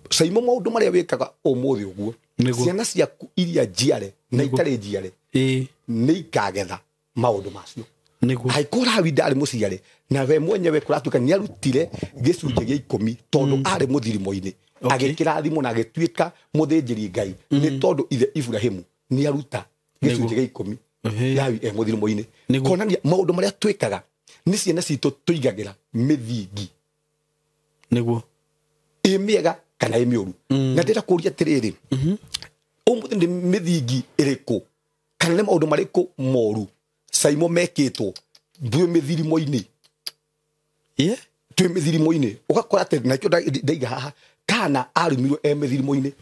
Caimo maũndũ marĩa wĩkaga ũmũthĩ ũguo, Nĩguo. ciana ciaku iria njiare na Nĩguo. itarĩ njiare Ĩĩ. nĩ ikagetha maũndũ macio. Nĩguo. Angĩkorwo Lawi ndarĩ mũciare na we mwenyewe kũratuĩka nĩ arutire gĩcunjĩ gĩa 10 tondũ arĩ mũthirimo-inĩ, agĩkĩrathimwo na agĩtuĩka mũthĩnjĩri Ngai nĩ tondũ ithe Iburahĩmu nĩ aruta gĩcunjĩ gĩa 10 Ehe. Lawi e mũthirimo-inĩ. Nĩguo. Kuonania maũndũ marĩa twĩkaga nĩ ciana citũ tũigagĩra mĩthingi Nĩguo. ĩ mĩega kana ĩ mĩũru. Na ndĩrenda kũũria atĩrĩrĩ, ũmũthĩ nĩ mĩthingi ĩrĩkũ kana nĩ maũndũ marĩkũ moru Caimo mekĩtwo twĩ mĩthirimo-inĩ? Yeah. Twĩ mĩthirimo-inĩ ũgakora atĩ nakĩo ndaiga haha kana arumirwo e mĩthirimo-inĩ.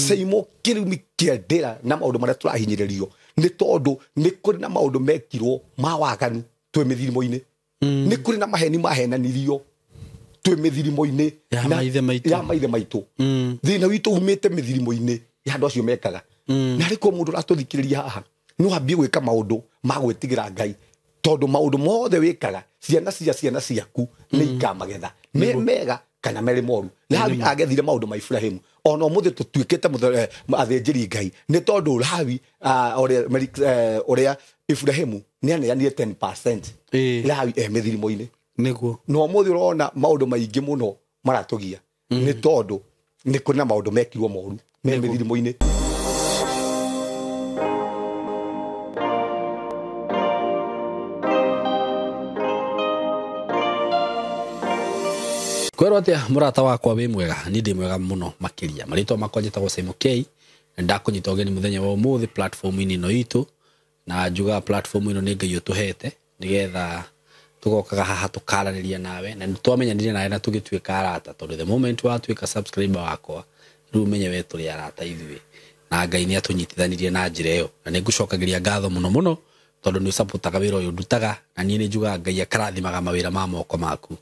Caimo kĩrumi kĩa ndĩra na maũndũ marĩa tũrahinyĩrĩrio nĩ tondũ nĩ kũrĩ na maũndũ mekirwo ma waganu twĩ mĩthirimo-inĩ, nĩ kũrĩ na maheni mahenanirio twĩ mĩthirimo-inĩ Ya maithe maitũ. ya maithe maitũ. Thĩna witũ umĩte mĩthirimo-inĩ ya andũ acio mekaga. Na arĩ korwo mũndũ ũratũthikĩrĩria haha no ambie gwĩka maũndũ ma gwĩtigĩra Ngai, tondũ maũndũ mothe wĩkaga ciana cia ciana ciaku nĩ ikamagetha me mega kana merĩ moru. Lawi agethire maũndũ ma Iburahĩmu, ona ũmũthĩ tũtuĩkĩte athĩnjĩri Ngai nĩ tondũ Lawi, ũrĩa Iburahĩmu nĩ aneanire 10% Ĩĩ. Lawi e mĩthirimo-inĩ. Nĩguo. Na ũmũthĩ ũrona maũndũ maingĩ mũno maratũgia nĩ tondũ nĩ kũrĩ na maũndũ mekirwo moru me mĩthirimo-inĩ. Kwĩrwo atĩa mũrata wakwa, wĩ mwega? Niĩ ndĩ mwega mũno makĩria. Marĩtwa makwa njĩtagwo Simon K, na ndakũnyita ũgeni mũthenya wa ũmũthĩ platform-inĩ ĩno itũ. Na njugaga platform ĩno nĩ Ngai ũtũhete nĩgetha tũgokaga haha tũkaranĩria nawe, na nĩtwamenyanire nawe na tũgĩtuĩka arata, tondũ the moment watuĩka subscriber wakwa rĩu ũmenye we tũrĩ arata ithuĩ, na Ngai nĩ atũnyitithanirie na njĩra ĩyo. Na nĩ ngũcokagĩria ngatho mũno mũno tondũ nĩ ũsupportaga wĩra ũyũ ndutaga, na niĩ nĩ njugaga Ngai akarathimaga mawĩra ma moko maku.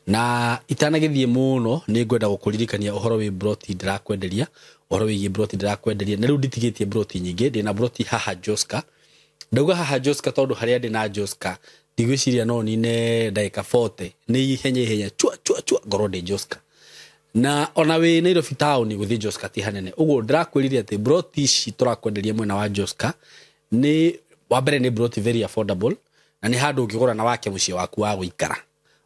Na itanagĩthiĩ mũno nĩ ngwenda gũkũririkania ũhoro wĩ broti ndĩrakwenderia, ũhoro wĩgiĩ broti ndĩrakwenderia. Na rĩu nditigĩtie broti nyingĩ, ndĩna broti haha Joska. Ndauga haha Joska tondũ harĩa ndĩ na Joska ndigwĩciria no nine ndagĩka 40 nĩ ihenya ihenya chua chua chua ngorwo ndĩ Joska. Na ona wĩ Nairobi town gũthiĩ Joska ti hanene. Ũguo ndĩrakwĩrire atĩ broti ici tũrakwenderia mwena wa Joska nĩ wa mbere nĩ broti very affordable, na nĩ handũ ũngĩgũra na wake mũciĩ waku wa gũikara.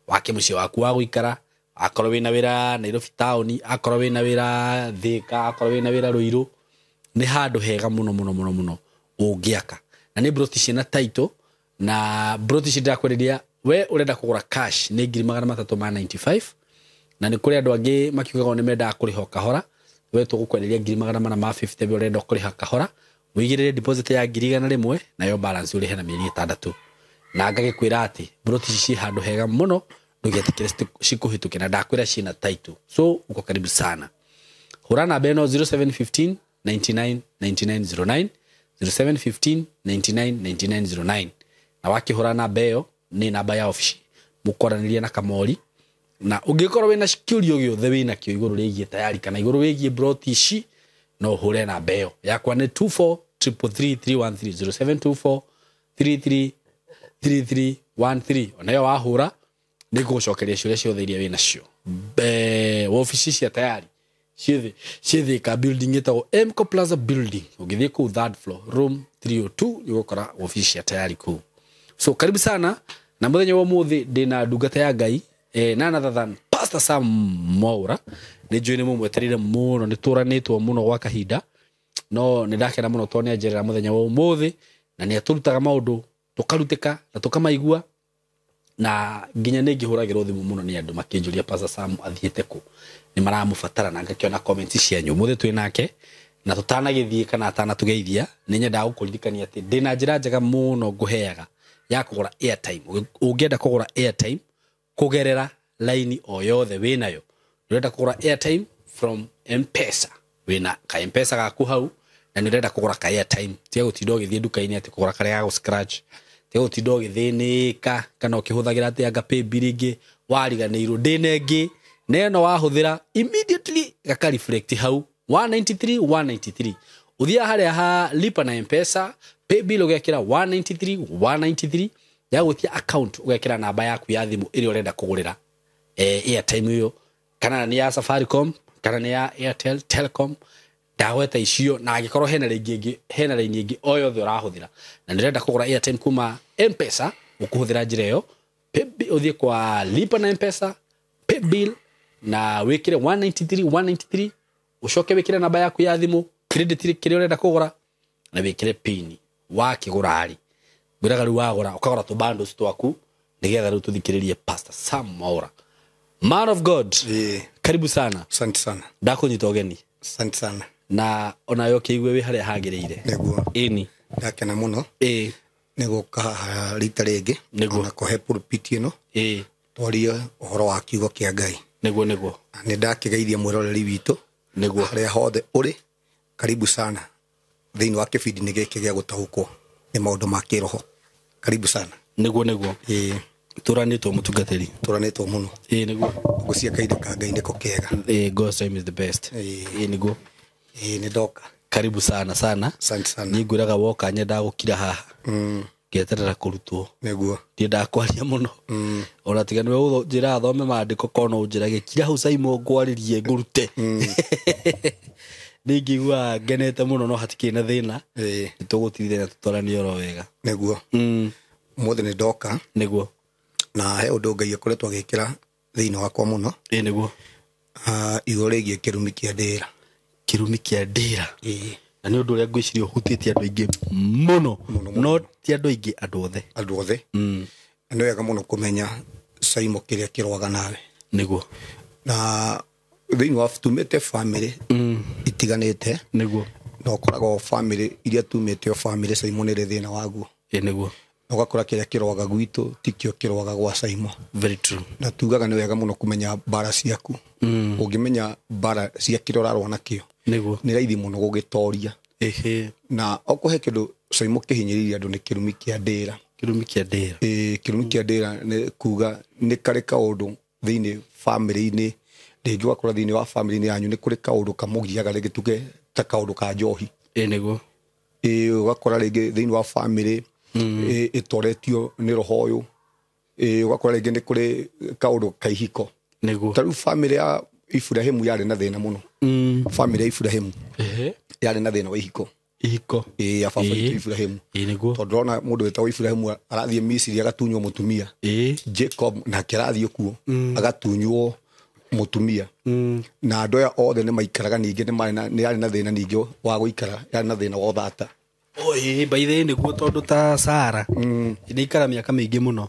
Wake mũciĩ waku wa gũikara, akorwo wĩna wĩra Nairobi town, akorwo wĩna wĩra Thika, akorwo wĩna wĩra Ruiru, nĩ handũ hega mũno mũno mũno mũno ũngĩaka. Na nĩ broti ciĩna title, na broti ici ndĩrakwenderia we ũrenda kũgũra cash nĩ ngiri magana matatũ ma 95, na nĩ kũrĩ andũ angĩ makiugaga nĩ mendaga kũrĩha o kahora. We tũgũkwenderia ngiri magana mana ma 50, we ũrenda kũrĩha kahora, ũigĩrĩre deposit ya ngiri igana rĩmwe, nayo balance ũrĩhe na mĩeri 6. Na ngagĩkwĩra atĩ broti ici ciĩ handũ hega mũno, ndũgetĩkĩre cikũhĩtũke, na ndakwĩra ciĩna title. So uko karibu sana. Hũra namba ĩno 0715 99 99 09, 0715 99 99 09. Na wakĩhũra namba ĩyo nĩ namba ya obici, mũkwaranĩria na Kamori. Na ũngĩkorwo wĩna kĩũria gĩothe wĩnakĩo igũrũ rĩgiĩ tayari kana igũrũ rĩgiĩ broti ici, no ũhũre namba ĩyo yakwa nĩ 24 333 313, 0724 33 3313. Ona ĩyo wahũra nĩ ngũgũcokeria ciũria ciothe iria wĩnacio. Wabici cia tayari ciĩ Thika building ĩtagwo Mco Plaza building. Ũngĩthiĩ kũu third floor room 302 nĩ ũgũkora wabici cia tayari kũu. So karibu sana. Na mũthenya wa ũmũthĩ ndĩna ndungata ya Ngai, none other than Pastor Sam Mwaura. Nĩ njũĩ nĩ mũmwetereire mũno, nĩ tũranĩtwo mũno gwa kahinda, no nĩ ndakena mũno tondũ nĩ anjerera mũthenya wa ũmũthĩ, na nĩ atũrutaga maũndũ tũkarutĩka na tũkamaigua. Na nginya nĩ ngĩhũragĩrwo thimũ mũno nĩ andũ makĩnjũria Pastor Sam athiĩte kũ, nĩ maramũbatara, na ngakĩona comments cianyu. Ũmũthĩ twĩ nake, na tũtanagĩthiĩ kana atanatũgeithia, nĩ nyendaga gũkũririkania atĩ ndĩna njĩra njega mũno ngũheaga ya kũgũra airtime. Ũngĩenda kũgũra airtime kũgerera laini o yothe wĩnayo, ũrenda kũgũra airtime from M-Pesa, wĩna ka M-Pesa gaku hau, na nĩ ũrenda kũgũra ka airtime, tiga gũtinda ũgĩthiĩ nduka-inĩ atĩ kũgũra karĩa ga gũ-scratch, tiga gũtinda ũgĩthĩnĩka kana ũkĩhũthagĩra atĩ anga pay bill ĩngĩ wariganĩirwo ndĩna ĩngĩ, na ĩno wahũthĩra immediately gaka reflect hau 193 193. Ũthiaga harĩa ha lipa na M-Pesa pay bill ũgekĩra 193 193, yagũtia account ũgekĩra namba yaku ya thimũ ĩrĩa ũrenda kũgũrĩra airtime ĩyo, kana nĩ ya Safaricom Kana nĩ ya Airtel, Telcom, ndagweta icio, na angĩkorwo hena rĩngĩ ĩngĩ, hena raini ĩngĩ o yothe ũrahũthĩra na nĩũrenda kũgũra airtime kuma M-Pesa, ũkũhũthĩra njĩra ĩyo. Ũthiĩ kwa lipa na M-Pesa, paybill, na wĩkĩre 193 193, ũcoke wĩkĩre namba yaku ya thimũ, credit kĩrĩa ũrenda kũgũra, na wĩkĩre pin. Wakĩgũra rĩ, ngwĩraga rĩu wagũra ũkagũra tũ bundles twaku nĩgetha rĩu tũthikĩrĩrie Pastor Sam Mwaura, man of God. Karibu sana. Asante sana. Ndakũnyita ũgeni. Asante sana. Na onawe ũkĩigue wĩ harĩa hagĩrĩire. Nĩguo. Ĩni. Ndakena mũno. Nĩ gũka haha rita rĩngĩ. Nĩguo. Ona kũhe pulpit ĩno. Twarie ũhoro wa kiugo kĩa Ngai. Nĩguo, nĩguo. Na nĩ ndakĩgeithia mwĩroreri witũ. Nĩguo. Harĩa hothe ũrĩ, karibu sana thĩinĩ wa kĩbindi-inĩ gĩkĩ gĩa gũtaũkwo nĩ maũndũ ma kĩroho. Karibu sana. Nĩguo, nĩguo. Tũranĩtwo mũtungatĩri. Tũranĩtwo mũno. Nĩguo. Ngũcia kahinda ka Ngai nĩko kega. God's time is the best. Nĩguo. Nĩ ndoka. Karibu sana sana. Asante sana. Niĩ ngwĩraga woka nyendaga gũkira haha. Ngeterera kũrutwo. Nĩguo. Ndiendaga kwaria mũno. Ona tiga nĩwe njĩra thome maandĩko kono ũnjĩrage kira hau Saimo ngwarĩrie ngũrute. Nĩ ingĩigua ngenete mũno no hatikĩrĩ na thĩna. Nĩ tũgũtigithania tũtwaranie oro wega. Nĩguo. Ũmũthĩ nĩ ndoka. Nĩguo. Na he ũndũ Ngai akoretwo agĩkĩra thĩinĩ wakwa mũno. Nĩguo. Igũrũ rĩgiĩ kĩrumi kĩa ndĩra. Kĩrumi kĩa ndĩra. Na nĩ ũndũ ũrĩa ngwĩciria ũhutĩtie andũ aingĩ mũno. No ti andũ aingĩ, andũ othe. Andũ othe. Na nĩ wega mũno kũmenya Saimo kĩrĩa kĩrũaga nawe. Nĩguo. Na thĩinĩ wa tumĩte family itiganĩte. Nĩguo. Na ũkoragwo family iria tumĩte o family Saimo nĩ ĩrĩ thĩna waguo. Nĩguo. Na ũgakora kĩrĩa kĩrũaga gwitũ tikĩo kĩrũaga gwa Saimo. Very true. Na tugaga nĩ wega mũno kũmenya mbara ciaku. Ũngĩmenya mbara cia kĩrĩa ũrarũa nakĩo. Nĩguo. Nĩ raithi mũno gũgĩtoria. Na okorwo he kĩndũ Saimo kĩhinyĩrĩirie andũ nĩ kĩrumi kĩa ndĩra. Kĩrumi kĩa ndĩra. Kĩrumi kĩa ndĩra nĩ kuga nĩ karĩ kaũndũ thĩinĩ family-inĩ, rĩngĩ ũgakora thĩinĩ wa family-inĩ yanyu nĩ kũrĩ kaũndũ kamũgiaga rĩngĩ tuge ta kaũndũ ka njohi. Nĩguo. Ũgakora rĩngĩ thĩinĩ wa family ĩtoretio nĩ roho ũyũ. Ũgakora rĩngĩ nĩ kũrĩ kaũndũ ka ihiko. Nĩguo. Ta rĩu family ya Ibrahimu yarĩ na thĩna mũno. Family ya Ibrahimu yarĩ na thĩna wa ihiko. Ihiko. Ya baba witũ Ibrahimu. Nĩguo. Tondũ ndĩrona mũndũ wĩtagwo Ibrahimu arathiĩ Misiri agatunywo mũtumia. Jacob nake arathiĩ kuo agatunywo mũtumia. Na andũ aya othe nĩ maikaraga ningĩ nĩ marĩ na, nĩ yarĩ na thĩna ningĩ wa gũikara, yarĩ na thĩna wa ũthata. By the way, nĩguo tondũ ta Sara nĩ ikara mĩaka mĩingĩ mũno.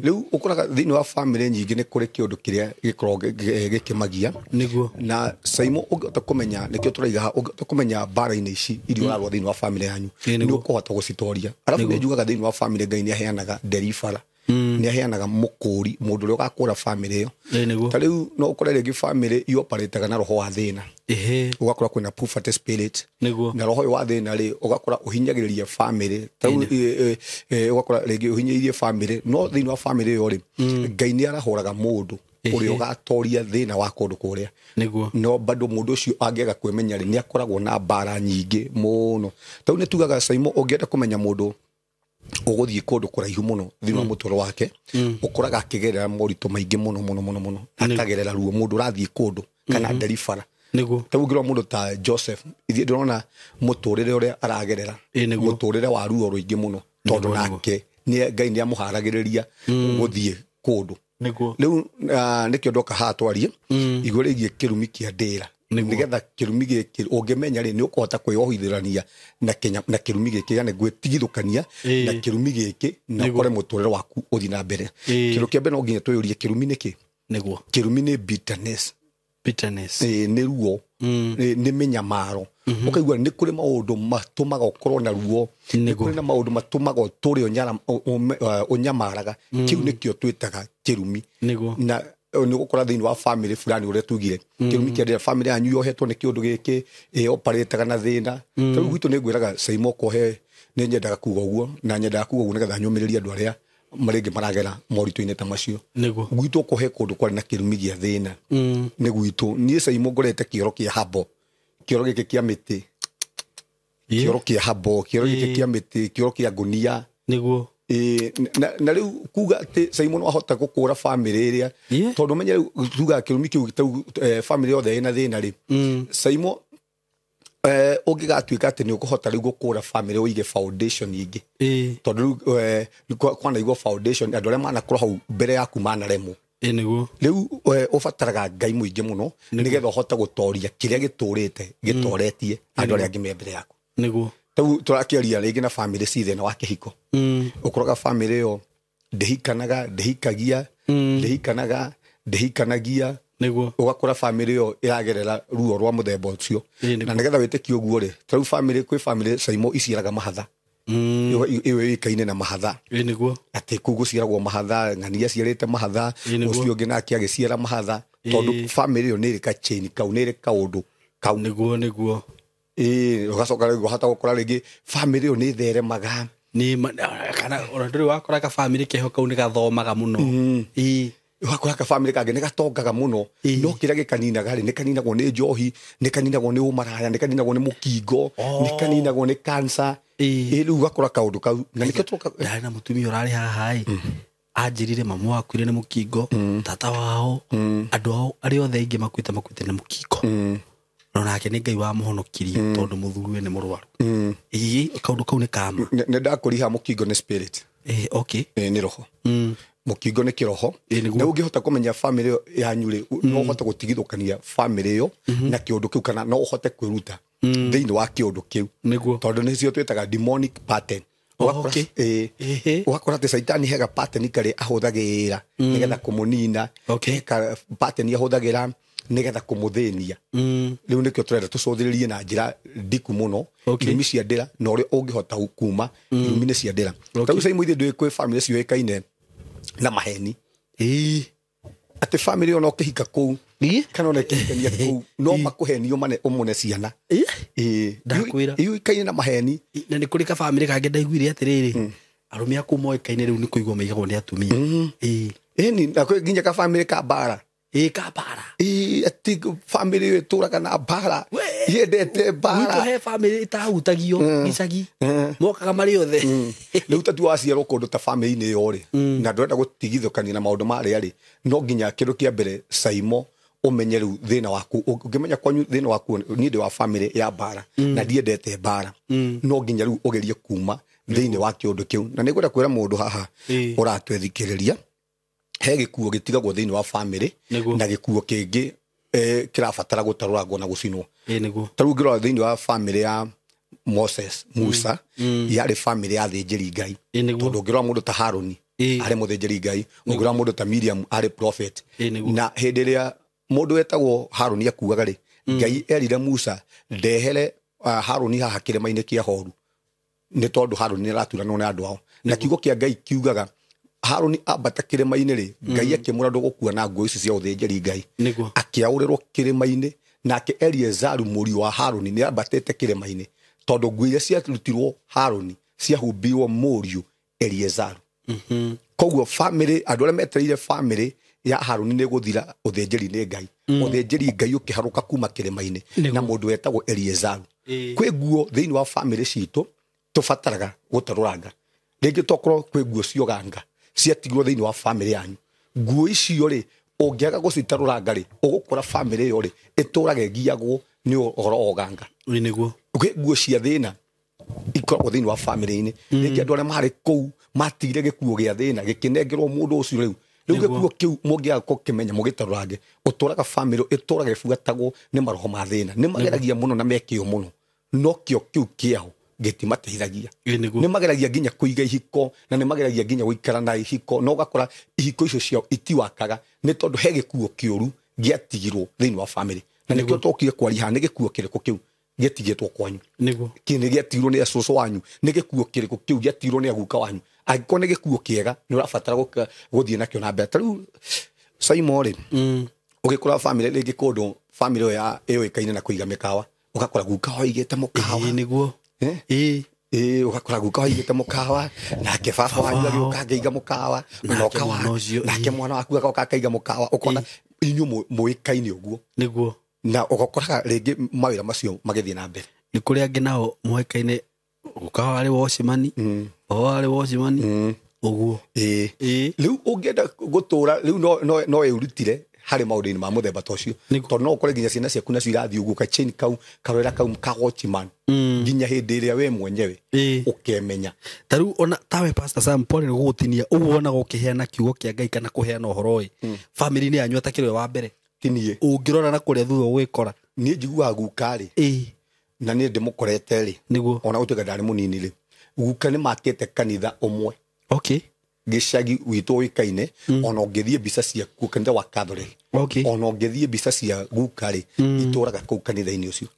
Rĩu ũkoraga thĩinĩ wa family nyingĩ nĩ kũrĩ kĩũndũ kĩrĩa gĩkoragwo gĩkĩmagia. Nĩguo. Na Saimo ũngĩhota kũmenya, nĩkĩo tũraiga haha, ũngĩhota kũmenya mbara-inĩ ici iria ũrarũa thĩinĩ wa family yanyu, Nĩguo. nĩ ũkũhota gũcitoria. Arabu Nĩguo. nĩ njugaga thĩinĩ wa family Ngai nĩ aheanaga nderibara. Nĩ aheanaga mũkũri, mũndũ ũrĩa ũgakũra family ĩyo. Nĩguo. Ta rĩu no ũkore rĩngĩ family ioparĩtaga na roho wa thĩna. Ũgakora kwĩna poverty spirit. Nĩguo. Na roho ũyũ wa thĩna rĩ, ũgakora ũhinyagĩrĩria family. Ta rĩu, ũgakora rĩngĩ ũhinyĩrĩirie family, no thĩinĩ wa family ĩyo rĩ, Ngai nĩ arahũraga mũndũ ũrĩa ũgatoria thĩna wa kũndũ kũrĩa. Nĩguo. No bado mũndũ ũcio angĩaga kwĩmenya rĩ, nĩ akoragwo na mbara nyingĩ mũno. Ta rĩu nĩ tugaga Saimo, ũngĩenda kũmenya mũndũ ũgũthiĩ kũndũ kũraihu mũno thĩinĩ wa mũtũũro wake, ũkoraga akĩgerera moritũ maingĩ mũno mũno mũno mũno, akagerera ruo mũndũ ũrathiĩ kũndũ kana nderibara. Nĩguo. Ta rĩu ũngĩrora mũndũ ta Joseph, ithuĩ ndĩrona mũtũũrĩre ũrĩa aragerera, Nĩguo. mũtũũrĩre wa ruo rũingĩ mũno, tondũ Nĩguo, nĩguo. nake Ngai nĩ amũharagĩrĩria gũthiĩ kũndũ. Nĩguo. Rĩu, nĩkĩo ndoka haha twarie igũrũ rĩgiĩ kĩrumi kĩa ndĩra. Nĩguo. Nĩgetha kĩrumi gĩkĩ ũngĩmenya rĩ, nĩ ũkũhota kwĩohithania na kĩrumi gĩkĩ, yani gwĩtigithũkania na kĩrumi gĩkĩ, na Nĩguo. ũkore mũtũũrĩre waku ũthiĩ na mbere. Kĩndũ kĩa mbere no nginya twĩyũrie kĩrumi nĩ kĩ? Nĩguo. Kĩrumi nĩ bitterness. Bitterness. Nĩ ruo. Nĩ mĩnyamaro. Ũkaigua nĩ kũrĩ maũndũ matũmaga ũkorwo na ruo. Nĩ Nĩguo. kũrĩ na maũndũ matũmaga ũtũre ũnyamaraga. Kĩu nĩkĩo twĩtaga kĩrumi. Nĩguo. Na nĩ ũgũkora thĩinĩ wa family fulani ũrĩa tugire. Kĩrumi kĩa ndĩra family yanyu yohetwo nĩ kĩũndũ gĩkĩ, oparĩtaga na thĩna. Ta rĩu gwitũ nĩ ngwĩraga Saimo kohe, nĩ nyendaga kuga ũguo, na nyendaga kuga ũguo nĩgetha nyũmĩrĩrie andũ arĩa marĩngĩ maragera moritũ-inĩ ta macio. Nĩguo. Gwitũ kũhe kũndũ kwarĩ na kĩrumi gĩa thĩna. Nĩ gwitũ. Niĩ Saimo ngorete kĩoro kĩa habo, kĩoro gĩkĩ kĩa mĩtĩ. Kĩoro kĩa habo, kĩoro gĩkĩ kĩa mĩtĩ, kĩoro kĩa ngũnia. Nĩguo. Na rĩu kuga atĩ Simon no ahota gũkũra family ĩrĩa, tondũ menye rĩu tugaga kĩrumi kĩu family yothe ĩna thĩna rĩ, Simon ũngĩgatuĩka atĩ nĩ ũkũhota rĩu gũkũra family ũige foundation ingĩ, tondũ rĩu kwanaigwo foundation andũ arĩa manakorwo hau mbere yaku manaremwo. Nĩguo. Rĩu ũbataraga Ngai mũingĩ mũno nĩgetha ũhote gũtoria kĩrĩa gĩtũrĩte gĩtoretie andũ arĩa angĩ me mbere yaku. Nĩguo. Rĩu tũrakĩaria rĩngĩ na family ci thĩna wa kĩhiko. Ũkoraga family ĩyo ndĩhikanaga, ndĩhikagia, ndĩhikanaga, ndĩhikanagia. Nĩguo. Ũgakora family ĩyo ĩragerera ruo rwa mũthemba ũcio. Na nĩgetha wĩtĩkie ũguo rĩ, ta rĩu family, kwĩ family Saimo iciaraga mahatha. Ĩyo yũĩkaine na mahatha. Nĩguo. Atĩ kũu gũciaragwo mahatha, ng'ania aciarĩte mahatha, ũcio ũngĩ nake agĩciara mahatha, tondũ family ĩyo nĩ ĩrĩ ka chain kau, nĩ ĩrĩ kaũndũ kau. Nĩguo, nĩguo. Ũgacoka rĩu ũhota gũkora rĩngĩ family ĩyo nĩ ĩtheremaga. Nĩ kana ona ndũrĩ wakora ka family keho kau nĩ gathomaga mũno. Ũgakora ka family kangĩ nĩ gatongaga mũno, no kĩrĩa gĩkaninaga rĩ, nĩ kaninagwo nĩ njohi, nĩ kaninagwo nĩ ũmaraya, nĩ kaninagwo nĩ mũkingo, nĩ kaninagwo nĩ cancer. Rĩu ũgakora kaũndũ kau na nĩkĩo tũka. Ndarĩ na mũtumia ũrarĩ haha ĩ, anjĩrire mamu wakuire nĩ mũkingo, tata wao, andũ ao arĩa othe aingĩ makuĩte nĩ mũkingo. No nake nĩ Ngai wamũhonokirie tondũ mũthuriwe nĩ mũrwaru. Kaũndũ kau nĩ kama. Nĩ ndakũriha mũkingo nĩ spirit. Okay. Nĩ roho. Mũkingo nĩ kĩroho. Na ũngĩhota kũmenya family yanyu rĩ, no ũhote gũtigithũkania family ĩyo na kĩũndũ kĩu, kana no ũhote kwĩruta thĩinĩ wa kĩũndũ kĩu. Tondũ nĩcio twĩtaga demonic pattern. Ũgakora atĩ Caitani hega pattern karĩa ahũthagĩra nĩgetha kũmũnina, heka pattern ahũthagĩra nĩgetha kũmũthĩnia. Rĩu nĩkĩo tũrenda tũcũthĩrĩrie na njĩra ndiku mũno irumi cia ndĩra na ũrĩa ũngĩhota kuma irumi-inĩ cia ndĩra. Ta rĩu Saimo ithuĩ ndũĩ kwĩ family ciũĩkaine na maheni. Atĩ family ĩyo no kĩhika kũu kana ona kĩhikania kũu no makũhenio mane ũmũne ciana. Ndakwĩra. Yũĩkaine na maheni. Na nĩ kũrĩ ka family kangĩ ndaiguire atĩrĩrĩ, arũme aku moĩkaine rĩu nĩ kũigwo maigagwo nĩ atumia. Ĩni na kwĩ nginya ka family ka mbara. Ka mbara. Atĩ family ĩyo ĩtũraga na mbara. Yendete mbara. Gwitũ he family ĩtahutagio gĩcagi. Mokaga marĩ othe. Rĩu ta tu waciarwo kũndũ ta family-inĩ ĩyo rĩ, na ndũrenda gũtigithũkania na maũndũ marĩa rĩ, no nginya kĩndũ kĩa mbere Saimo ũmenye rĩu thĩna waku. Ũngĩmenya kwanyu thĩna waku, niĩ ndĩ wa family ya mbara na ndiendete mbara, no nginya rĩu ũgerie kuma thĩinĩ wa kĩũndũ kĩu. Na nĩngwenda kwĩra mũndũ haha ũratwĩthikĩrĩria, he gĩkuo gĩtigagwo thĩinĩ wa family na gĩkuo kĩngĩ kĩrabatara gũtarũrangwo na gũcinwo. Ta rĩu ũngĩrora thĩinĩ wa family ya Moses, Musa, yarĩ family ya athĩnjĩri Ngai. Tondũ ũngĩrora mũndũ ta Harũni arĩ mũthĩnjĩri Ngai, ũngĩrora mũndũ ta Miriam arĩ prophet. Na hĩndĩ ĩrĩa mũndũ wetagwo Harũni akuaga rĩ, Ngai erire Musa ndehere Harũni haha kĩrĩma-inĩ kĩa Horu, nĩ tondũ Harũni nĩ araturanwo nĩ andũ ao. Na kiugo kĩa Ngai kiugaga Harũni ambata kĩrĩma-inĩ rĩ, Ngai akĩmwĩra ndũgũkua na nguo ici cia ũthĩnjĩri Ngai. Akĩaũrĩrwo kĩrĩma-inĩ, nake Eleazaru mũriũ wa Harũni nĩ ambatĩte kĩrĩma-inĩ, tondũ nguo iria ciarutirwo Harũni ciahumbirwo mũriũ Eleazaru. Koguo family, andũ arĩa metereire family ya Harũni nĩ gũthira ũthĩnjĩri nĩ Ngai. Ũthĩnjĩri Ngai ũkĩharũka kuma kĩrĩma-inĩ na mũndũ wetagwo Eleazaru. Kwĩ nguo thĩinĩ wa family citũ tũbataraga gũtarũranga. Rĩngĩ tokorwo kwĩ nguo cioganga ciatigirwo thĩinĩ wa family yanyu. Nguo icio rĩ, ũngĩaga gũcitarũranga rĩ, ũgũkora family ĩyo rĩ ĩtũraga ĩgiagwo nĩ ũhoro wa ũganga. Nĩguo. Kwĩ nguo cia thĩna ikoragwo thĩinĩ wa family-inĩ. Rĩngĩ andũ arĩa marĩ kũu matigire gĩkuo gĩa thĩna gĩkĩnengerwo mũndũ ũcio rĩu. Rĩu gĩkuo kĩu mũngĩaga gũkĩmenya mũgĩtarũrange, ũtũraga family ĩtũraga ĩbuatagwo nĩ maroho ma thĩna. Nĩ mageragia mũno na mekĩo mũno, no kĩo kĩu kĩao gĩtimateithagia. Nĩ mageragia nginya kũiga ihiko, na nĩ mageragia nginya gũikara na ihiko, no ũgakora ihiko icio ciao itiwakaga nĩ tondũ he gĩkuo kĩũru gĩatigirwo thĩinĩ wa family. Na nĩkĩo tũkire kwaria haha, nĩ gĩkuo kĩrĩkũ kĩu gĩatigĩtwo kwanyu? Nĩ gĩatigirwo nĩ acũcũ wanyu? Nĩ gĩkuo kĩrĩkũ kĩu gĩatigirwo nĩ aguka wanyu? Angĩkorwo nĩ gĩkuo kĩega, nĩ ũrabatara gũthiĩ nakĩo na mbere. Ta rĩu Saimo rĩ, ũgĩkora family rĩngĩ kũndũ family ĩyo ĩũĩkaine na kũiga mĩkawa, ũgakora guka waigĩte mũkawa. Nĩguo. Ũgakora guka waigĩte mũkawa, nake baba wanyu agĩũka akĩiga mũkawa, nake mwana waku agoka akaiga mũkawa, ũkona inyuĩ mũĩkaine ũguo. Nĩguo. Na ũgakoraga rĩngĩ mawĩra macio magĩthiĩ na mbere. Nĩ kũrĩ angĩ nao moĩkaine Guka warĩ watchman, baba warĩ watchman, ũguo. Ĩĩ. Rĩu ũngĩenda gũtũra rĩu no ĩrutire harĩ maũndũ-inĩ ma mũthemba ta ũcio, tondũ no ũkore nginya ciana ciaku nacio irathiĩ ũguo ka chain kau karwĩra kau ka watchman nginya hĩndĩ ĩrĩa we mwenyewe ũkemenya. Ta rĩu ona tawe Pastor Sam, pole nĩ gũgũtinia ũguo, wonaga ũkĩheana kiugo kĩa Ngai kana kũheana ũhoro ĩ family-inĩ yanyu atakĩrĩ we wa mbere, Ti niĩ. Ũngĩrora na kũrĩa thutha ũgwĩkora. Niĩ njiguaga guka rĩ, na niĩ ndĩmũkorete rĩ, Nĩguo. ona gũtuĩka ndarĩ mũnini rĩ, guka nĩ makĩte kanitha ũmwe gĩcagi witũ ũĩkaine, ona ũngĩthiĩ mbica ciakuo kanitha wa Catholic, ona ũngĩthiĩ mbica cia guka rĩ, itũraga kũu kanitha-inĩ ũcio.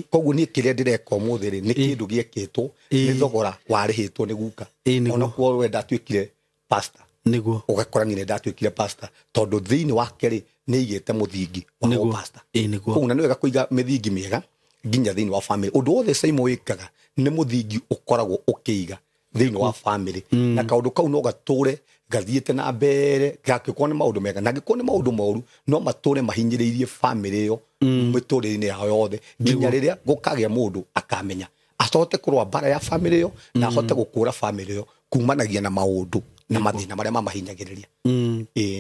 Koguo niĩ kĩrĩa ndĩreka ũmũthĩ rĩ, nĩ kĩndũ gĩekĩtwo, nĩ thogora warĩhĩtwo nĩ guka. Ona kuo we ndatuĩkire pastor. Nĩguo. Ũgakora niĩ nĩ ndatuĩkire pastor tondũ thĩinĩ wake rĩ, nĩ aigĩte mũthingi wa pastor. Nĩguo. Koguo na nĩ wega kũiga mĩthingi mĩega nginya thĩinĩ wa family. Ũndũ wothe Simon wĩkaga nĩ mũthingi ũkoragwo ũkĩiga thĩinĩ wa family, na kaũndũ kau no gatũre gathiĩte na mbere, gangĩkorwo nĩ maũndũ mega na angĩkorwo nĩ maũndũ moru, no matũre mahinyĩrĩirie family ĩyo mĩtũrĩre-inĩ yao yothe nginya rĩrĩa gũkagĩa mũndũ akamenya ahote kũrũa mbara ya family ĩyo na ahote gũkũra family ĩyo kumanagia na maũndũ na mathĩna marĩa mamahinyagĩrĩria.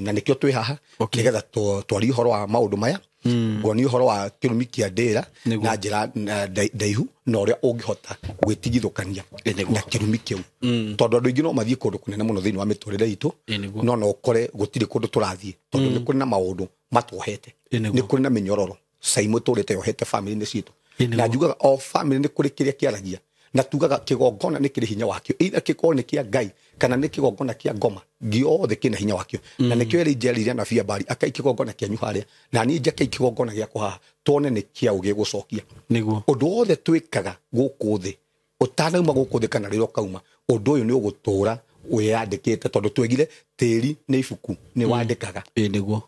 Na nĩkĩo twĩ haha nĩgetha twarie ũhoro wa maũndũ maya, nguonie ũhoro wa kĩrumi kĩa ndĩra na njĩra ndaihu na ũrĩa ũngĩhota gwĩtigithũkania na kĩrumi kĩu, tondũ andũ aingĩ no mathiĩ kũndũ kũnene mũno thĩinĩ wa mĩtũrĩre itũ, no ũkore gũtirĩ kũndũ tũrathiĩ tondũ nĩ kũrĩ na maũndũ matuohete, nĩ kũrĩ na mĩnyororo Simon tũrĩte yohete family-inĩ citũ. Na njugaga o family nĩ kũrĩ kĩrĩa kĩaragia, na tugaga kĩgongona nĩ kĩrĩ hinya wakĩo, either kĩkorwo nĩ kĩa Ngai kana nĩ kĩgongona kĩa ngoma, gĩothe kĩna hinya wakĩo. Na nĩkĩo Elijah erire anabii a Baali, akai kĩgongona kĩanyu harĩa na niĩ njake kĩgongona gĩakwa haha, tuone nĩ kĩaũ gĩgũcokia. Nĩguo. Ũndũ wothe twĩkaga gũkũ thĩ, ũtanauma gũkũ thĩ kana rĩrĩa ũkauma, ũndũ ũyũ nĩ ũgũtũra wĩyandĩkĩte, tondũ twegire tĩri nĩ ibuku nĩ wandĩkaga. Nĩguo.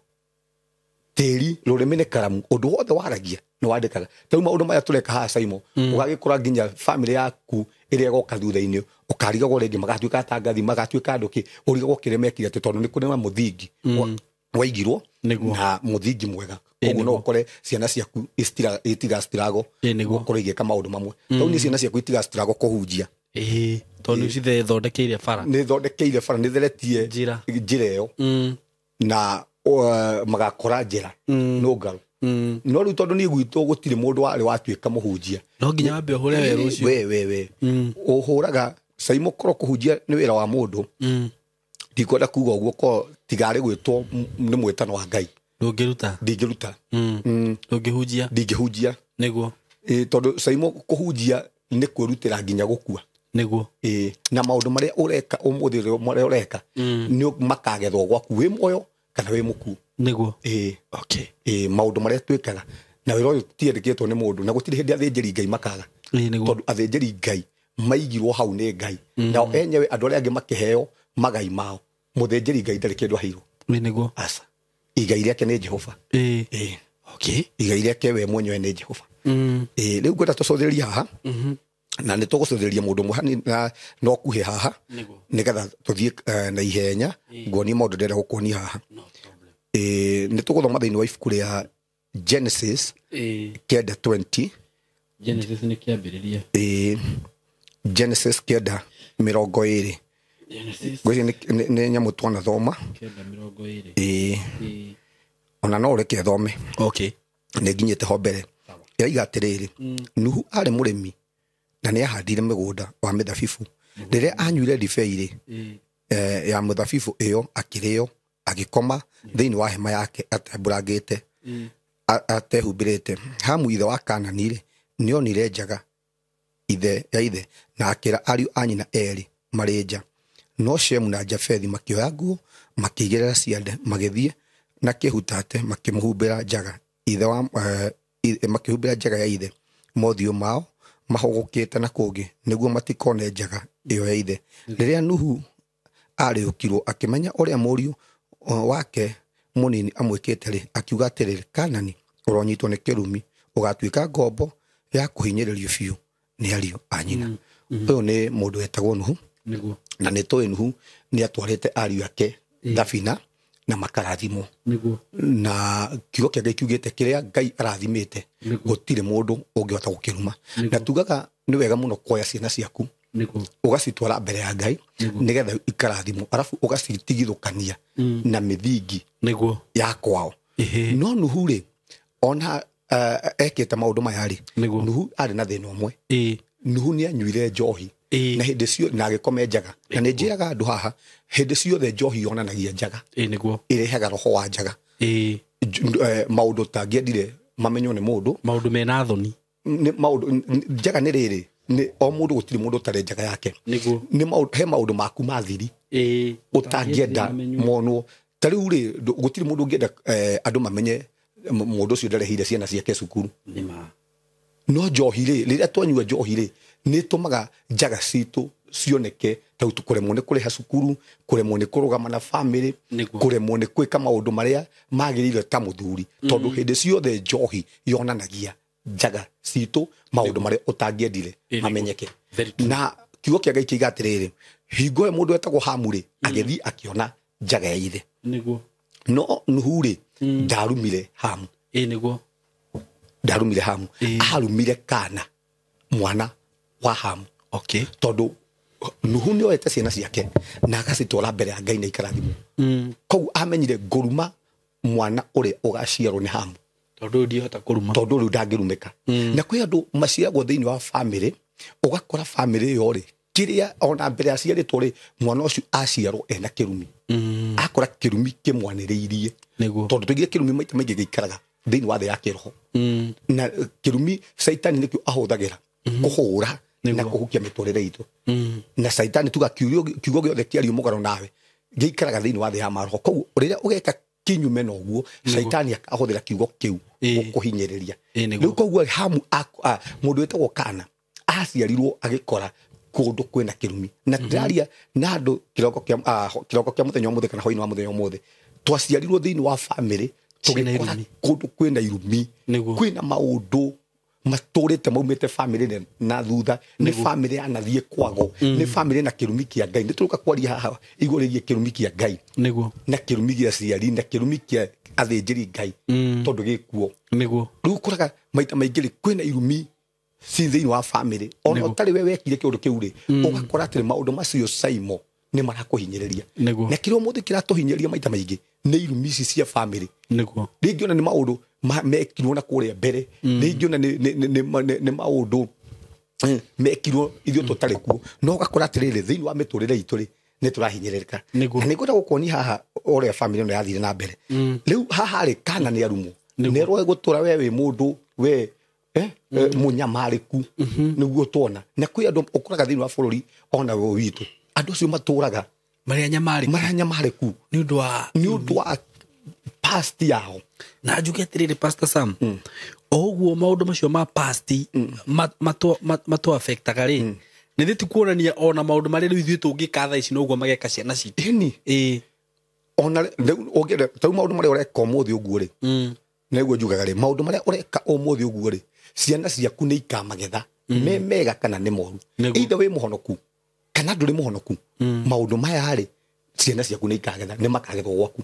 Tĩri rũrĩmĩ nĩ karamu, ũndũ wothe waragia nĩ wandĩkaga. Ta rĩu maũndũ maya tũreka haha Simon, ũgagĩkora nginya family yaku ĩrĩa ĩgoka thutha-inĩ, ũkarigagwo rĩngĩ magatuĩka atangathi, magatuĩka andũ kĩ, ũrigagwo kĩrĩa mekire atĩ, tondũ nĩ kũrĩ na mũthingi waigirwo na mũthingi mwega. Koguo no ũkore ciana ciaku itigacitirago gũkorwo igĩka maũndũ mamwe. Tondũ nĩ ciana ciaku itigacitirago kũhunjia. Tondũ nĩ cithondekeire bara. Nĩ thondekeire bara, nĩ theretie njĩra ĩyo na magakora njĩra nũngarũ. No rĩu tondũ niĩ gwitũ gũtirĩ mũndũ warĩ watuĩka mũhunjia, no nginya wambe ũhũre werũ ũcio. We ũhũraga Simon, korwo kũhunjia nĩ wĩra wa mũndũ, ndikwenda kuga ũguo, korwo tigarĩ gwĩtwo nĩ mwĩtano wa Ngai, ndũngĩruta. Ndingĩruta. Ndũngĩhunjia. Ndingĩhunjia. Nĩguo. Tondũ Simon kũhunjia nĩ kwĩrutĩra nginya gũkua. Nĩguo. Na maũndũ marĩa ũreka ũmũthĩ, marĩa ũreka nĩ makagethwo gwaku wĩ muoyo kana wĩ mũkuũ. Nĩguo. Maũndũ marĩa twĩkaga na wĩra ũyũ tiendeketwo nĩ mũndũ, na gũtirĩ hĩndĩ athĩnjĩri Ngai makaga. Tondũ athĩnjĩri Ngai maigirwo hau nĩ Ngai, nao enyewe andũ arĩa angĩ makĩheo magai mao. Mũthĩnjĩri Ngai ndarĩ kĩndũ aheirwo. Nĩguo. Aca, igai rĩake nĩ Jehova. Igai rĩake we mwenyewe nĩ Jehova. Rĩu ngwenda tũcũthĩrĩrie haha, na nĩ tũgũcũthĩrĩria mũndũ ũmwe na no kuhĩ haha, nĩgetha tũthiĩ na ihenya nguonie maũndũ ndĩrenda gũkuonia haha. Nĩ tũgũthoma thĩinĩ wa ibuku rĩa Genesis 9:20. Genesis nĩ kĩambĩrĩria. Genesis 9:20. Ngwĩciria nĩ nyamũ twanathoma. 9:20. Ona no ũreke thome. Nĩ nginyĩte ho mbere. Ĩraiga atĩrĩrĩ, Nuhu arĩ mũrĩmi na nĩ ahandire mũgũnda wa mĩthabibũ. Rĩrĩa anyuire ndibei rĩ, ya mũthabibũ ĩyo, akĩrĩo, agĩkoma thĩinĩ wa hema yake atembũrangĩte, atehumbĩrĩte. Hamu ithe wa Kanani rĩ, nĩonire njaga ya ithe, na akĩra ariũ a nyina erĩ marĩ nja. No Shemu na Jafethi makĩoya nguo, makĩigĩrĩra ciande, magĩthiĩ na kĩhutate, makĩmũhumbĩra njaga ithe wa makĩhumbĩra njaga ya ithe mothiũ mao mahũgũkĩte na kũngĩ, nĩguo matikone njaga ĩyo ya ithe. Rĩrĩa Nuhu arĩũkirwo akĩmenya ũrĩa mũriũ wake mũnini amwĩkĩte rĩ, akiuga atĩrĩrĩ, Kanani ũronyitwo nĩ kĩrumi, ũgatuĩka ngombo ya kũhinyĩrĩrio biũ nĩ ariũ a nyina. Ũyũ nĩ mũndũ wetagwo Nuhu. Na nĩ tũĩ Nuhu nĩ atwarĩte ariũ ake thabina, Na makarathimwo. Na kiugo kĩa Ngai kiugĩte kĩrĩa Ngai arathimĩte gũtirĩ mũndũ ũngĩhota gũkĩruma. Na tugaga nĩ wega mũno kuoya ciana ciaku ũgacitwara mbere ya Ngai nĩgetha ikarathimwo, arabu ũgacitigithũkania na mĩthingi ya kwao. No Nuhu rĩ, ona ekĩte maũndũ maya rĩ, Nuhu arĩ na thĩna ũmwe. Nuhu nĩ anyuire njohi na hĩndĩ cio na agĩkome njaga. Na nĩ njĩraga andũ haha, hĩndĩ ciothe njohi yonanagia njaga, ĩrehaga roho wa njaga. Maũndũ tangĩendire mamenywo nĩ mũndũ, maũndũ mena thoni, nĩ maũndũ njaga nĩ rĩrĩ, nĩ o mũndũ, gũtirĩ mũndũ ũtarĩ njaga yake. Nĩ maũndũ, he maũndũ maku ma thiri ũtangĩenda monwo. Ta rĩu rĩ, gũtirĩ mũndũ ũngĩenda andũ mamenye mũndũ ũcio ndarehire ciana ciake cukuru. No njohi rĩ, rĩrĩa twanyua njohi rĩ, nĩ ĩtũmaga njaga citũ cioneke, ta kũremwo nĩ kũrĩha cukuru, kũremwo nĩ kũrũgama na bamĩrĩ, kũremwo nĩ gwĩka maũndũ marĩa magĩrĩire ta mũthuri. Tondũ hĩndĩ ciothe njohi yonanagia njaga citũ, maũndũ marĩa ũtangĩendire mamenyeke. Na kiugo kĩa Ngai kĩiga atĩrĩrĩ, hingo ĩyo mũndũ wetagwo Hamu rĩ, agĩthiĩ akĩona njaga ya ithe. No Nuhu rĩ, ndarumire Hamu. Ndarumire Hamu. Arumire Kana, mwana wa Hamu. Tondũ Nuhu nĩ oete ciana ciake na agacitwara mbere ya Ngai na ikarathimwo. Koguo amenyire ngũruma mwana ũrĩa ũgaciarwo nĩ Hamu, tondũ ndihota kũruma, tondũ rĩu ndangĩrumĩka. Na kwĩ andũ maciaragwo thĩinĩ wa bamĩrĩ, ũgakora bamĩrĩ ĩyo rĩ, kĩrĩa ona mbere aciarĩtwo rĩ, mwana ũcio aciarwo ena kĩrumi. Akora kĩrumi kĩmwanĩrĩirie. Tondũ tũigire kĩrumi maita maingĩ gĩikaraga thĩinĩ wa thĩ ya kĩroho. Na kĩrumi Caitani nĩkĩo ahũthagĩra kũhũra na kũhukia mĩtũrĩre itũ. Na Caitani tuga kiugo gĩothe kĩario mũgaro nawe gĩikaraga thĩinĩ wa thĩ ya maroho. Koguo rĩrĩa ũgeka kinyume na ũguo, Caitani akahũthĩra kiugo kĩu gũkũhinyĩrĩria. Rĩu koguo Hamu, mũndũ wĩtagwo Kana, aciarirwo agĩkora kũndũ kwĩna kĩrumi. Na ndĩraria na andũ kĩroko kĩa mũthenya ũmũthĩ kana hwaĩ-inĩ wa mũthenya ũmũthĩ, twaciarirwo thĩinĩ wa bamĩrĩ tũgĩkora kũndũ kwĩna irumi, kwĩna maũndũ matũrĩte maumĩte bamĩrĩ na thutha. Nĩ bamĩrĩ yanathiĩ kwago, nĩ bamĩrĩ na kĩrumi kĩa Ngai. Nĩ tũrũka kwaria haha igũrũ rĩgiĩ kĩrumi kĩa Ngai na kĩrumi gĩa aciari na kĩrumi kĩa athĩnjĩri Ngai, tondũ gĩkuo. Rĩu ũkoraga maita maingĩ rĩ, kwĩna irumi ci thĩinĩ wa bamĩrĩ. Ona ũtarĩ we wekire kĩũndũ kĩu rĩ, ũgakora atĩrĩ maũndũ macio Saimo nĩ marakũhinyĩrĩria. Na kĩrĩa ũmũthĩ kĩratũhinyĩrĩria maita maingĩ nĩ irumi ici cia bamĩrĩ. Rĩngĩ ona nĩ maũndũ mekirwo na kũrĩa mbere, rĩngĩ ona nĩ maũndũ mekirwo ithuĩ tũtarĩ kuo. No ũgakora atĩrĩrĩ, thĩinĩ wa mĩtũrĩre itũ rĩ, nĩ tũrahinyĩrĩrĩka. Na nĩ ngwenda gũkuonia haha ũrĩa bamĩrĩ ĩno yathire na mbere. Rĩu haha rĩ, Kana nĩ arumwo, nĩ gũtũra we wĩ mũndũ we mũnyamarĩku, nĩguo tuona. Na kwĩ andũ ũkoraga thĩinĩ wa bũrũri ona we witũ, andũ acio matũraga marĩa nyamarĩku nĩ ũndũ wa past yao. Na njuge atĩrĩrĩ Pastor Sam, o ũguo maũndũ macio ma past matũ affectaga rĩ, nĩ thĩ ti kuonania ona maũndũ marĩa rĩu ithuĩ tũngĩka thaa ici noguo mageka ciana citũ. Ona rĩu ũngĩenda, ta rĩu maũndũ marĩa ũreka ũmũthĩ ũguo rĩ, nĩguo njugaga rĩ, maũndũ marĩa ũreka ũmũthĩ ũguo rĩ, ciana ciaku nĩ ikamagetha, me mega kana nĩ moru. Either wĩ mũhonoku kana ndũrĩ mũhonoku, maũndũ maya rĩ, ciana ciaku nĩ ikagetha, nĩ makagethwo gwaku.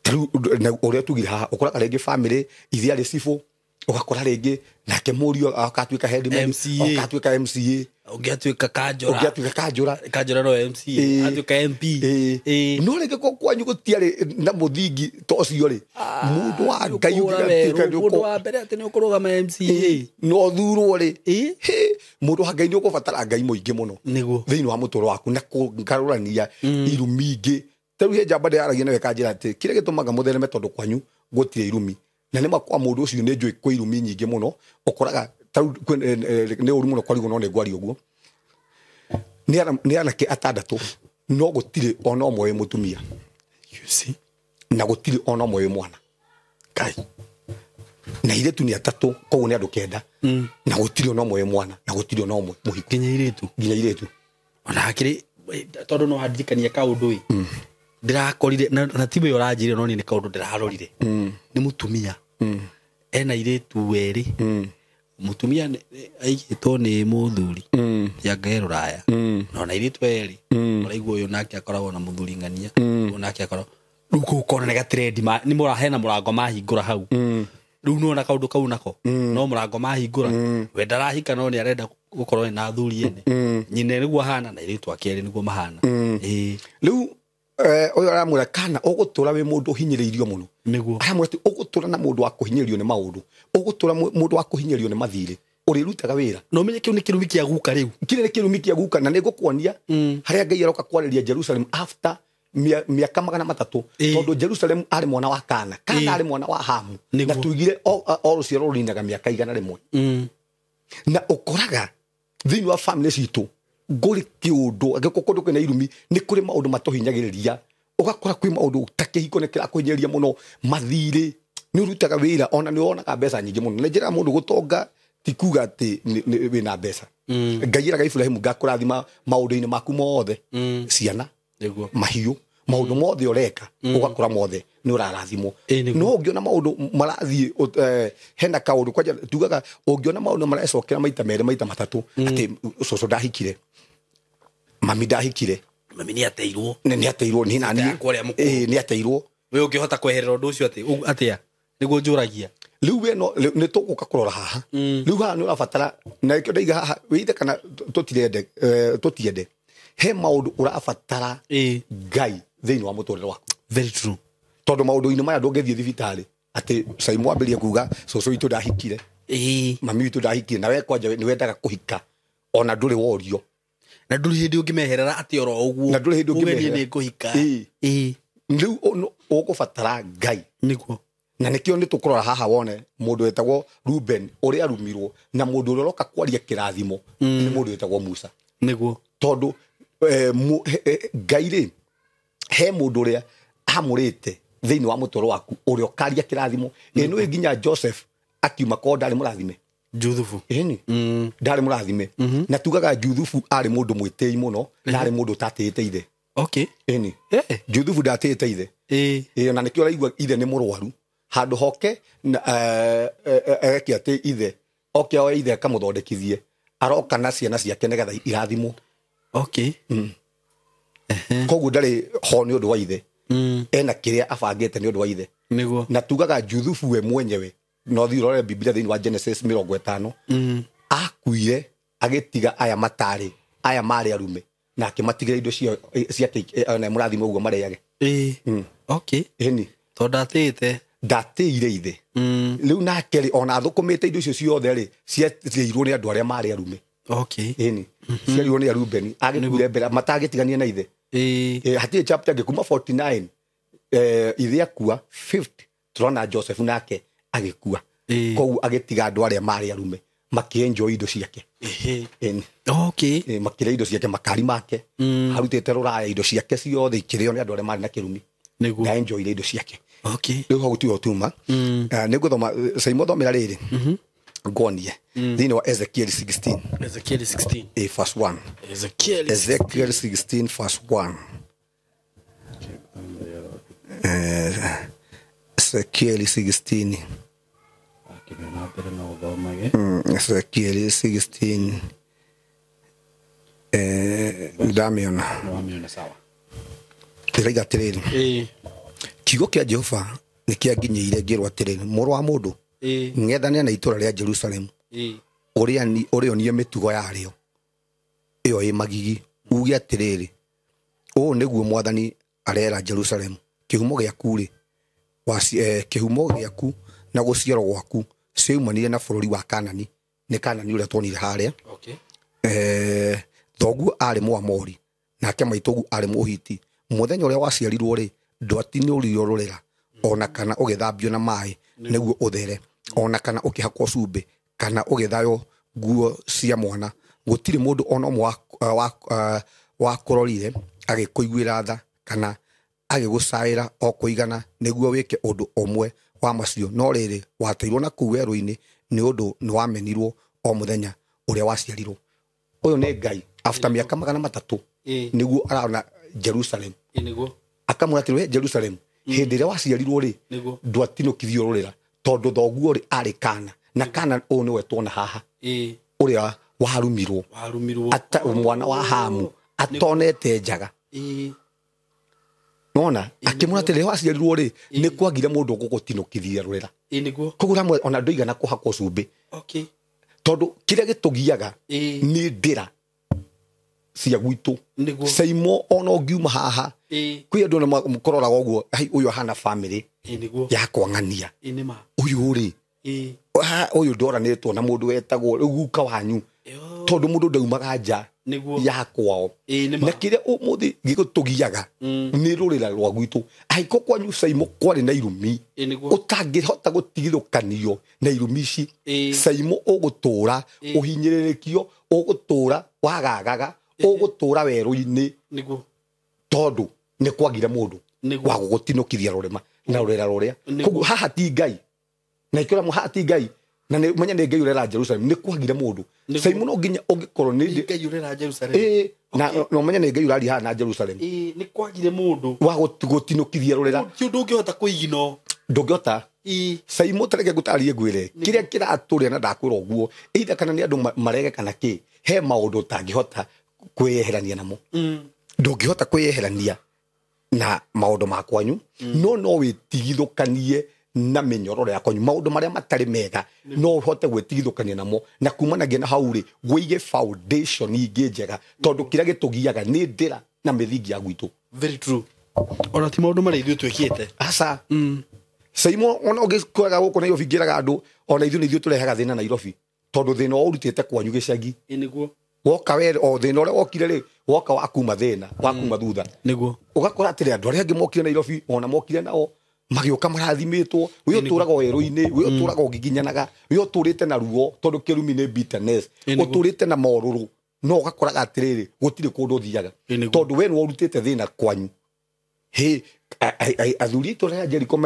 Rĩu ũrĩa tugire haha, ũkoraga rĩngĩ bamĩrĩ ithe arĩ cibũ, ũgakora rĩngĩ nake mũriũ akatuĩka headman, akatuĩka MCA, ũngĩatuĩka kanjũra, kanjũra no MCA, atuĩka MP. No rĩngĩ kwanyu gũtiarĩ na mũthingi ta ũcio rĩ, mũndũ wa Ngai ũngĩgatuĩka mũndũ wa mbere atĩ nĩ ũkũrũgama MCA, no thurwo rĩ, mũndũ wa Ngai nĩ ũkũbatara Ngai mũingĩ mũno thĩinĩ wa mũtũũro waku na kũgarũrania irumi ingĩ. Ta rĩu he njamba ndĩraragia nawe ĩkanjĩra atĩ kĩrĩa gĩtũmaga mũthereme tondũ kwanyu gũtirĩ irumi. Na nĩ kwa mũndũ ũcio nĩ njũĩ kwĩ irumi nyingĩ mũno, ũkoraga ta rĩu nĩ ũru mũno kwarigwo no nĩ ngwaria ũguo. Nĩ anake atandatũ, no gũtirĩ ona ũmwe wĩ mũtumia. Na gũtirĩ ona ũmwe wĩ mwana. Ngai. Na airĩtu nĩ atatũ, koguo nĩ andũ 9. Na gũtirĩ ona ũmwe wĩ mwana, na gũtirĩ ona ũmwe mũhiku. Nginya airĩtu. Ona hakĩrĩ tondũ no handirikania kaũndũ ĩ. Ndĩrakorire na ti we ũranjĩrire no nĩ kaũndũ ndĩrarorire. Nĩ mũtumia. Ena airĩtu erĩ. Mutumia aigĩtwo nĩ mũthuri tianga rũraya no na airĩtu erĩ ũraigua ũyũ nake akoragwo na mũthuri ng'ania ũyũ nake akoragwo rĩu kũu ũkona nĩ gatrendi nĩ hena mũrango mahingũra hau rĩu nĩwona kaũndũ kau nako no mũrango mahingũra we ndarahika no nĩ arenda gũkorwo ena athuri ene nyina nĩguo ahana na airĩtu ake erĩ nĩguo mahana. Rĩu ũyũ aramwĩra kana ũgũtũra wĩ mũndũ ũhinyĩrĩirio mũno nĩguo aramwĩra atĩ ũgũtũra na mũndũ wa kũhinyĩrĩrio nĩ maũndũ ũgũtũra mũndũ wa kũhinyĩrĩrio nĩ mathirĩ ũrĩrutaga wĩra na ũmenye kĩu nĩ kĩrumi kĩa guka rĩu kĩrĩ nĩ kĩrumi kĩa guka na nĩngũkuonia harĩa Ngai aroka kwarĩria Jerusalem after mĩaka 300 tondũ Jerusalem arĩ mwana wa Kana Kana arĩ mwana wa Hamu na tuigire o rũciaro rũrinaga mĩaka 100 na ũkoraga thĩinĩ wa family citũ ngũrĩ kĩũndũ angĩkorwo kũndũ kwĩna irumi nĩ kũrĩ maũndũ matũhinyagĩrĩria ũgakora kwĩ maũndũ ta kĩhiko nĩ kĩrakũhinyĩrĩria mũno mathirĩ nĩ ũrutaga wĩra ona nĩ wonaga mbeca nyingĩ mũno na njĩra ya mũndũ gũtonga ti kuga atĩ wĩna mbeca. Ngai eraga Ibrahimu ngakũrathima maũndũ-inĩ maku mothe ciana mahiũ maũndũ mothe ũreka ũgakora mothe nĩ ũrarathimwo no ũngĩona maũndũ marathiĩ hena kaũndũ kwanja tugaga ũngĩona maũndũ marecokera maita merĩ maita matatũ atĩ cũcũ ndahikire mami ndahikire mami nĩ ateirwo nĩ ateirwo nĩ nani nĩ ateirwo we ũngĩhota kweherera ũndũ ũcio atĩa nĩguo njũragia rĩu we no nĩ tũgũka kũrora haha rĩu haha nĩ ũrabatara na nĩkĩo ndaiga haha wĩithe kana tũtiende he maũndũ ũrabatara Ngai thĩinĩ wa mũtũrĩre waku. Very true. Tondũ maũndũ-inĩ maya ndũngĩthiĩ thibitarĩ atĩ Saimo ambĩrĩrie kuga cũcũ witũ ndahikire mami witũ ndahikire na we kwanja nĩ wendaga kũhika ona ndũrĩ worio na ndũrĩ hĩndĩ ũngĩmeherera atĩ oro ũguo na ndũrĩ hĩndĩ ũngĩmeherera nĩ ngũhika rĩu ũgũbatara Ngai nĩguo na nĩkĩo nĩ tũkũrora haha wone mũndũ wetagwo Ruben ũrĩa arumirwo na mũndũ ũrĩa ũroka kwaria kĩrathimo nĩ mũndũ wetagwo Musa nĩguo tondũ Ngai rĩ he mũndũ ũrĩa amũrĩte thĩinĩ wa mũtũrĩre waku ũrĩa ũkaria kĩrathimo ĩno nginya Joseph akiuma ko ndarĩ mũrathime Juthubu ĩni ndarĩ mũrathime na tugaga Juthubu arĩ mũndũ mwĩtĩi mũno na arĩ mũndũ ũtatĩĩte ithe. Okay. Ĩni Juthubu ndatĩĩte ithe ĩ na nĩkĩo ũraigua ithe nĩ mũrwaru handũ hoke eke atĩ ithe oke oe ithe akamũthondekithie aroka na ciana ciake nĩgetha irathimwo. Okay. Koguo ndarĩ ho nĩ ũndũ wa ithe ena kĩrĩa abangĩte nĩ ũndũ wa ithe nĩguo na tugaga Juthubu we mwenyewe no thiĩ ũrore Biblia thĩinĩ wa Genesis 50 akuire agĩtiga aya matarĩ aya marĩ arume na akĩmatigĩra indo ciake na mũrathime ũguo marĩage. Okay. Ĩni tondũ ndatĩĩte ithe rĩu nake rĩ ona athũkũmĩte indo icio ciothe rĩ ciarĩirwo nĩ andũ arĩa marĩ arume. Okay. Ĩni ciarĩirwo nĩ Arubeni agĩkuire mbere matagĩtigania na ithe hatirĩ chapter ĩngĩ kuma 49 ithe akua 50 tũrona Joseph nake agĩkua koguo agĩtiga andũ arĩa marĩ arume makĩenjoy indo ciake. Ĩni. Okay. Makĩrĩa indo ciake makari make arutĩte rũraya indo ciake ciothe ikĩrĩo nĩ andũ arĩa marĩ na kĩrumi nĩguo na enjoy indo ciake. Okay. Rĩu hau tiho tuma nĩngũthoma Saimo thomera rĩrĩ ngonie thĩinĩ wa Ezekiel 16 Ezekiel 16 verse 1 Ezekiel 16 verse 1 Ezekiel 16 Ezekiel 16 ndamiona sawa ndĩraiga atĩrĩrĩ kiugo kĩa Jehova nĩ kĩanginyĩire ngĩrwo atĩrĩrĩ mũrũ wa mũndũ ng'ethanĩra na itũũra rĩa Jerusalemu ũrĩonie mĩtugo yarĩo ĩyo ĩ magigi uge atĩrĩrĩ ũũ nĩguo Mwathani arera Jerusalemu kĩhumo gĩaku rĩ kĩhumo gĩaku na gũciarwo gwaku ciaumanire na bũrũri wa Kanani nĩ Kanani ũrĩa tuonire harĩa. Okay. Thoguo arĩ Mũamori nake maitũguo arĩ Mũhiti mũthenya ũrĩa waciarirwo rĩ ndwatinũririo rũrĩra ona kana ũgĩthambio na maĩ nĩguo ũthere ona kana ũkĩhakwo cumbĩ kana ũgĩthaywo nguo cia mwana gũtirĩ mũndũ ona ũmwe wakũrorire agĩkũiguĩra tha kana agĩgũcaĩra o kũigana nĩguo wĩke ũndũ ũmwe wa macio no rĩrĩ wateirwo na kũu werũ-inĩ nĩ ũndũ nĩ wamenirwo o mũthenya ũrĩa waciarirwo. Ũyũ nĩ Ngai after mĩaka 300 nĩguo arona Jerusalem akamwĩra atĩrĩ we Jerusalem hĩndĩ ĩrĩa waciarirwo rĩ ndwatinũkithio rũrĩra tondũ thoguo rĩ arĩ Kana Na kana ũyũ nĩwe tuona haha ũrĩa warumirwo mwana wa Hamu atonete njaga. Nona akĩmwĩra atĩrĩ waciarirwo rĩ nĩ kwagire mũndũ ũgũgũtinũkithia rũrĩra. Koguo ramwe ona ndũigana kũhakwo cumbĩ. Tondũ kĩrĩa gĩtũgiaga nĩ ndĩra cia gwitũ. Saimo ona ũngiuma haha kwĩ andũ mũkororaga ũguo ũyũ ahana family ya kwang'ania ũyũ rĩ ũyũ ndoranĩtwo na mũndũ wetagwo rĩu guka wanyu tondũ mũndũ ndaumaga nja ya kwao. Na kĩrĩa ũmũthĩ gĩgũtũgiaga nĩ rũrĩra rwa gwitũ. Angĩkorwo kwanyu Saimo kwarĩ na irumi ũtangĩhota gũtigithũkanio na irumi ici, Saimo ũgũtũra ũhinyĩrĩrĩkio, ũgũtũra wagagaga, ũgũtũra werũ-inĩ tondũ nĩ kwagire mũndũ wa gũgũtinũkithia rũrĩma na rũrĩra rũrĩa. Koguo haha ti Ngai na ikĩra haha ti Ngai na nĩ menya nĩ Ngai ũrera Jerusalem nĩ kwagire mũndũ. Saimo no nginya ũngĩkorwo nĩ Ngai ũrera Jerusalem na no menya nĩ Ngai ũraria haha na Jerusalem nĩ kwagire mũndũ wa gũtinũkithia rũrĩra. Ti ũndũ ũngĩhota kũigino ndũngĩhota. Saimo tareke ngũtarĩrie ngwĩre kĩrĩa kĩratũrĩa na ndakwĩra ũguo either kana nĩ andũ marege kana kĩ he maũndũ ũtangĩhota kwĩyeherania namo. Ndũngĩhota kwĩyeherania na maũndũ ma kwanyu no no wĩtigithũkanie na mĩnyororo ya kwanyu maũndũ marĩa matarĩ mega no ũhote gwĩtigithũkania namo na kumanagia na hau rĩ wĩige foundation ingĩ njega tondũ kĩrĩa gĩtũgiaga nĩ ndĩra na mĩthingi ya gwitũ. Very true. Ona ti maũndũ marĩa ithuĩ twĩkĩte. Aca. Saimo ona ũngĩkoraga gũkũ Nairobi ngĩraga andũ ona ithuĩ nĩ ithuĩ tũrehaga thĩna Nairobi tondũ thĩna ũrutĩte kwanyu gĩcagi. Nĩguo. Woka we o thĩna ũrĩa wokire rĩ woka wakuma thĩna wakuma thutha. Nĩguo. Ũgakora atĩrĩ andũ arĩa angĩ mokire Nairobi ona mokire nao magĩũka marathimĩtwo we ũtũraga werũ-inĩ we ũtũraga ũgiginyanaga we ũtũrĩte na ruo tondũ kĩrumi nĩ bitterness ũtũrĩte na morũrũ no ũgakoraga atĩrĩrĩ gũtirĩ kũndũ ũthiaga tondũ we nĩwe ũrutĩte thĩna kwanyu. Hĩ athuri aitũ arĩa Jeriko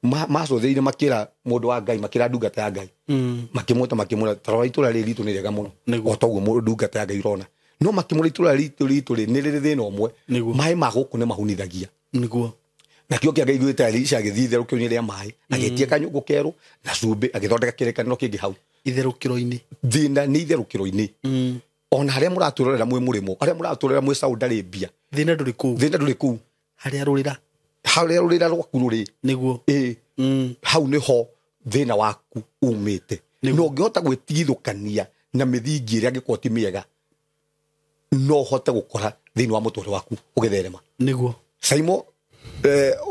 macũthĩrĩire makĩra mũndũ wa Ngai makĩra ndungata ya Ngai makĩmwĩta makĩmwĩra tarora itũra rĩrĩ ritũ nĩ rĩega mũno o toguo mũndũ ndungata ya Ngai ũrona no makĩmwĩra itũra ritũ rĩ nĩ rĩrĩ thĩna ũmwe maĩ ma gũkũ nĩ mahunithagia. Nĩguo. Na kĩo kĩa Ngai gwĩta Elisha agĩthiĩ itherũkĩro-inĩ rĩa maĩ agĩtia kanyũngũ kerũ na cumbĩ agĩthondeka kĩrĩkanĩro kĩngĩ hau itherũkĩro-inĩ. Thĩna nĩ itherũkĩro-inĩ. Ona harĩa mũratũrorera mwĩ mũrĩmo harĩa mũratũrorera mwĩ Saudi Arabia thĩna ndũrĩ kũu. Thĩna ndũrĩ kũu harĩa rũrĩra harĩa rũrĩra rwaku rũrĩ. Nĩguo. Hau nĩho thĩna waku umĩte. Na ũngĩhota gwĩtigithũkania na mĩthingi ĩrĩa angĩkorwo ti mĩega no ũhote gũkora thĩinĩ wa mũtũrĩre waku ũgĩtherema. Nĩguo. Saimo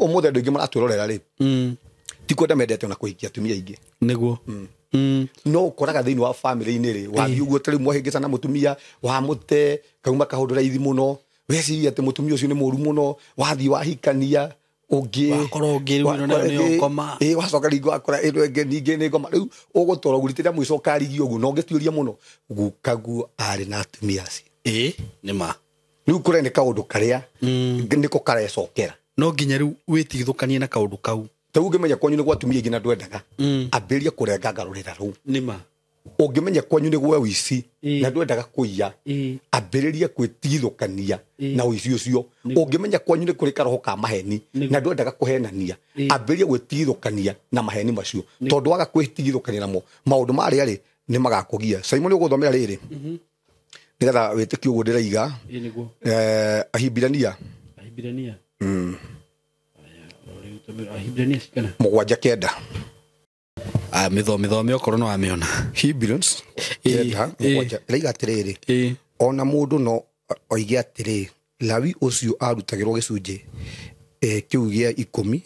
ũmũthĩ andũ aingĩ maratwĩrorera rĩ ti kwenda mendete ona kũhikia atumia aingĩ. Nĩguo. No ũkoraga thĩinĩ wa family-inĩ rĩ wathiĩ ũguo ta rĩu mwahĩngĩcana na mũtumia wamũte kauma kaũndũ raithi mũno weciria atĩ mũtumia ũcio nĩ mũru mũno wathiĩ wahikania ũngĩ wakorwo ũngĩ rĩu ĩno nayo nĩyo ngoma wacoka rĩngĩ wakora ĩno ĩngĩ ningĩ nĩ ngoma rĩu ũgũtũra ũguo rita rĩa mũico ũkarigia ũguo na ũngĩtuĩria mũno gukaguo arĩ na atumia acio. Nĩ ma. Rĩu kũrĩa nĩ kaũndũ karĩa nĩko karecokera. No nginya rĩu wĩtigithũkanie na kaũndũ kau. Ta rĩu ũngĩmenya kwanyu nĩ gwa atumia aingĩ na ndwendaga ambĩrĩria kũrenganga rũrĩra rũu. Nĩ ma. Ũngĩmenya kwanyu nĩ gwa ũici na ndwendaga kũiya ambĩrĩria gwĩtigithũkania na ũici ũcio. Ũngĩmenya kwanyu nĩ kũrĩ karoho ka maheni na ndwendaga kũhenania ambĩrĩria gwĩtigithũkania na maheni macio tondũ waga gwĩtigithũkania namo maũndũ marĩa rĩ nĩ magakũgia. Saimo nĩ ũgũthomera rĩrĩ nĩgetha wĩtĩkie ũguo ndĩraiga. Ahibirania. Ahibirania. Ahibirania cikana 7:9. Mĩthome okorwo no wamĩona. Hebrews 9:7 ĩraiga atĩrĩrĩ ona mũndũ no oige atĩrĩ Lawi ũcio arutagĩrwo gĩcunjĩ kĩu gĩa 10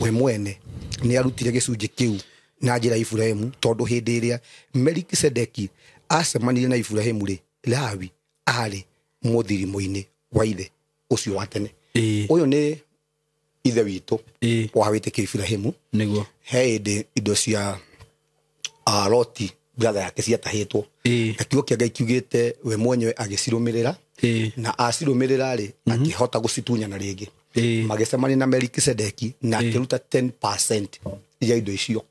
we mwene nĩ arutire gĩcunjĩ kĩu na njĩra ya Iburahĩmu tondũ hĩndĩ ĩrĩa Melikisedeki acemanirie na Iburahĩmu rĩ Lawi arĩ mũthirimo-inĩ wa ithe ũcio wa tene. Ũyũ nĩ ithe witũ wa wĩtĩkio Iburahĩmu. Nĩguo. He hĩndĩ indo cia Loti brother yake ciatahĩtwo na kiugo kĩa Ngai kiugĩte we mwenyewe agĩcirũmĩrĩra na acirũmĩrĩra rĩ akĩhota gũcitunyana rĩngĩ magĩcemania na Melikisedeki na akĩruta 10% ya indo icio.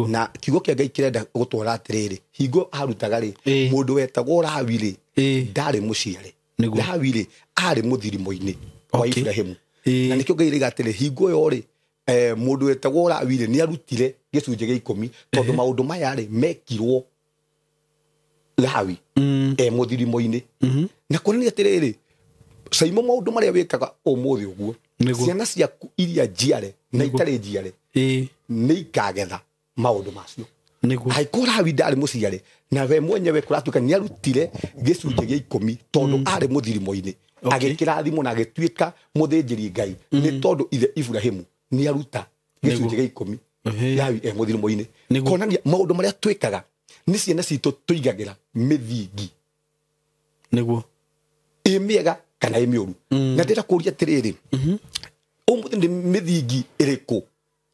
Na kiugo kĩa Ngai kĩrenda gũtwara atĩrĩrĩ hingo arutaga rĩ mũndũ wetagwo Lawi rĩ ndarĩ mũciare. Lawi rĩ arĩ mũthirimo-inĩ wa Iburahĩmu. Na nĩkĩo Ngai rĩga atĩrĩ hingo ĩyo rĩ Mũndũ wetagwo Lawi rĩ nĩ arutire gĩcunjĩ gĩa 10 tondũ maũndũ maya rĩ mekirwo Lawi mũthirimo-inĩ. Na kuonania atĩrĩrĩ, Saimo maũndũ marĩa wĩkaga ũmũthĩ ũguo, ciana ciaku iria njiare na itarĩ njiare nĩ ikagetha maũndũ macio. Angĩkorwo Lawi ndarĩ mũciare na we mwenyewe kũratuĩka nĩ arutire gĩcunjĩ gĩa 10 tondũ arĩ mũthirimo-inĩ, agĩkĩrathimwo na agĩtuĩka mũthĩnjĩri Ngai nĩ tondũ ithe Ibrahimu nĩ aruta gĩcunjĩ gĩa 10 Lawi e mũthirimo-inĩ. Kuonania maũndũ marĩa twĩkaga nĩ ciana citũ tũigagĩra mĩthingi nĩguo ĩ mĩega kana ĩ mĩũru. Na ndĩrenda kũũria atĩrĩrĩ, ũmũthĩ nĩ mĩthingi ĩrĩkũ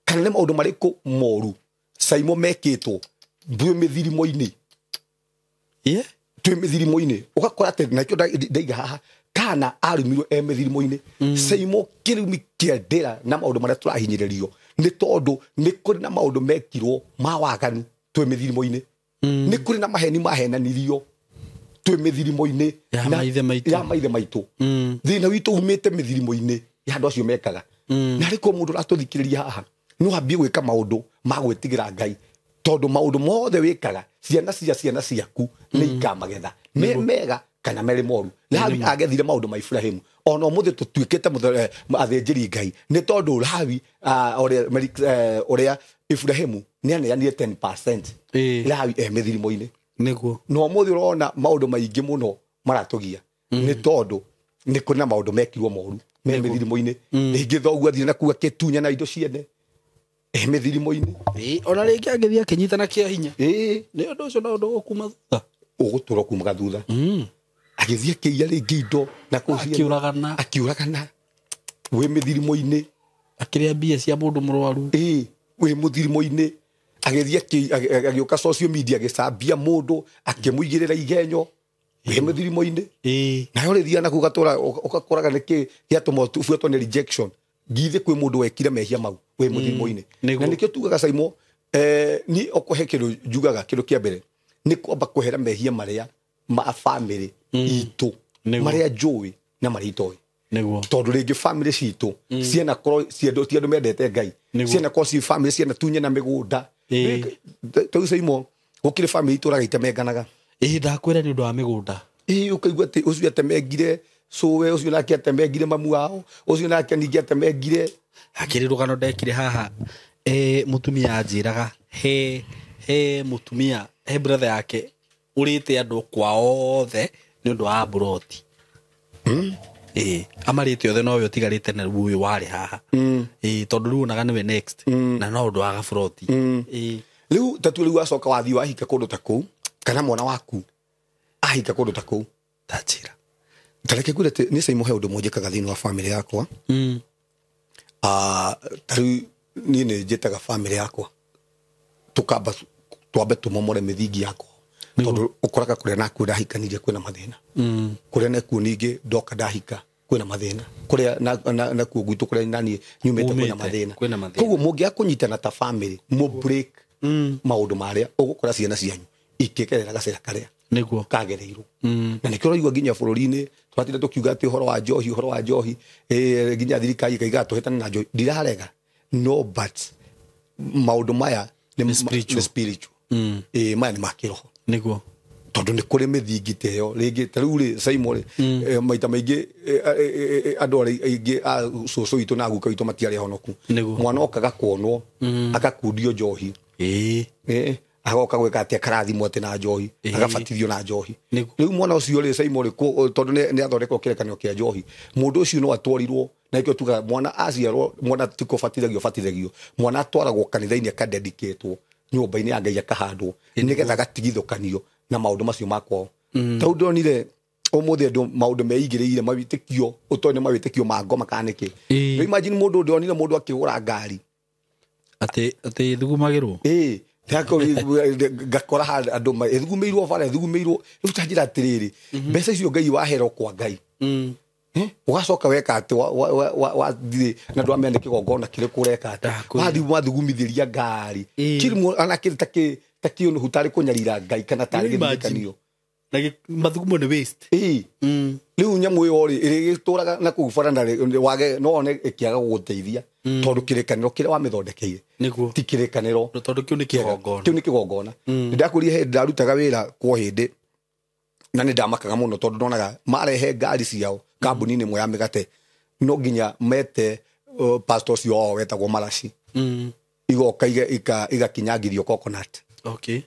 kana nĩ maũndũ marĩkũ moru Saimo mekĩtwo twĩ mĩthirimo-inĩ? Twĩ mĩthirimo-inĩ ũgakora atĩ nakĩo ndaiga haha kana arumirwo e mĩthirimo-inĩ. Saimo kĩrumi kĩa ndĩra na maũndũ marĩa tũrahinyĩrĩrio nĩ tondũ nĩ kũrĩ na maũndũ mekirwo ma waganu twĩ mĩthirimo-inĩ. Nĩ kũrĩ na maheni mahenanirio twĩ mĩthirimo-inĩ ya maithe maitũ. Thĩna witũ umĩte mĩthirimo-inĩ ya andũ acio mekaga. Na arĩ korwo mũndũ ũratũthikĩrĩria haha no ambie gwĩka maũndũ ma gwĩtigĩra Ngai tondũ maũndũ mothe wĩkaga ciana cia ciana ciaku nĩ ikamagetha me mega kana merĩ moru. Lawi agethire maũndũ ma Ibrahimu ona ũmũthĩ tũtuĩkĩte athĩnjĩri Ngai nĩ tondũ Lawi ũrĩa Ibrahimu nĩ aneanire 10% Lawi e mĩthirimo-inĩ. Nĩguo na ũmũthĩ ũrona maũndũ maingĩ mũno maratũgia nĩ tondũ nĩ kũrĩ na maũndũ mekirwo moru me mĩthirimo-inĩ. Rĩngĩ thoguo athire na kuu akĩtunya na indo ciene e mĩthirimo-inĩ. Ona rĩngĩ angĩthiĩ akĩnyitana kĩa hinya nĩ ũndũ ũcio no ũndũ ũkuma thutha, ũgũtũra kumaga thutha. Agĩthiĩ akĩiya rĩngĩ indo na kũu akiũragana wĩ mĩthirimo-inĩ, akĩrĩa mbia cia mũndũ mũrwaru wĩ mũthirimo-inĩ. Agĩthiĩ agĩũka social media agĩcambia mũndũ akĩmũigĩrĩra igenyo wĩ mĩthirimo-inĩ. Nayo rĩthiaga na kuu gatũra ũgakoraga nĩkĩ gĩatũma ũbuatwo nĩ rejection. Githĩ kwĩ mũndũ wekire mehia mau wĩ mũthirimo-inĩ. Na nĩkĩo tugaga Saimo, ni ũkũhe kĩndũ njugaga kĩndũ kĩa mbere nĩ kwamba kwehera mehia marĩa ma family itũ marĩa njũĩ na marĩa itoĩ. Tondũ rĩngĩ family citũ cianakorwo ti andũ mendete Ngai, cianakorwo ci family cianatunya na mĩgũnda. Rĩu Saimo gũkĩrĩ family itũraga itemenganaga. Ndakwĩra nĩ ũndũ wa mĩgũnda. Ũkaigua atĩ ũcio atemengire cũwe, ũcio nake atemengire mamu wao, ũcio nake ningĩ atemengire. Hakĩrĩ rũgano ndekire haha, mũtumia anjĩraga he mũtumia he brother yake ũrĩte andũ kwao othe nĩ ũndũ wa mburoti. Amarĩte othe nowe ũtigarĩte na rĩu ũyũ warĩ haha. Tondũ rĩu onaga nĩwe next na no ũndũ wa gaburoti. Rĩu tatue rĩu wacoka wathiĩ wahika kũndũ ta kũu kana mwana waku ahika kũndũ ta kũu, ta njĩra tareke ngwĩre atĩ niĩ Saimo he ũndũ ũmwe njĩkaga thĩinĩ wa family yakwa. Ta rĩu niĩ nĩ njĩtaga family yakwa tũkamba twambe tũmomore mĩthingi yakwa tondũ ũkoraga kũrĩa nakuo ndahikanirie kwĩna mathĩna, kũrĩa nakuo ningĩ ndoka ndahika kwĩna mathĩna, kũrĩa nakuo gwitũ kũrĩa naniĩ nyumĩte kwĩna mathĩna. Koguo mũngĩaga kũnyitana ta family mũ break maũndũ marĩa ũgũkora ciana cianyu ikĩgerera gacĩra karĩa nĩguo kagereirwo. Na nĩkĩo ũraigua nginya bũrũri-inĩ tũratinda tũkiuga atĩ ũhoro wa njohi nginya thirikari ĩkaiga tũhĩtane na njohi. Ndirarega, no but maũndũ maya nĩ spiritual. Maya nĩ ma kĩroho. Nĩguo tondũ nĩ kũrĩ mĩthingi ta ĩyo rĩngĩ ta rĩu rĩ Saimo rĩ maita maingĩ andũ arĩa aingĩ a cũcũ witũ na guka witũ matiarĩ ahonoku. Mwana okaga kuonwo akakundio njohi, agoka gwĩka atĩ akarathimwo atĩ na njohi, agabatithio na njohi. Rĩu mwana ũcio rĩ Saimo rĩ tondũ nĩ athondekwo kĩrekanĩro kĩa njohi, mũndũ ũcio no atwarirwo na nĩkĩo tugaga mwana aciarwo, mwana ti kũbatithagio batithagio, mwana atwaragwo kanitha-inĩ akadedicatwo nyũmba-inĩ ya Ngai akahandwo nĩgetha agatigithũkanio na maũndũ macio ma kwao. Tondũ ndonire ũmũthĩ andũ maũndũ meigĩrĩire mawĩtĩkio ũtoĩ nĩ mawĩtĩkio ma ngoma kana nĩkĩ. Rĩu imagine mũndũ ndonire mũndũ akĩgũra ngari atĩ ĩthugumagĩrwo. Ngakora andũ ĩthugumĩirwo bara ĩthugumĩirwo. Rĩu ta njĩra atĩrĩrĩ, mbeca icio Ngai waherwo kwa Ngai ũgacoka weka atĩ wathiĩ na ndwamenya nĩ kĩgongona kĩrĩkũ ũreka atĩ wathiĩ wathugumithĩria ngari kĩrĩ ana kĩrĩ ta kĩũnũhu tarĩ kũnyarira Ngai kana tarĩ gĩthikanio. Na mathugumo nĩ waste. Ĩĩ. Rĩu nyamũ ĩyo rĩ ĩrĩgĩtũraga na kũu bara na wage no one ĩkĩaga gũgũteithia tondũ kĩrĩkanĩro kĩrĩa wamĩthondekeire Nĩguo. ti kĩrĩkanĩro Tondũ kĩu nĩ kĩgongona. Kĩu nĩ kĩgongona. Nĩndakũria hĩndĩ ndarutaga wĩra kwa hĩndĩ na nĩ ndamakaga mũno tondũ ndonaga marehe ngari ciao kambuni-inĩ ĩmwe ya mĩgate no nginya mete pastor ũcio wao wetagwo Maraci. Igoka igakinyangithio coconut. Okay.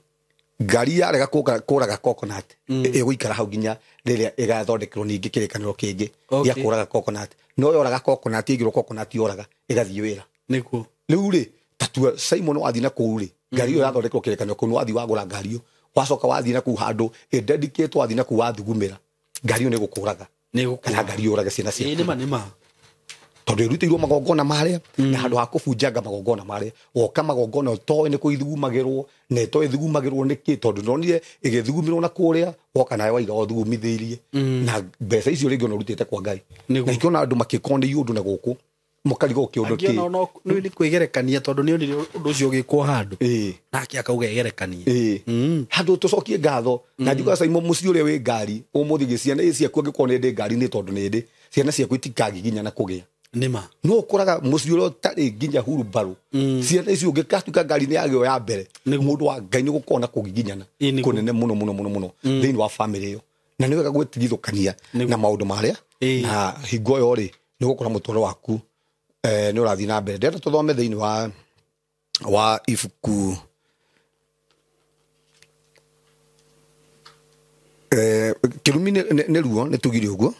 Ngari yarega kũraga coconut ĩgũikara hau nginya rĩrĩa ĩgathondekerwo ningĩ kĩrĩkanĩro kĩngĩ gĩa kũraga coconut. No yoraga coconut ĩigĩrwo coconut yoraga ĩgathiĩ wĩra. Nĩguo. Rĩu rĩ tatua Simon wathiĩ na kũu rĩ ngari ĩyo yathondekerwo kĩrĩkanĩro kũu nĩ wathiĩ wagũra ngari ĩyo wacoka wathiĩ na kũu handũ ĩ-dedicate wathiĩ na kũu wathugumĩra ngari ĩyo nĩ ĩgũkũraga. Kana ngari yũrage ciana ciaku. Ĩĩ nĩma nĩma. Tondũ ĩrutĩirwo magongona marĩa na handũ ha kũbunjanga magongona marĩa woka magongona ũtoĩ nĩ kũithugumagĩrwo na ĩtoĩ ĩthugumagĩrwo nĩkĩ tondũ ndonire ĩgĩthugumĩrwo na kũrĩa woka nawe waiga ũthugumithĩirie na mbeca icio rĩngĩ ona ũrutĩte kwa Ngai. Na ikĩona andũ makĩkwo nĩ iũndũ na gũkũ mũkarigwo kĩũndũ kĩ. Angĩ ona nĩ kwĩgerekania tondũ nĩ onire ũndũ ũcio ũgĩkwo handũ. Nake akauga egerekanie. Handũ tũcokie ngatho na njugaga Simon mũciĩ ũrĩa wĩ ngari ũmũthĩ gĩ ciana ciaku angĩkorwo nĩ ndĩ ngari nĩ tondũ nĩ ndĩ ciana ciaku itikagiginya na kũgĩa. Nĩma. No ũkoraga mũciĩ ũrĩa ũtarĩ nginya hurumbarũ ciana icio ũngĩkatuĩka ngari nĩ yagĩo ya mbere mũndũ wa Ngai nĩ gũkorwo na kũgiginyana kũnene mũno mũno mũno mũno thĩinĩ wa famĩlĩ ĩyo. Na nĩ wega gwĩtigithũkania na maũndũ marĩa na hingo ĩyo rĩ nĩ ũgũkora mũtũrĩre waku nĩ ũrathiĩ na mbere. Ndĩrenda tũthome thĩinĩ wa ibuku kĩrumi nĩ ruo nĩ tugire ũguo.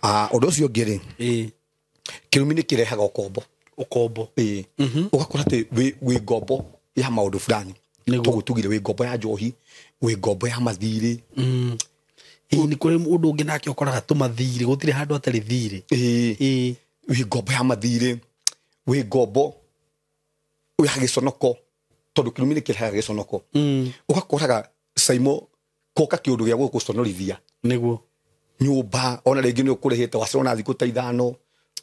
Ũndũ ũcio ũngĩ rĩ kĩrumi nĩ kĩrehaga ũkombo. Ũkombo. Ĩĩ. Ũgakora atĩ wĩ ngombo ya maũndũ fulani. Toguo tugire wĩ ngombo ya njohi, wĩ ngombo ya mathirĩ. Ĩĩ nĩ kũrĩ ũndũ ũngĩ nake ũkoraga tũmathirĩ gũtirĩ handũ hatarĩ thirĩ. Ĩĩ. Wĩ ngombo ya mathirĩ, wĩ ngombo ya gĩconoko tondũ kĩrumi nĩ kĩrehaga gĩconoko. Ũgakoraga Simon koka kĩũndũ gĩa gũgũconorithia. Nĩguo. Nyũmba ona rĩngĩ nĩ ũkũrĩhĩte wacerwo na thikũ ta ithano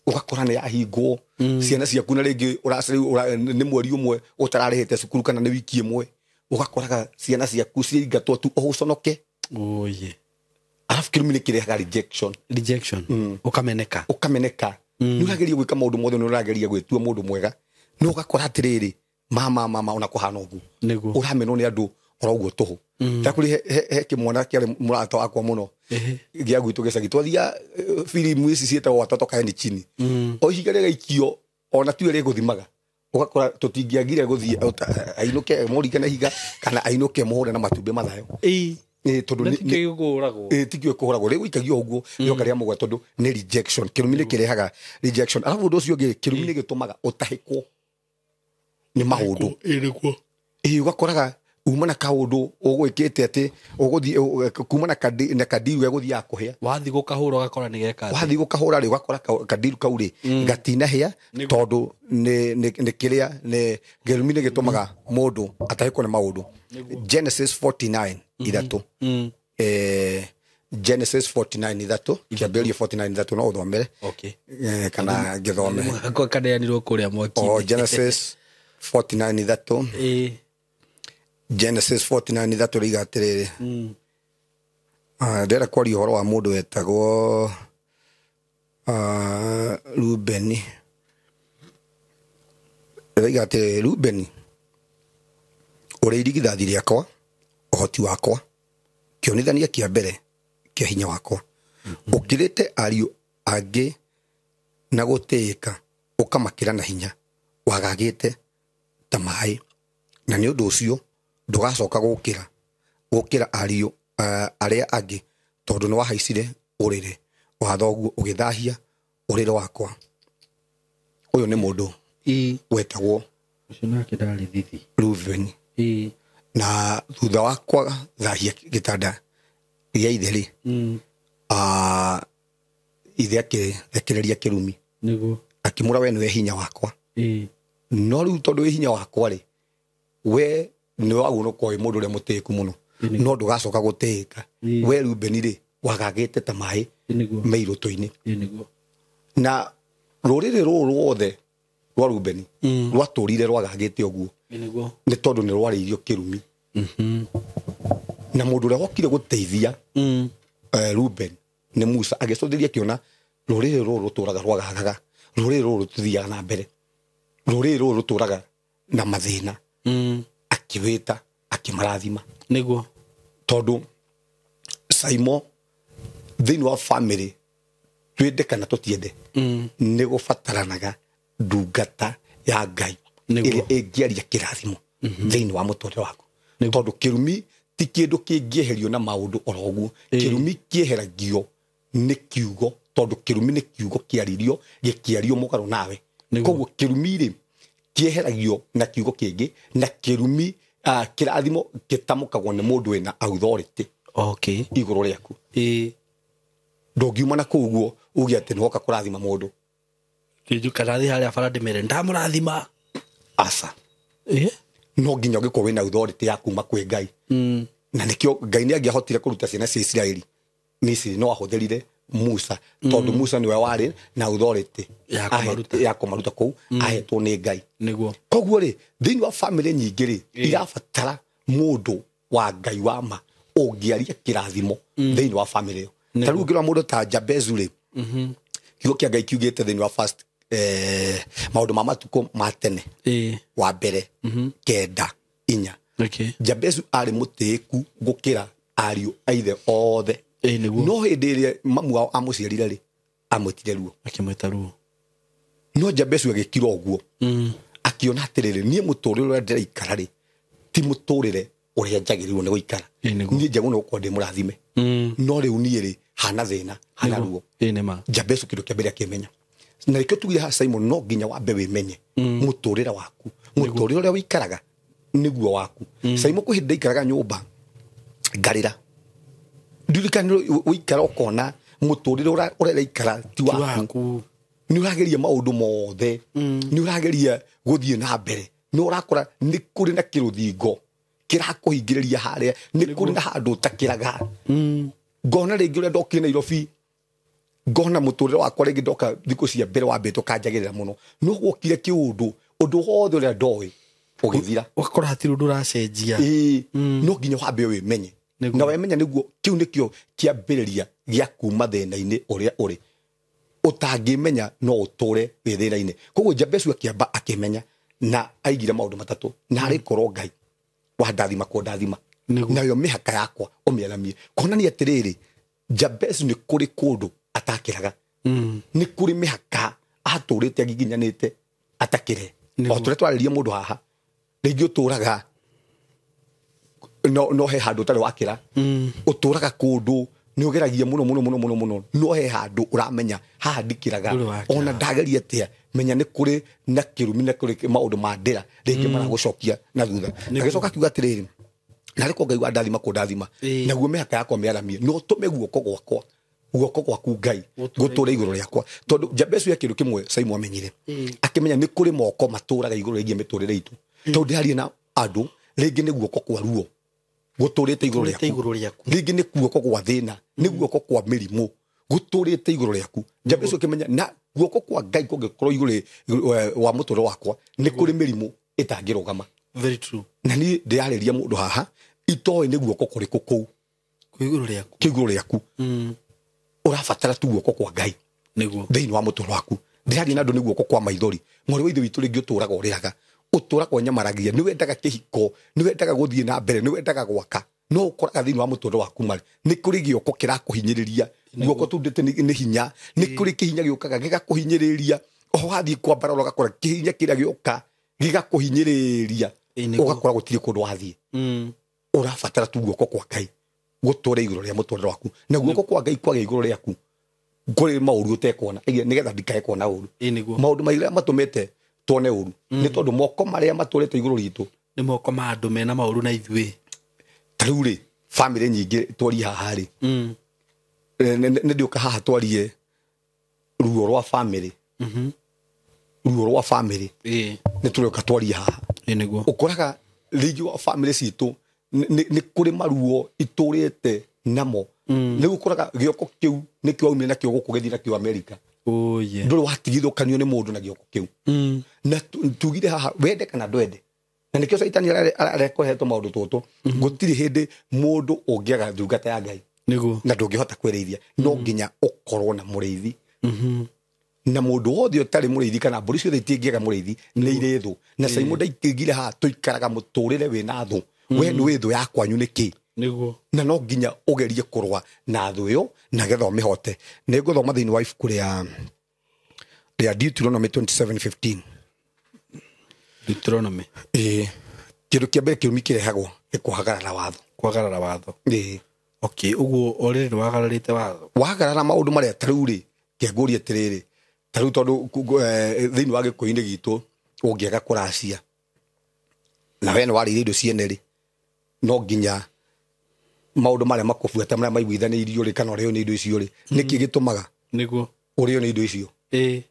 ũgakora nĩ yahingwo ciana ciaku na rĩngĩ nĩ mweri ũmwe ũtararĩhĩte cukuru kana nĩ wiki ĩmwe ũgakoraga ciana ciaku ciaingatwo tu ũconoke. Oye. Arabu kĩrumi nĩ kĩrehaga rejection. Rejection. Ũkameneka. Ũkameneka. Nĩ ũrageria gwĩka maũndũ mothe nĩ ũrageria gwĩtua mũndũ mwega no ũgakora atĩrĩrĩ mama ona kũhana ũguo. Nĩguo. Ũramenwo nĩ andũ oro ũguo tũhũ. Ndakũrĩ he kĩmwana kĩarĩ mũrata wakwa mũno gĩa gwitũ gĩcagi twathia filimu ici ciĩtagwo Watoto Kaeni Chini. O ihiga rĩgaikio ona tiwe rĩgũthimaga ũgakora tũtingĩagire gũthiĩ ainũke mũringe na ihiga kana ainũke mũhũre na matumbĩ mathayo. Ĩĩ. Tondũ tikĩũĩ kũhũragwo. Ĩĩ tikĩũĩ kũhũragwo rĩgũikagio ũguo rĩoka rĩa mũgwa tondũ nĩ rejection. Kĩrumi nĩ kĩrehaga rejection. Arabu ũndũ ũcio ũngĩ kĩrumi nĩ gĩtũmaga ũtahĩkwo nĩ maũndũ. Ĩĩ nĩguo. Ĩĩ ũgakoraga uma na kaũndũ ũgwĩkĩte atĩ ũgũthiĩ kuma na kandiru gegũthiaga kũhĩa. Wathiĩ gũkahũra ũgakora nĩ geka atĩ. Wathiĩ gũkahũra rĩ ũgakora kandiru kau rĩ gatinahĩa tondũ nĩ kĩrĩa nĩ kĩrumi nĩ gĩtũmaga mũndũ atahĩkwo nĩ maũndũ. Genesis 49:3. Genesis 49:3 kĩambĩrĩria 49:3 no ũthomere. Okay. Kana ngĩthome. Gakwa kaneanirwo kũrĩa mwaki-inĩ. O Genesis 49:3. Ĩĩ. Genesis 49:3 rĩiga atĩrĩrĩ. Ndĩrenda kwaria ũhoro wa mũndũ wetagwo Rubeni. Rĩiga atĩrĩrĩ, Rubeni ũrĩ irigithathi rĩakwa, ũhoti wakwa, kĩonithania kĩa mbere kĩa hinya wakwa. Ũkĩrĩte ariũ angĩ na gũtĩĩka, ũkamakĩra na hinya, wagagĩte ta maĩ, na nĩ ũndũ ũcio ndũgacoka gũkĩra ariũ arĩa angĩ tondũ nĩ wahaicire ũrĩrĩ wa thoguo ũgĩthahia ũrĩrĩ wakwa. Ũyũ nĩ mũndũ wetagwo Ũcio nake ndarĩ thithi. Rubeni. Na thutha wa kwathahia gĩtanda gĩa ithe rĩ, ithe akĩrekereria kĩrumi. Nĩguo. Akĩmũra we nĩwe hinya wakwa. No rĩu tondũ wĩ hinya wakwa rĩ, we nĩ wagũrwo kwa mũndũ ũrĩa mũtĩĩku mũno no ndũgacoka gũtĩĩka. We Rubeni rĩ wagagĩte ta maĩ me irũtũ-inĩ. Na rũrĩrĩ rũrũ ruothe rwa Rubeni rwatũrire rwagagĩte ũguo nĩ tondũ nĩ rwarĩirio kĩrumi. Na mũndũ ũrĩa wokire gũteithia Ruben nĩ Musa, agĩcũthĩria akĩona rũrĩrĩ rũrũ rũtũraga rwagagaga, rũrĩrĩ rũrũ rũtithiaga na mbere, rũrĩrĩ rũrũ rũtũraga na mathĩna. Akĩwĩta akĩmarathima. Nĩguo. Tondũ Saimo thĩinĩ wa family twende kana tũtiende, nĩ gũbataranaga ndungata ya Ngai ĩrĩa ĩngĩaria kĩrathimo thĩinĩ wa mũtũrĩre waku. Tondũ kĩrumi ti kĩndũ kĩngĩeherio na maũndũ oro ũguo. Kĩrumi kĩeheragio nĩ kiugo, tondũ kĩrumi nĩ kiugo kĩaririo gĩkĩario mũgarũ nawe. Koguo kĩrumi rĩ kĩeheragio na kiugo kĩngĩ, na kĩrumi kĩrathimo gĩtamũkagwo nĩ mũndũ wĩna authority igũrũ rĩaku. Ndũngiuma na kũu ũguo uge atĩ nĩwoka kũrathima mũndũ. Kana thiĩ harĩa bara ndĩmere ndamũrathima. Aca. No nginya ũngĩkorwo wĩna authority ya kuma kwĩ Ngai. Na nĩkĩo Ngai nĩ angĩahotire kũruta ciana cia Isiraeli Misiri, no ahũthĩrire Musa, tondũ Musa nĩwe warĩ na authority ya kũmaruta kũu, ahetwo nĩ Ngai. Nĩguo. Koguo rĩ, thĩinĩ wa family nyingĩ rĩ, irabatara mũndũ wa Ngai wa ma ũngĩaria kĩrathimo thĩinĩ wa family ĩyo. Ta rĩu ũngĩrora mũndũ ta Jabezu rĩ, kiugo kĩa Ngai kiugĩte thĩinĩ wa first maũndũ ma matukũ ma tene wa mbere 9 4. Jabezu arĩ mũtĩĩku gũkĩra ariũ a ithe othe. No hĩndĩ ĩrĩa mamu wao amũciarire rĩ, amwĩtire ruo. Akĩmwĩta ruo. No Jabezu agĩkira ũguo, akiona atĩrĩrĩ, niĩ mũtũrĩre ũrĩa ndĩraikara rĩ, ti mũtũrĩre ũrĩa njagĩrĩirwo nĩ gũikara. Niĩ njagĩrĩirwo nĩ gũkorwo ndĩ mũrathime. No rĩu niĩ rĩ, hana thĩna, hana ruo. Jabezu kĩndũ kĩa mbere akĩmenya. Na nĩkĩo tugire haha Simon, no nginya wambe wĩmenye mũtũrĩre waku, mũtũrĩre ũrĩa wĩikaraga nĩguo waku. Simon kwĩ hĩndĩ ndaikaraga nyũmba ngarĩra, ndirikane wĩikara ũkona mũtũrĩre ũrĩa ũraikara ti waku. Nĩ ũrageria maũndũ mothe, nĩ ũrageria gũthiĩ na mbere, nĩ ũrakora nĩ kũrĩ na kĩrũthingo kĩrakũhingĩrĩria harĩa, nĩ kũrĩ na handũ ũtakĩraga. Ngona rĩngĩ ũrĩa ndokire Nairobi, ngona mũtũrĩre wakwa rĩngĩ ndoka thikũ cia mbere wambĩte ũkanjagĩrĩra mũno, no gwokire kĩũndũ, ũndũ wothe ũrĩa ndoĩ ũgĩthira. Ũgakora hatirĩ ũndũ ũracenjia. No nginya wambe wĩmenye. Na wemenya nĩguo kĩu nĩkĩo kĩambĩrĩria gĩa kuma thĩna-inĩ ũrĩa ũrĩ. Ũtangĩmenya no ũtũre wĩ thĩna-inĩ. Koguo Jabezu akĩamba akĩmenya na aigire maũndũ matatũ, na arĩ korwo Ngai wandathima kũndathima, nayo mĩhaka yakwa ũmĩaramie. Kuonania atĩrĩrĩ, Jabezu nĩ kũrĩ kũndũ atakĩraga, nĩ kũrĩ mĩhaka atũrĩte agiginyanĩte atakĩre. O tũrĩa twarĩria mũndũ haha, rĩngĩ ũtũraga no he handũ ũtarĩ wakĩra, ũtũraga kũndũ nĩ ũgeragia mũno mũno mũno mũno mũno, no he handũ ũramenya haha ndikĩraga, ona ndageria atĩa, menya nĩ kũrĩ na kĩrumi na kũrĩ maũndũ ma ndĩra rĩngĩ maragũcokia na thutha. Agĩcoka akiuga atĩrĩrĩ, narĩ ko Ngai wandathima kũndathima, naguo mĩhaka yakwa mĩaramie, no ũtũme guoko gwakwa, guoko gwaku Ngai gũtũre igũrũ rĩakwa. Tondũ Jabezu ya kĩndũ kĩmwe Simon amenyire, akĩmenya nĩ kũrĩ moko matũraga igũrũ rĩgiĩ mĩtũrĩre itũ. Tondũ ndĩraria na andũ rĩngĩ nĩ guoko kwa ruo gũtũrĩte igũrũ rĩaku, rĩngĩ nĩ guoko gwa thĩna, nĩ guoko kwa mĩrimũ gũtũrĩte igũrũ rĩaku. Jabezu akĩmenya na guoko kwa Ngai kũngĩkorwo igũrũ wa mũtũrĩre wakwa, nĩ kũrĩ mĩrimũ ĩtangĩrũgama. Very true. Na niĩ ndĩrarĩria mũndũ haha itoĩ nĩ guoko kũrĩkũ kũu igũrũ rĩaku, igũrũ rĩaku. Ũrabatara tu guoko kwa Ngai thĩinĩ wa mũtũrĩre waku. Ndĩraria na andũ nĩ guoko kwa maithori. Mwarĩ wa ithe witũ rĩngĩ ũtũraga ũrĩraga, ũtũraga ũnyamaragia, nĩ wendaga kĩhiko, nĩ wendaga gũthiĩ na mbere, nĩ wendaga gwaka, no ũkoraga thĩinĩ wa mũtũrĩre waku marĩ nĩ kũrĩ gĩoko kĩrakũhinyĩrĩria. Guoko tu ndĩte nĩ hinya, nĩ kũrĩ kĩhinya gĩũkaga gĩgakũhinyĩrĩria. Oho wathiĩ kwambarara ũgakora kĩhinya kĩrĩa gĩoka gĩgakũhinyĩrĩria, ũgakora gũtirĩ kũndũ wathiĩ. Ũrabatara tu guoko kwa Ngai gũtũre igũrũ rĩa mũtũrĩre waku, na guoko kwa Ngai kwagĩa igũrũ rĩaku kũrĩ maũru ũtekuona, nĩgetha ndikae kuona ũru. Maũndũ marĩa matũmĩte tuone ũru nĩ tondũ moko marĩa matũrĩte igũrũ ritũ nĩ moko ma andũ mena maũru na ithuĩ. Ta rĩu rĩ, family nyingĩ twarie haha rĩ, nĩ ndĩũka haha twarie ruo rwa family, ruo rwa family nĩ tũrĩũka twarie haha. Ũkoraga rĩngĩ wa family citũ nĩ kũrĩ maruo itũrĩte namo. Rĩu ũkoraga gĩoko kĩu nĩkĩo waumire nakĩo gũkũ gĩthiĩ nakĩo America. Ndũrĩ watigithũkanio nĩ mũndũ na gĩoko kĩu. Na tugire haha wende kana ndwende, Na nĩkĩo caitani arekũhetwo maũndũ tũtũ. Gũtirĩ hĩndĩ mũndũ ũngĩaga ndungata ya Ngai. Nĩguo. Na ndũngĩhota kwĩrĩithia. No nginya ũkorwo na mũrĩithi. Na mũndũ wothe ũtarĩ mũrĩithi kana mbũri ciothe itingĩaga mũrĩithi nĩ irĩ thũ. Na Simon ndaingĩngire haha tũikaraga mũtũrĩre wĩna thũ. We nĩ wĩ thũ ya kwanyu nĩkĩ? Nĩguo. Na no nginya ũgerie kũrũa na thũ ĩyo na getha ũmĩhote. Nĩ ngũthoma thĩinĩ wa ibuku rĩa Deuteronomy 27:15. Deuteronomy. Ĩĩ. Kĩndũ kĩa mbere kĩrumi kĩrehagwo nĩ kwagarara watho. Kwagarara watho. Ĩĩ. Okay, ũguo already nĩwagararĩte watho. Wagarara maũndũ marĩa ta rĩu rĩ, ngengũria atĩrĩrĩ, ta rĩu tondũ thĩinĩ wa gĩkũyũ-inĩ gitũ ũngĩaga kũracia na we nĩwarĩire indo ciene rĩ, no nginya maũndũ marĩa makũbuata marĩa maiguithanĩirio rĩ, kana ũrĩo nĩ indo icio rĩ, nĩkĩ gĩtũmaga Nĩguo. ũrĩo nĩ indo icio? Ĩĩ.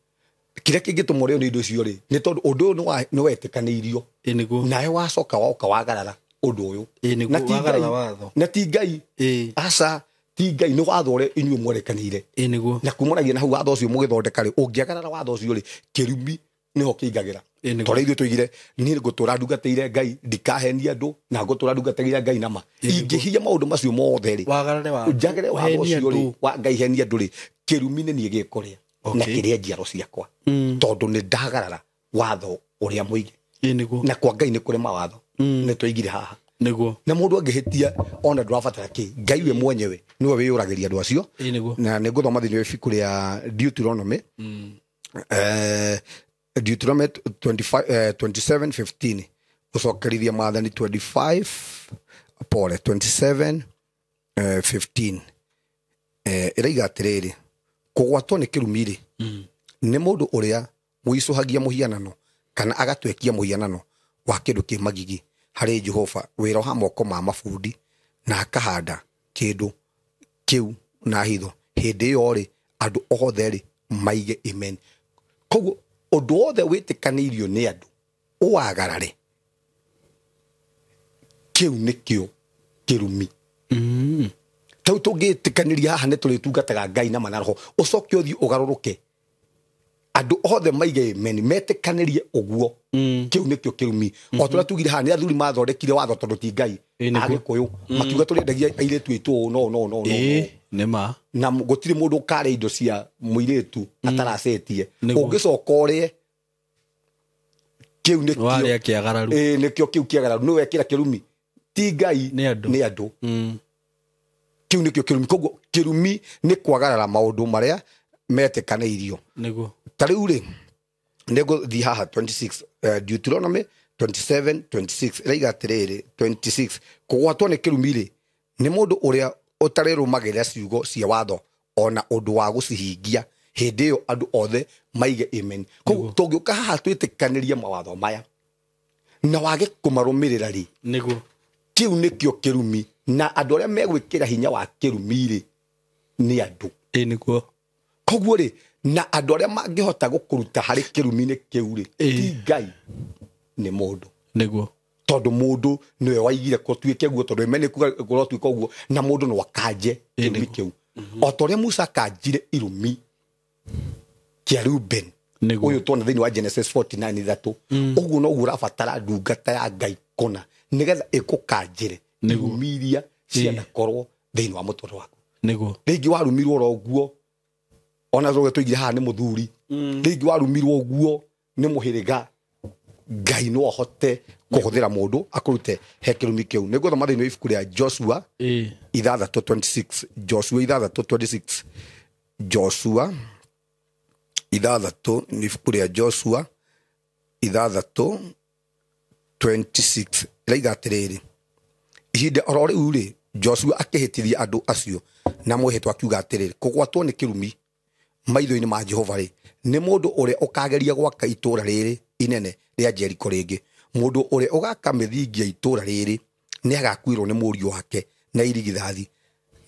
Kĩrĩa kĩngĩtũma ũrĩo nĩ indo icio rĩ, nĩ tondũ ũndũ ũyũ nĩwetĩkanĩirio. Ĩĩ nĩguo. Nawe wacoka woka wagarara ũndũ ũyũ. Ĩĩ nĩguo, wagarara watho. Na ti Ngai. Ĩĩ. Aca, ti Ngai, nĩ watho ũrĩa inyuĩ mwerekanĩire. Ĩĩ nĩguo. Na kumanagia na hau watho ũcio mũgĩthondeka rĩ, ũngĩagarara watho ũcio rĩ, kĩrumi nĩho kĩingagĩra. Ĩĩ nĩguo. Tondũ ithuĩ tũigire, niĩ ngũtũra ndungatĩire Ngai, ndikahenia andũ, na ngũtũra ndungatĩire Ngai nama. Ingĩhinya maũndũ macio mothe rĩ, Wagarare watho. njagĩre watho Ũhenie ũcio rĩ, andũ. wa Ngai henie andũ rĩ, kĩrumi nĩ niĩ gĩkũrĩa. Na kĩrĩa njiaro ciakwa. Tondũ nĩ ndagarara watho ũrĩa mũige. Ĩĩ nĩguo. Na kwa Ngai nĩ kũrĩ mawatho. Nĩ tũigire haha. Nĩguo. Na mũndũ angĩhĩtia ona ndũrabatara kĩ, Ngai we mwenyewe nĩwe wĩyũragĩria andũ acio. Ĩĩ nĩguo. Na nĩ ngũthoma thĩinĩ wa ibuku rĩa Deuteronomy. Deuteronomy 27:15. Gũcokerithia maathani 25, pole, 27, 15. Ĩraiga atĩrĩrĩ, kũgwatwo nĩ kĩrumi rĩ, nĩ mũndũ ũrĩa wĩicũhagia mũhianano kana agatwekia mũhianano wa kĩndũ kĩ magigi harĩ Jehova, wĩra wa moko ma mabundi, na akahanda kĩndũ kĩu na hitho. Hĩndĩ ĩyo rĩ, andũ othe rĩ maige amen. Koguo ũndũ wothe wĩtĩkanĩirio nĩ andũ ũwagarare, kĩu nĩkĩo kĩrumi. Tau tũngĩtĩkanĩria haha nĩ tũrĩtungataga Ngai na mana roho, ũcoke ũthiĩ ũgarũrũke, andũ othe maige amen, metĩkanĩrie ũguo, kĩu nĩkĩo kĩrumi. O tũrĩa tugire haha nĩ athuri mathondekire watho tondũ ti Ngai. Agĩkũyũ makiuga tũrĩendagia airĩtu aitũ ũũ, no no no no. Ĩĩ, nĩ ma. Na gũtirĩ mũndũ ũkarĩa indo cia mũirĩtu ataracetie. Nĩguo. Ũngĩcoka ũrĩe, kĩu nĩkĩo Warĩa kĩagararu. Ĩĩ, nĩkĩo kĩu kĩagararu. Nĩwe wekĩra kĩrumi. Ti Ngai, Nĩ andũ. nĩ andũ. Kĩu nĩkĩo kĩrumi. Koguo kĩrumi nĩ kwagarara maũndũ marĩa metĩkanĩirio. Nĩguo. Ta rĩu rĩ, nĩngũthiĩ haha 26, Deuteronomy 27:26, ĩraiga atĩrĩrĩ, 26, kũgwatwo nĩ kĩrumi rĩ, nĩ mũndũ ũrĩa ũtarĩrũmagĩrĩra ciugo cia watho ona ũndũ wa gũcihingia, hĩndĩ ĩyo andũ othe maige amen. Koguo tũngĩũka haha twĩtĩkanĩrie mawatho maya na wage kũmarũmĩrĩra rĩ, Nĩguo. kĩu nĩkĩo kĩrumi. Na andũ arĩa megwĩkĩra hinya wa kĩrumi rĩ, nĩ andũ. Ĩĩ nĩguo. Koguo rĩ, na andũ arĩa mangĩhota gũkũruta harĩ kĩrumi-inĩ kĩu rĩ, ti Ngai, nĩ mũndũ. Nĩguo. Tondũ mũndũ nĩwe waigire gũtuĩke guo, tondũ ĩmene kuga kũrotuĩka ũguo, na mũndũ no akanje kĩrumi kĩu. O ta ũrĩa Musa akanjire irumi kĩa Reuben, Nĩguo. ũyũ tuona thĩinĩ wa Genesis 49:3, ũguo noguo ũrabatara ndungata ya Ngai kũna nĩgetha ĩkũkanjĩre irumi iria cianakorwo thĩinĩ wa mũtũrĩre waku. Nĩguo. Rĩngĩ warumirwo oro ũguo, ona tũge tũigire haha nĩ mũthuri, rĩngĩ warumirwo ũguo nĩ mũhĩrĩga, Ngai no ahote kũhũthĩra mũndũ akũrute he kĩrumi kĩu. Nĩ ngũthoma thĩinĩ wa ibuku rĩa Joshua 6:26, Joshua 6:26, Joshua 6, nĩ ibuku rĩa Joshua 6:26, rĩiga atĩrĩrĩ, ihinda oro rĩu rĩ, Joshua akĩhĩtithia andũ acio na mwĩhĩtwa akiuga atĩrĩrĩ, kũgwatwo nĩ kĩrumi maitho-inĩ ma Jehova rĩ, nĩ mũndũ ũrĩa ũkageria gwaka itũũra rĩrĩ inene rĩa Jeriko rĩngĩ. Mũndũ ũrĩa ũgaka mĩthingi ya itũũra rĩrĩ nĩ agakuĩrwo nĩ mũriũ wake na irigithathi,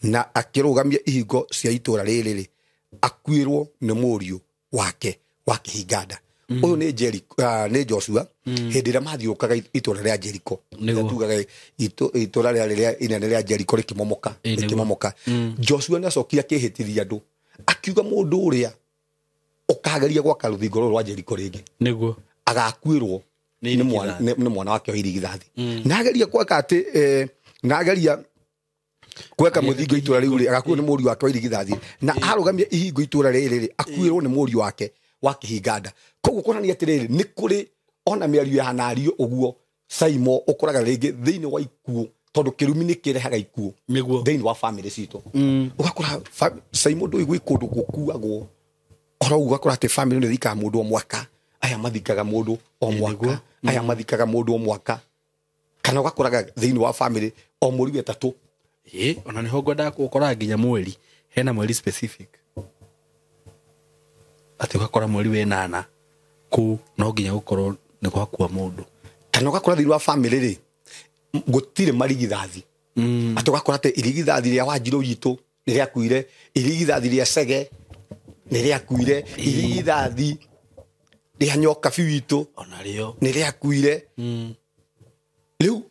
na akĩrũgamia ihingo cia itũũra rĩrĩ rĩ, akuĩrwo nĩ mũriũ wake wa kĩhinganda. Ũyũ nĩ Jeriko, nĩ Joshua, hĩndĩ ĩrĩa mathiũkaga itũũra rĩa Jeriko. Tugaga itũũra rĩa inene rĩa Jeriko rĩkĩmomoka, rĩkĩmomoka. Joshua nĩacokire akĩhĩtithia andũ, akiuga mũndũ ũrĩa ũkageria gwaka rũthingo rũrũ rwa Jeriko rĩngĩ Nĩguo. agakuĩrwo Nĩ mwana wake wa irigithathi. Na ageria gwaka atĩ na ageria gweka mũthingo itũra rĩu rĩ agakuo nĩ mũriũ wake wa irigithathi. Na arũgamia ihingo itũra rĩrĩ rĩ akuĩrwo nĩ mũriũ wake wa kĩhinganda. Koguo kuonania atĩrĩrĩ nĩ kũrĩ ona mĩario ya nario ũguo Saimo ũkoraga rĩngĩ thĩinĩ wa ikuũ tondũ kĩrumi nĩ kĩrehaga ikuũ thĩinĩ wa family citũ. Ũgakora Saimo ndũĩ gwĩ kũndũ gũkuagwo oro ũguo ũgakora atĩ family nĩ thikaga mũndũ o mwaka, aya mathikaga mũndũ o mwaka, aya mathikaga mũndũ o mwaka, kana ũgakoraga thĩinĩ wa family o mweri wetatũ. Ona nĩho ngwendaga gũkoraga nginya mweri hena mweri specific atĩ ũgakora mweri wenana kũu no nginya gũkorwo nĩ gwakua mũndũ. Kana ũgakora thĩinĩ wa family rĩ gũtirĩ marigithathi. Atĩ ũgakora atĩ irigithathi rĩa Wanjirũ witũ nĩ rĩakuire, irigithathi rĩa Cege nĩ rĩakuire, irigithathi rĩa Nyokabi witũ onarĩo nĩ rĩakuire. Rĩu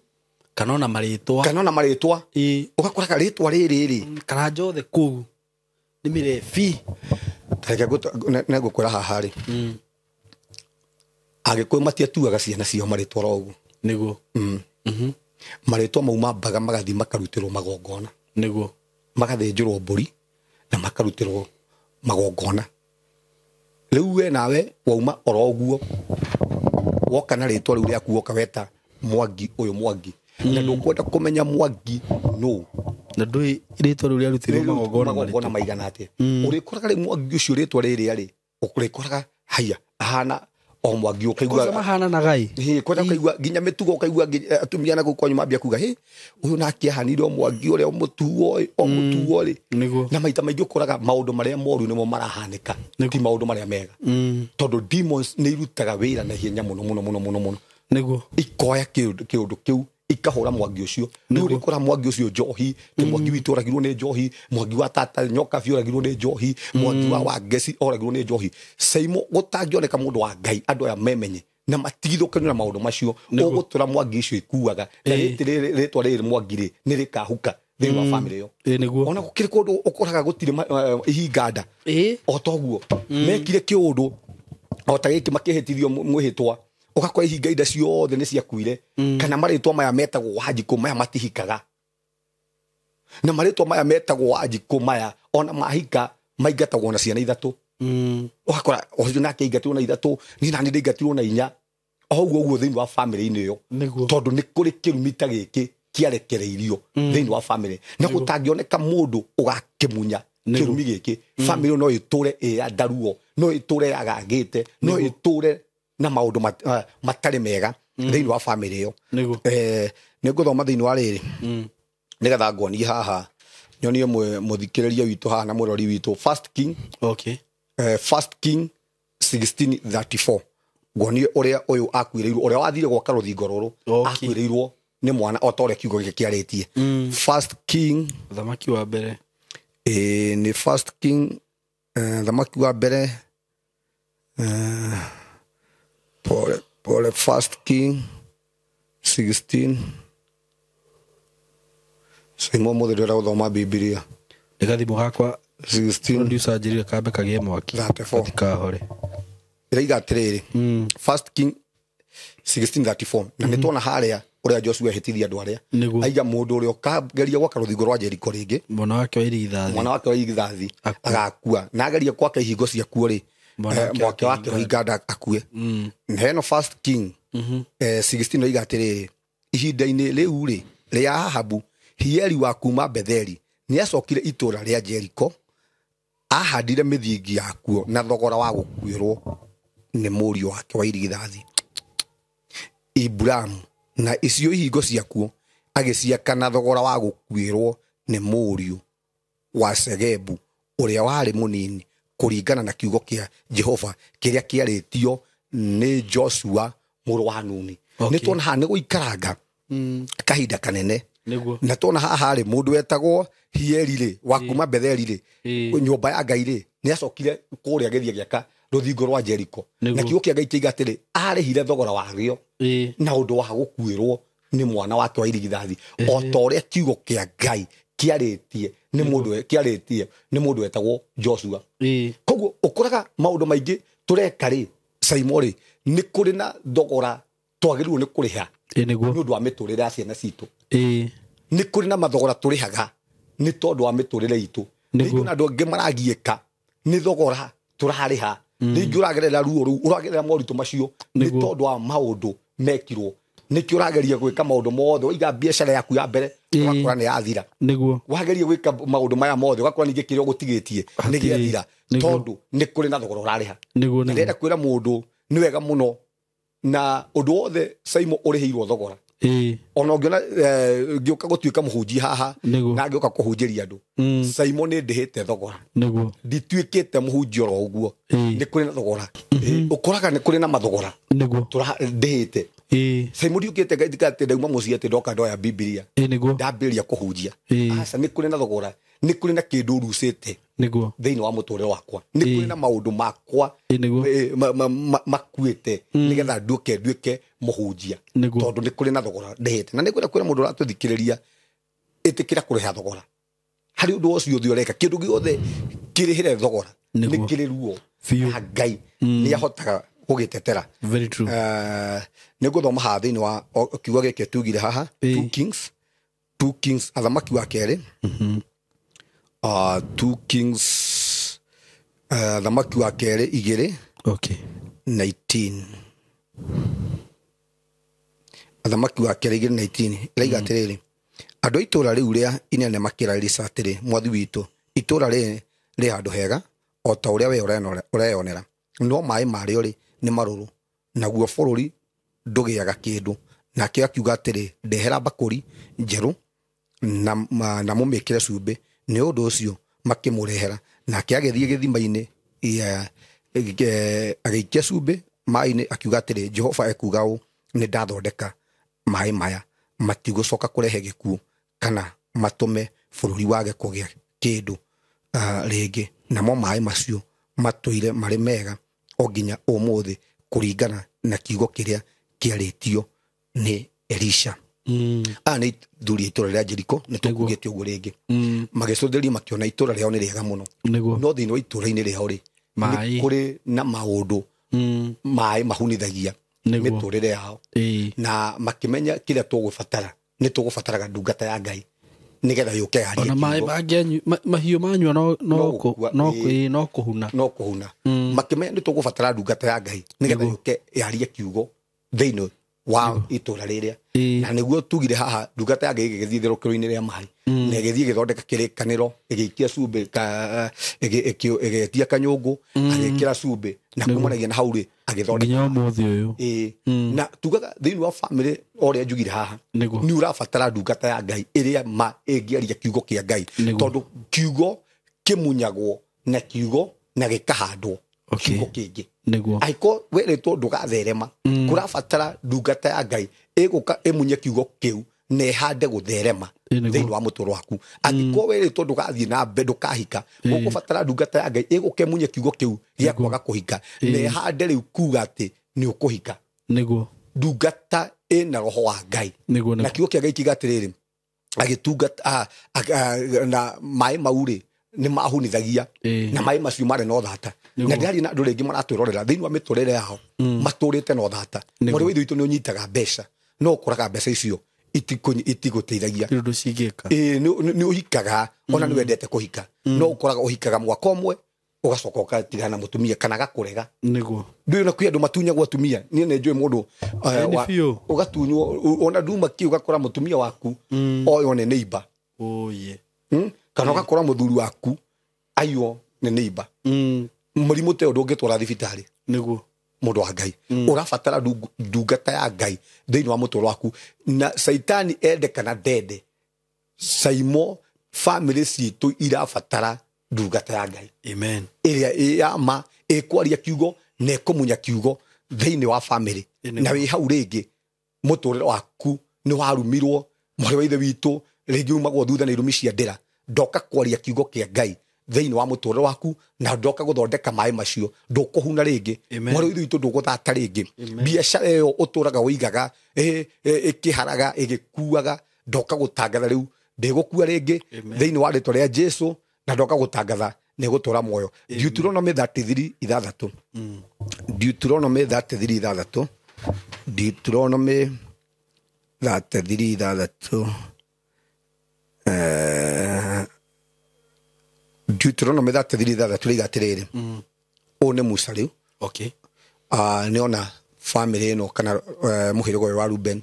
kana ona marĩtwa, kana ona marĩtwa ũgakoraga rĩtwa rĩrĩ rĩ kana njothe kũu nĩ mĩrebi. Tareke nĩngũkwĩra haha rĩ, Agĩkũyũ matiatuaga ciana ciao marĩtwa oro ũguo. Nĩguo. Marĩtwa mau mambaga magathiĩ makarutĩrwo magongona. Nĩguo. Magathĩnjĩrwo mbũri na makarutĩrwo magongona. Rĩu we nawe wauma oro ũguo woka na rĩtwa rĩu rĩaku woka weta Mwangi ũyũ Mwangi, na ndũkwenda kũmenya Mwangi nũ, na ndũĩ rĩtwa rĩu rĩarutirwo magongona maigana atĩa. Ũrĩkoraga rĩu Mwangi ũcio rĩtwa rĩrĩa rĩ ũrĩkoraga haya ahana o Mwangi ũkaigua mahananaga ĩ kwenda ũkaigua nginya mĩtugo ũkaigua atumia na gũkũ kwanyu mambia kuga hĩ ũyũ nake ahanire o Mwangi ũrĩa mũtuo o mũtuo rĩ. Na maita maingĩ ũkoraga maũndũ marĩa moru nĩmo marahanĩka ti maũndũ marĩa mega, tondũ demons nĩ irutaga wĩra na ihenya mũno mũno mũno mũno mũno. Nĩguo. Ikoya kĩũndũ kĩu ikahũra Mwangi ũcio. Rĩu ũrĩkora Mwangi ũcio njohi, ti Mwangi witũ oragirwo nĩ njohi, Mwangi wa tata Nyokabi oragirwo nĩ njohi, Mwangi wa Wangeci oragirwo nĩ njohi. Saimo gũtangĩoneka mũndũ wa Ngai andũ aya memenye na matigithũkanio na maũndũ macio, ũgũtũra Mwangi icio ikuaga na rĩtwa rĩrĩ Mwangi rĩ nĩ rĩkahuka thĩinĩ wa family ĩyo. Ona gũkĩrĩ kũndũ ũkoraga gũtirĩ ihinganda o toguo mekire kĩũndũ o ta gĩkĩ makĩhĩtithio mwĩhĩtwa, ũgakora ihinga inda ciothe nĩ ciakuire. Kana marĩtwa maya metagwo Wanjikũ maya matihikaga, na marĩtwa maya metagwo Wanjikũ maya ona mahika maingatagwo na ciana ithatũ. Ũgakora ũcio nake aingatirwo na ithatũ, niĩ nani ndaingatirwo na inya, o ũguo ũguo thĩinĩ wa family-inĩ ĩyo, tondũ nĩ kũrĩ kĩrumi ta gĩkĩ kĩarekereirio thĩinĩ wa family, na gũtangĩoneka mũndũ ũgakĩmunya kĩrumi gĩkĩ, family no ĩtũre ĩ ndaruo, no ĩtũre yagagĩte, no ĩtũre na maũndũ matarĩ mega thĩinĩ wa family ĩyo. Nĩ ngũthoma thĩinĩ wa rĩrĩ nĩgetha nguonie haha nyonie mũthikĩrĩria witũ haha na mũrori witũ First King. Okay. First King 16:34 nguonie ũrĩa ũyũ akuĩrĩirwo, ũrĩa wathire gwaka rũthingo rũrũ akuĩrĩirwo nĩ mwana o ta ũrĩa kiugo gĩkĩ kĩarĩtie. First King thamaki wa mbere nĩ First King thamaki wa mbere pole pole First King 16. Saimo mũthĩ ndĩrenda gũthoma Bibilia. Nĩ gathimũ gakwa 16 producer anjĩrire kambe kagĩe mwaki 34 gatikahore. Ĩraiga atĩrĩrĩ, First King 16:34 na nĩ tuona harĩa ũrĩa Joshua ehĩtithia andũ arĩa aiga mũndũ ũrĩa ũkageria gwaka rũthingo rwa Jeriko rĩngĩ, mwana wake wa irigithathi, mwana wake wa irigithathi agakua, na ageria gwaka ihingo ciakuo rĩ mwake wake ũhinganda akue. Heno First King 16 oiga atĩrĩrĩ, ihinda-inĩ rĩu rĩ rĩa Ahabu, Hieli wa kuma Betheli nĩacokire itũra rĩa Jeriko, ahandire mĩthingi yakuo na thogora wa gũkuĩrwo nĩ mũriũ wake wa irigithathi Iburamu, na icio ihingo ciakuo agĩciaka na thogora wa gũkuĩrwo nĩ mũriũ wa Segebu ũrĩa warĩ mũnini, kũringana na kiugo kĩa Jehova kĩrĩa kĩarĩtio nĩ Joshua mũrũ wa Nuni. Nĩ tuona haha nĩ gũikaranga kahinda kanene. Na tuona haha rĩ mũndũ wetagwo Hieli rĩ wa kuma Betheli rĩ nyũmba ya Ngai rĩ nĩacokire kũrĩa agĩthiĩ agĩaka rũthingo rwa Jeriko, na kiugo kĩa Ngai kĩiga atĩrĩ arĩhire thogora warĩo na ũndũ wa gũkuĩrwo nĩ mwana wake wa irigithathi, o ta ũrĩa kiugo kĩa Ngai kĩarĩtie nĩ mũndũ kĩarĩtie nĩ mũndũ wetagwo Joshua. Koguo ũkoraga maũndũ maingĩ tũreka rĩ Saimo rĩ nĩ kũrĩ na thogora Twagĩrĩirwo nĩ kũrĩha Ĩ nĩguo. nĩ ũndũ wa mĩtũrĩre ya ciana citũ. Ĩ. Nĩ kũrĩ na mathogora tũrĩhaga nĩ tondũ wa mĩtũrĩre itũ. Nĩguo. Rĩngĩ ona andũ angĩ maragiĩka nĩ thogora tũrarĩha. Rĩngĩ ũragerera ruo rũu, ũragerera moritũ macio nĩ Nĩguo. tondũ wa maũndũ mekirwo. Nĩkĩo ũrageria gwĩka maũndũ mothe, waiga biacara yaku ya mbere Ĩ. ũgakora nĩ yathira. Nĩguo. Wageria gwĩka maũndũ maya mothe ũgakora ningĩ kĩrĩa ũgũtigĩtie nĩ Hatirĩ. gĩathira Nĩguo. tondũ nĩ kũrĩ na thogora ũrarĩha. Nĩguo Na nĩguo. ndĩrenda kwĩra mũndũ nĩ wega mũno na ũndũ wothe Saimo ũrĩhĩirwo thogora. Ĩ. Ona ũngĩona ngĩũka gũtuĩka mũhunjia haha Nĩguo. na ngĩũka kũhunjĩria andũ, Saimo nĩ ndĩhĩte thogora. Nĩguo. Ndituĩkĩte mũhunjia oro ũguo. Ĩ. Nĩ kũrĩ na thogora. Ũkoraga nĩ kũrĩ na mathogora Nĩguo. ndĩhĩte. Ĩ. Saimo ndiũkĩte ngaitika atĩ ndauma mũciĩ atĩ ndoka ndoya Bibilia Ĩ nĩguo. ndambĩrĩria kũhunjia. Ĩ. Aca, nĩ kũrĩ na thogora, nĩ kũrĩ na kĩndũ ũrucĩte Nĩguo. thĩinĩ wa mũtũrĩre wakwa, nĩ Ĩ. kũrĩ na maũndũ makwa Ĩ nĩguo. makuĩte nĩgetha nduĩke mũhunjia. Nĩguo. Tondũ nĩ kũrĩ na thogora ndĩhĩte. Na nĩ kwenda kwĩra mũndũ ũratũthikĩrĩria, ĩtĩkĩra kũrĩha thogora harĩ ũndũ ũcio ũthiĩ ũreka. Kĩndũ gĩothe kĩrĩhĩre thogora Nĩguo. nĩ kĩrĩ ruo Biũ. na Ngai nĩ ahotaga gũgĩtetera. Very true. Nĩ ngũthoma haha thĩinĩ wa kiugo gĩkĩ tugire haha Ĩ. Two Kings athamaki wa kerĩ. Two Kings, athamaki wa kerĩ igĩrĩ Okay. 19. Athamaki wa kerĩ igĩrĩ 19 ĩraiga atĩrĩrĩ, andũ a itũũra rĩu rĩa inene makĩra Elisha atĩrĩ, mwathi witũ, itũũra rĩrĩ rĩ handũ hega o ta ũrĩa we ũreyonera, no maĩ marĩo rĩ nĩ marũrũ, naguo bũrũri ndũgĩaga kĩndũ. Nake akiuga atĩrĩ, ndehera mbakũri njerũ na mũmĩkĩre cumbĩ. Nĩ ũndũ ũcio makĩmũrehera. Nake agĩthiĩ gĩthima-inĩ agĩikia cumbĩ maĩ-inĩ, akiuga atĩrĩ, Jehova ekuuga ũũ, nĩ ndathondeka maĩ maya, matigũcoka kũrehe gĩkuũ kana matũme bũrũri wage kũgĩa kĩndũ rĩngĩ. Namo maĩ macio matũire marĩ mega o nginya ũmũthĩ, kũringana na kiugo kĩrĩa kĩarĩtio nĩ Elisha. Aya nĩ thuri a itũũra rĩa Jeriko, nĩ tũkugĩte ũguo rĩngĩ. Magĩcũthĩrĩria makĩona itũũra rĩao nĩ rĩega mũno. Nĩguo. No thĩinĩ wa itũũra-inĩ rĩao rĩ, Maĩ. nĩ kũrĩ na maũndũ maĩ mahunithagia Nĩguo. mĩtũrĩre yao. Ĩ. Na makĩmenya kĩrĩa tũgũbatara, nĩ tũgũbataraga ndungata ya Ngai nĩgetha yũke yarie Ona maĩ kiugo. mangĩanyu mahiũ manyua No gũkua, ĩ. no kũhuna. No kũhuna. Makĩmenya nĩ tũgũbatara ndungata ya Ngai nĩgetha Nĩguo. yũke yarie kiugo thĩinĩ wa itũũra rĩrĩa. Ĩ. Na nĩguo tugire haha, ndungata ya Ngai ĩgĩgĩthiĩ itherũkĩro-inĩ rĩa maĩ na ĩgĩthiĩ ĩgĩthondeka kĩrĩkanĩro, ĩgĩikia cumbĩ, ĩgĩtia kanyũngũ, agĩkĩra cumbĩ, na kumanagia na hau rĩ agĩthondeka Nginya ũmũthĩ ũyũ. Ĩ. Na tugaga thĩinĩ wa famĩlĩ o ũrĩa njugire haha, Nĩguo. nĩ ũrabatara ndungata ya Ngai ĩrĩa ma ĩngĩaria kiugo kĩa Ngai. Nĩguo. Tondũ kiugo kĩmunyagwo na kiugo na gĩkahandwo Okay. kiugo kĩngĩ. Nĩguo. Angĩkorwo werĩtwo ndũgatherema, kũrabatara ndungata ya Ngai ĩgũka ĩmunye kiugo kĩu na ĩhande gũtherema Ĩ, nĩguo. thĩinĩ wa mũtũrĩre waku. Angĩkorwo werĩtwo ndũgathiĩ na mbere, ndũkahika, ũgũbatara ndungata ya Ngai ĩgũka ĩmunye kiugo kĩu gĩa kwaga kũhika na ĩhande rĩu kuga atĩ nĩ ũkũhika. Nĩguo. Ndungata ĩna roho wa Ngai. Nĩguo Na nĩguo. kiugo kĩa Ngai kiuga atĩrĩrĩ, agĩtungata na maĩ mau rĩ nĩ mahunithagia Ĩ. na maĩ macio marĩ na ũthata. Nĩguo. Na ndĩraria na andũ rĩngĩ maratwĩrorera thĩinĩ wa mĩtũrĩre yao matũrĩte na ũthata. Nĩguo. Mwarĩ wa ithe witũ nĩ ũnyitaga mbeca no ũkoraga mbeca icio itigũteithagia. Gũtirĩ ũndũ cingĩka. Ĩ, nĩ ũhikaga ona nĩ wendete kũhika, no ũkoraga ũhikaga mwaka ũmwe ũgacoka ũgatigana na mũtumia kana agakũrega. Nĩguo. Ndũĩ ona kwĩ andũ matunyagwo atumia. Niĩ nĩ njũĩ mũndũ Ĩ, nĩ biũ. ũgatunywo ona nduma kĩ, ũgakora mũtumia waku oywo nĩ neighbor. Oye. Kana ũgakora mũthuri waku aiywo nĩ neighbor. Mũrimũ ta ũyũ ndũngĩtwara thibitarĩ. Nĩguo. Mũndũ wa Ngai, ũrabatara ndungata ya Ngai thĩinĩ wa mũtũrĩre waku. Na Caitani ende kana ndende, Saimo, famĩlĩ citũ irabatara ndungata ya Ngai Amen. ĩrĩa ĩ ya ma, ĩkwaria kiugo na ĩkũmunya kiugo thĩinĩ wa famĩlĩ. Ĩ, nĩguo. Na wĩ hau rĩngĩ mũtũrĩre waku nĩ warumirwo, mwarĩ wa ithe witũ rĩngĩ umagwo thutha nĩ irumi cia ndĩra. Ndoka kwaria kiugo kĩa Ngai thĩinĩ wa mũtũrĩre waku na ndoka gũthondeka maĩ macio, ndũkũhuna rĩngĩ. Amen. Mwarĩ wa ithe witũ, ndũgũthata rĩngĩ. Biacara ĩyo ũtũraga ũigaga ĩkĩharaga ĩgĩkuaga, ndoka gũtangatha rĩu ndĩgũkua rĩngĩ thĩinĩ wa rĩtwa rĩa Jesu, na ndoka gũtangatha nĩ gũtũra muoyo. Deuteronomy 33:6. Deuteronomy 33:6. Deuteronomy 33:6. Deuteronomy 33:6 rĩiga atĩrĩrĩ, ũyũ nĩ Musa rĩu. Okay. Nĩona family ĩno kana mũhĩrĩga ũyũ wa Ruben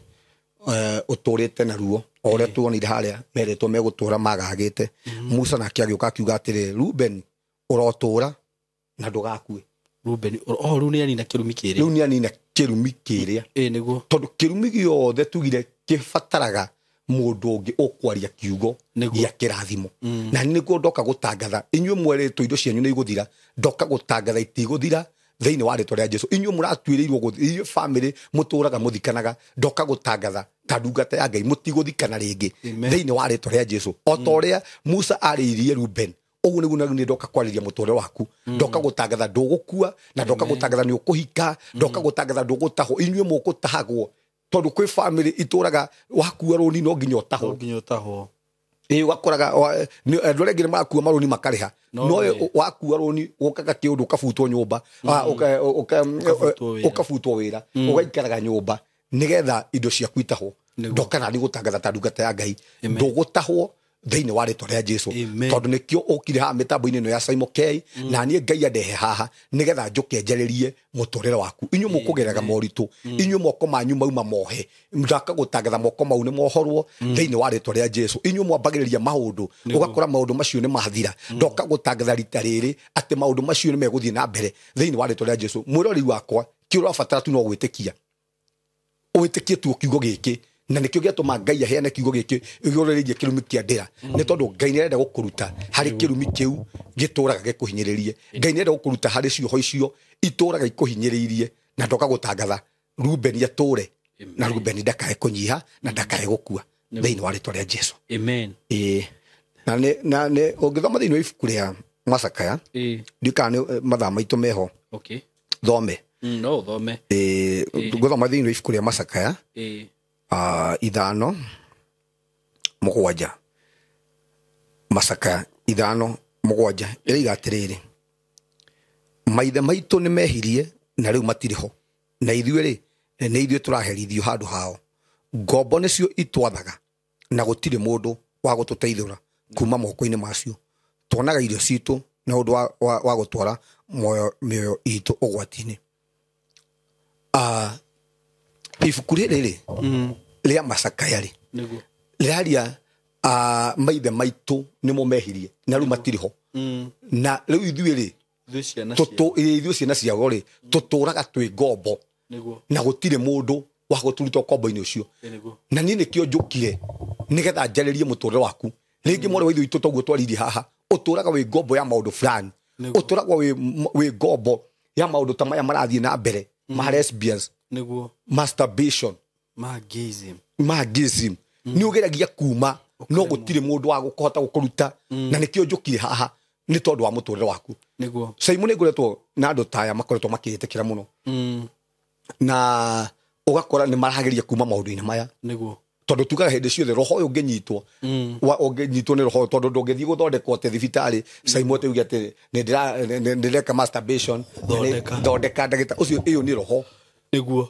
ũtũrĩte na ruo o ũrĩa tuonire harĩa meretwo megũtũra magagĩte. Musa nake agĩũka akiuga atĩrĩrĩ, Ruben ũrotũra na ndũgakue. Ruben o rĩu nĩ anina kĩrumi kĩrĩa. Rĩu nĩ anina kĩrumi kĩrĩa. Ĩĩ nĩguo. Tondũ kĩrumi gĩothe tugire kĩbataraga mũndũ ũngĩ ũkwaria kiugo gĩa kĩrathimo. Na nĩguo ndoka gũtangatha inyuĩ mwerĩtwo indo cianyu nĩ igũthira, ndoka gũtangatha itigũthira thĩinĩ wa rĩtwa rĩa Jesu. Inyuĩ mũratuĩrĩirwo inyuĩ family mũtũraga mũthikanaga, ndoka gũtangatha ta ndungata ya Ngai mũtigũthikana rĩngĩ thĩinĩ wa rĩtwa rĩa Jesu. O ta ũrĩa Musa arĩirie Ruben, ũguo nĩguo na nĩ ndoka kwarĩria mũtũrĩre waku. Ndoka gũtangatha ndũgũkua, na ndoka gũtangatha nĩ ũkũhika, ndoka gũtangatha ndũgũtahwo. Inyuĩ mũgũtahagwo tondũ kwĩ family itũraga wakua rũni no nginya ũtahwo. No nginya ũtahwo. Ĩĩ ũgakoraga andũ arĩa angĩ nĩ marakua marũni makarĩha, no wakua rũni ũkaga kĩũndũ ũkabutwo nyũmba, ũkabutwo wĩra, ũgaikaraga nyũmba nĩgetha indo ciaku itahwo. Ndoka na nĩ gũtangatha ta ndungata ya Ngai ndũgũtahwo thĩinĩ wa rĩtwa rĩa Jesu. Tondũ nĩkĩo ũkire haha mĩtambo-inĩ ĩno ya Simon K, na niĩ Ngai andehe haha nĩgetha njũke njarĩrie mũtũrĩre waku. Inyuĩ mũkũgereraga moritũ, inyuĩ moko manyu mauma mohe, ndaka gũtangatha moko mau nĩ mohorwo thĩinĩ wa rĩtwa rĩa Jesu. Inyuĩ mwambagĩrĩria maũndũ ũgakora maũndũ macio nĩ mathira, ndoka gũtangatha rita rĩrĩ atĩ maũndũ macio nĩ megũthiĩ na mbere thĩinĩ wa rĩtwa rĩa Jesu. Mwĩrori wakwa, kĩrĩa ũrabatara tu no gwĩtĩkia, wĩtĩkie tu kiugo gĩkĩ, na nĩkĩo gĩatũma Ngai aheane kiugo gĩkĩ igũrũ rĩgiĩ kĩrumi kĩa ndĩra, nĩ tondũ Ngai nĩarenda gũkũruta harĩ kĩrumi kĩu gĩtũraga gĩkũhinyĩrĩrie. Ngai nĩarenda gũkũruta harĩ cioho icio itũraga ikũhinyĩrĩirie, na ndoka gũtangatha Ruben atũre, na Ruben ndakae kũnyiha na ndakae gũkua thĩinĩ wa rĩtwa rĩa Jesu. Amen. Ĩĩ. Na nĩ ũngĩthoma thĩinĩ wa ibuku rĩa Macakaya, ndiũĩ kana nĩ mathaa maitũ meho. Okay. Thome. No thome. Ĩĩ, ngũthoma thĩinĩ wa ibuku rĩa Macakaya. Ĩĩ. 5:7. Macakaya 5:7 ĩroiga atĩrĩrĩ, maithe maitũ nĩ mehirie na rĩu matirĩ ho, na ithuĩ rĩ nĩ ithuĩ tũraherithio handũ hao. Ngombo nĩcio itwathaga na gũtirĩ mũndũ wa gũtũteithũra kuma moko-inĩ macio. Tuonaga irio citũ na ũndũ wa gũtwara mĩoyo itũ ũgwati-inĩ. Ibuku rĩrĩ rĩ rĩa Macakaya rĩ rĩraria maithe maitũ nĩmo mehirie na rĩu matirĩ ho, na rĩu ithuĩ rĩ ithuĩ ciana ciao rĩ tũtũraga twĩ ngombo na gũtirĩ mũndũ wa gũtũruta ũkombo-inĩ ũcio. Na niĩ nĩkĩo njũkire nĩgetha njarĩrie mũtũrĩre waku. Rĩngĩ mwarĩ wa ithe witũ toguo twaririe haha, ũtũraga wĩ ngombo ya maũndũ fulani, ũtũraga wĩ ngombo ya maũndũ ta maya marathiĩ na mbere ma lesbians, masturbation, ma gayism. Nĩ ũgeragia kuma no gũtirĩ mũndũ wa gũkũhota gũkũruta, na nĩkĩo njũkire haha nĩ tondũ wa mũtũrĩre waku. Simon nĩ ngoretwo na andũ ta aya makoretwo makĩĩtĩkĩra mũno, na ũgakora nĩ marageria kuma maũndũ-inĩ maya, tondũ tugaga hĩndĩ ciothe roho ũyũ ũngĩnyitwo ũngĩnyitwo nĩ roho, tondũ ndũngĩthiĩ gũthondekwo atĩ thibitarĩ Simon atĩ uge atĩ nĩ ndĩreka masturbation, thondeka ndagĩta ũcio, ĩyo nĩ roho. Nĩguo.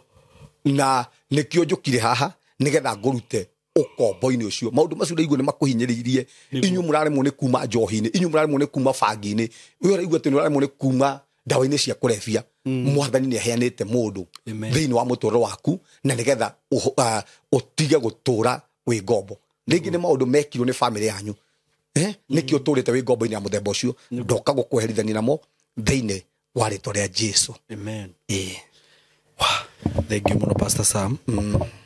Na nĩkĩo njũkire haha nĩgetha ngũrute ũkombo-inĩ ũcio. Maũndũ macio ũraigua nĩ makũhinyĩrĩirie. Inyuĩ mũraremwo nĩ kuma njohi-inĩ, inyuĩ mũraremwo nĩ kuma bangi-inĩ, ũyũ ũraigua atĩ nĩ ũraremwo nĩ kuma ndawa-inĩ cia kũrebia. Mwathani nĩ aheanĩte mũndũ thĩinĩ wa mũtũrĩre waku na nĩgetha ũtige gũtũra wĩ ngombo. Rĩngĩ nĩ maũndũ mekirwo nĩ family yanyu, nĩkĩo ũtũrĩte wĩ ngombo-inĩ ya mũthemba ũcio. Ndoka gũkweherithania namo thĩinĩ wa rĩtwa rĩa Jesu. Amen. Ĩĩ. Thank you mũno Pastor Sam.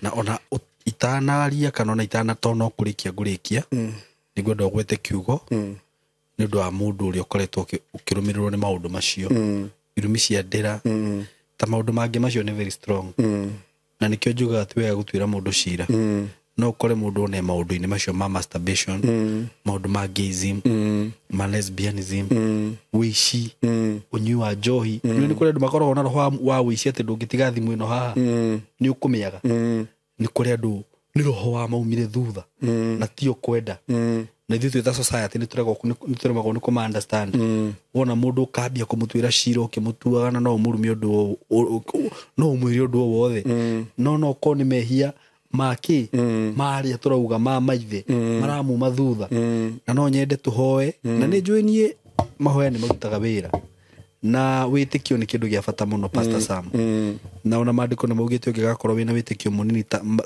Na ona itanaria kana ona itana tono kũrĩkia ngũrĩkia, nĩngwenda ũgwete kiugo nĩ ũndũ wa mũndũ ũrĩa ũkoretwo ũkĩrũmĩrĩrwo nĩ maũndũ macio, irumi cia ndĩra, ta maũndũ mangĩ macio nĩ very strong. Na nĩkĩo njugaga ti wega gũtuĩra mũndũ cira. No ũkore mũndũ one maũndũ-inĩ macio ma masturbation, maũndũ ma gayism, ma lesbianism, ũici, ũnyui wa njohi. Nĩ kũrĩ andũ makoragwo na roho wa ũici atĩ ndũngĩtiga thimũ ĩno haha, nĩ ũkũmĩaga. Nĩ kũrĩ andũ nĩ roho wa maumire thutha na tio kwenda. Na ithuĩ twĩ ta society nĩ tũremagwo nĩ kũma understand. Wona mũndũ ũkambia kũmũtuĩra cira ũkĩmũtuaga na no ũmũrumie ũndũ no ũmwĩre ũndũ o wothe. No no korwo nĩ mehia makĩ marĩa tũrauga ma maithe maramuma thutha. Na no nyende tũhoe na nĩ njũĩ niĩ mahoya nĩ marutaga wĩra. Na wĩtĩkio nĩ kĩndũ gĩa bata mũno Pastor Sam. Na ona maandĩko nĩ maugĩte ũngĩgakorwo wĩna wĩtĩkio mũnini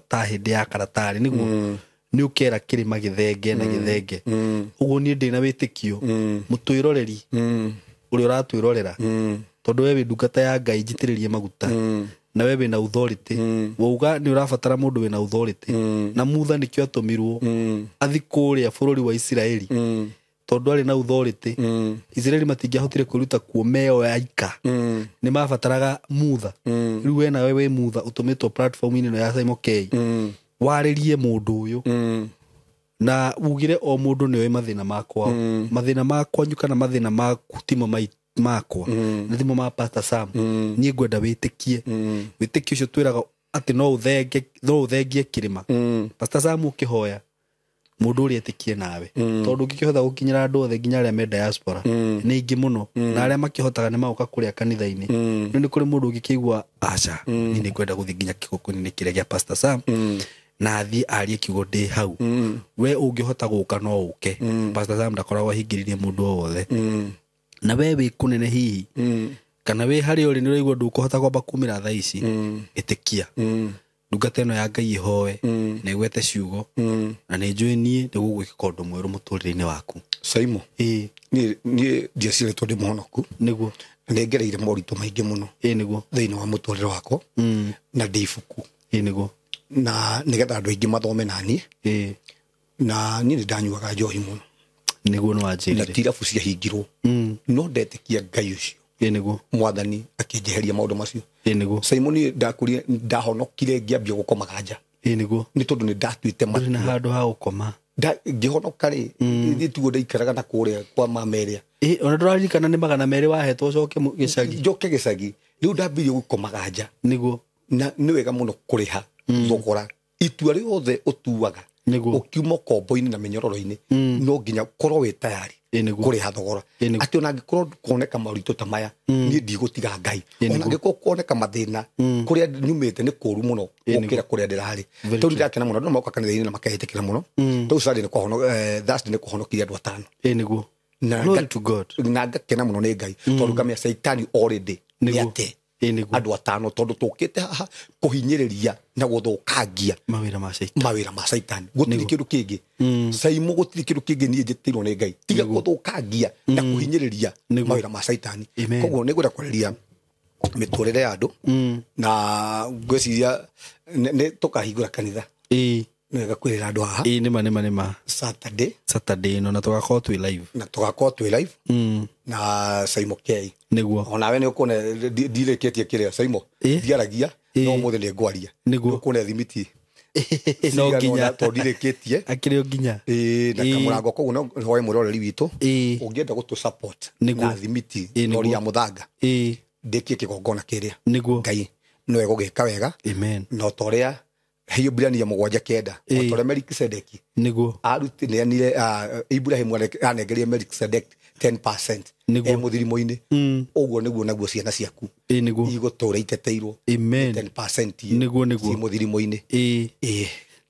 ta hĩndĩ ya karatarĩ nĩguo nĩ ũkera kĩrĩma gĩthenge na gĩthenge. Ũguo niĩ ndĩna wĩtĩkio mũtwĩroreri ũrĩa ũratwĩrorera tondũ we wĩ ndungata ya Ngai njitĩrĩrie maguta na we wĩna authority. Wauga nĩ ũrabatara mũndũ wĩna authority. Na Mutha nĩkĩo atũmirwo athi kũrĩa bũrũri wa Isiraeli tondũ arĩ na authority. Isiraeli matingĩahotire kwĩruta kuo meoaika. Nĩ mabataraga Mutha. Rĩu we nawe wĩ Mutha ũtũmĩtwo platform-inĩ ĩno ya Simon K. Warĩrie mũndũ ũyũ na ugire o mũndũ nĩoĩ mathĩna makwa. Mathĩna makwanyu kana mathĩna maku timo makwa na timo ma Pastor Sam. Niĩ ngwenda wĩtĩkie. Wĩtĩkio ũcio twĩraga atĩ no ũthengie kĩrĩma. Pastor Sam ũkĩhoya mũndũ ũrĩa etĩkie nawe tondũ ũngĩkĩhota gũkinyĩra andũ othe nginya arĩa me diaspora nĩ aingĩ mũno na arĩa makĩhotaga nĩ magoka kũrĩa kanitha-inĩ. No nĩ kũrĩ mũndũ ũngĩkĩigua aca niĩ nĩngwenda gũthiĩ nginya kĩgongona-inĩ kĩrĩa gĩa Pastor Sam na athiĩ arie kiugo ndĩ hau. We ũngĩhota gũka no ũke. Pastor Sam ndakoragwo ahingĩrĩirie mũndũ o wothe. Na we wĩ kũnene hihi kana wĩ harĩa ũrĩ nĩ ũraigua ndũkũhota kwamba kumĩra thaa ici, ĩtĩkia ndungata ĩno ya Ngai ĩhoe na ĩgwete ciugo na nĩ njũĩ niĩ nĩ gũgwĩkĩka ũndũ mwerũ mũtũrĩre-inĩ waku. Saimo, ĩĩ niĩ ndiaciarĩtwo ndĩ mũhonoku. Nĩguo. Nĩ ngereire moritũ maingĩ mũno. Ĩĩ nĩguo. Thĩinĩ wa mũtũrĩre wakwa. Na ndĩ ibuku. Ĩĩ nĩguo. Na nĩgetha andũ aingĩ mathome na niĩ. Ĩĩ. Na niĩ nĩ ndanyuaga njohi mũno. Nĩguo nĩ wanjĩrire. Na tirabu ciahingirwo. No ndetĩkia Ngai ũcio. Ĩĩ nĩguo. Mwathani akĩnjeheria maũndũ macio. Ĩĩ nĩguo. Simon niĩ ndakũrire ndahonokire ngĩambia gũkomaga nja. Ĩĩ nĩguo. Nĩ tondũ nĩ ndatuĩte matua. Ndũrĩ na handũ ha gũkoma. Ngĩhonoka rĩ, niĩ tiguo ndaikaraga na kũrĩa kwa mama ĩrĩa. Ĩĩ ona ndũraririkana nĩ 200 wahetwo ũcoke gĩcagi. Njoke gĩcagi. Rĩu ndambirie gũkomaga nja. Nĩguo. Na nĩ wega mũno kũrĩha thogora. Itua rĩothe ũtuaga ũkiuma ũkombo-inĩ na mĩnyororo-inĩ no nginya ũkorwo wĩ tayari kũrĩha thogora. Atĩ ona angĩkorwo kuoneka moritũ ta maya niĩ ndigũtiga Ngai. Ona angĩkorwo kuoneka mathĩna kũrĩa nyumĩte nĩ kũũru mũno gũkĩra kũrĩa ndĩrarĩ. Tondũ ndĩrakena mũno andũ moka kanitha-inĩ na makehĩtĩkĩra mũno. Tondũ Sunday nĩ Thursday nĩ kũhonokirie andũ atano. Ĩĩ nĩguo. Glory to God. Na ngakena mũno nĩ Ngai tondũ ngamenya Caitani already nĩ ate andũ atano tondũ tũkĩte haha kũhinyĩrĩria na gũthũkangia mawĩra ma Caitani. Gũtirĩ kĩndũ kĩngĩ. Saimo gũtirĩ kĩndũ kĩngĩ niĩ njĩtĩirwo nĩ Ngai tiga gũthũkangia na kũhinyĩrĩria mawĩra ma Caitani. Koguo nĩ ngwenda kwarĩria mĩtũrĩre ya andũ na ngwĩciria nĩ tũkahingũra kanitha. Ĩĩ. Nĩ wega kwĩrĩra andũ haha. Ĩĩ nĩma nĩma. Saturday ĩno na tũgakorwo twĩ live. Na tũgakorwo twĩ live. Na Saimo K. Nĩguo. Ona we nĩ ũkuona ndirĩkĩtie kĩrĩa Saimo. Ndiaragia no ũmũthĩ nĩ ngwaria. Nĩguo. Ũkuona thimiti. No nginya tondũ ndirĩkĩtie. Akĩrĩ o nginya. Ĩĩ na kamũrango koguo no hoe mũroreri witũ. Ũngĩenda gũtũ support na thimiti rori ya mũthanga. Ĩĩ. Ndĩkie kĩgongona kĩrĩa. Nĩguo. Ngai no egũgĩka wega. Amen. No ta ũrĩa Hibrania 7:9 o ta ũrĩa Melkisedeki nĩguo arutinĩanire Ibrahimu anengerie Melkisedeki 10% nĩguo mũthirimo-inĩ. Ũguo nĩguo naguo ciana ciaku nĩguo igũtũra iteteirwo. Amen. 10% nĩguo nĩguo mũthirimo-inĩ. Ĩĩ.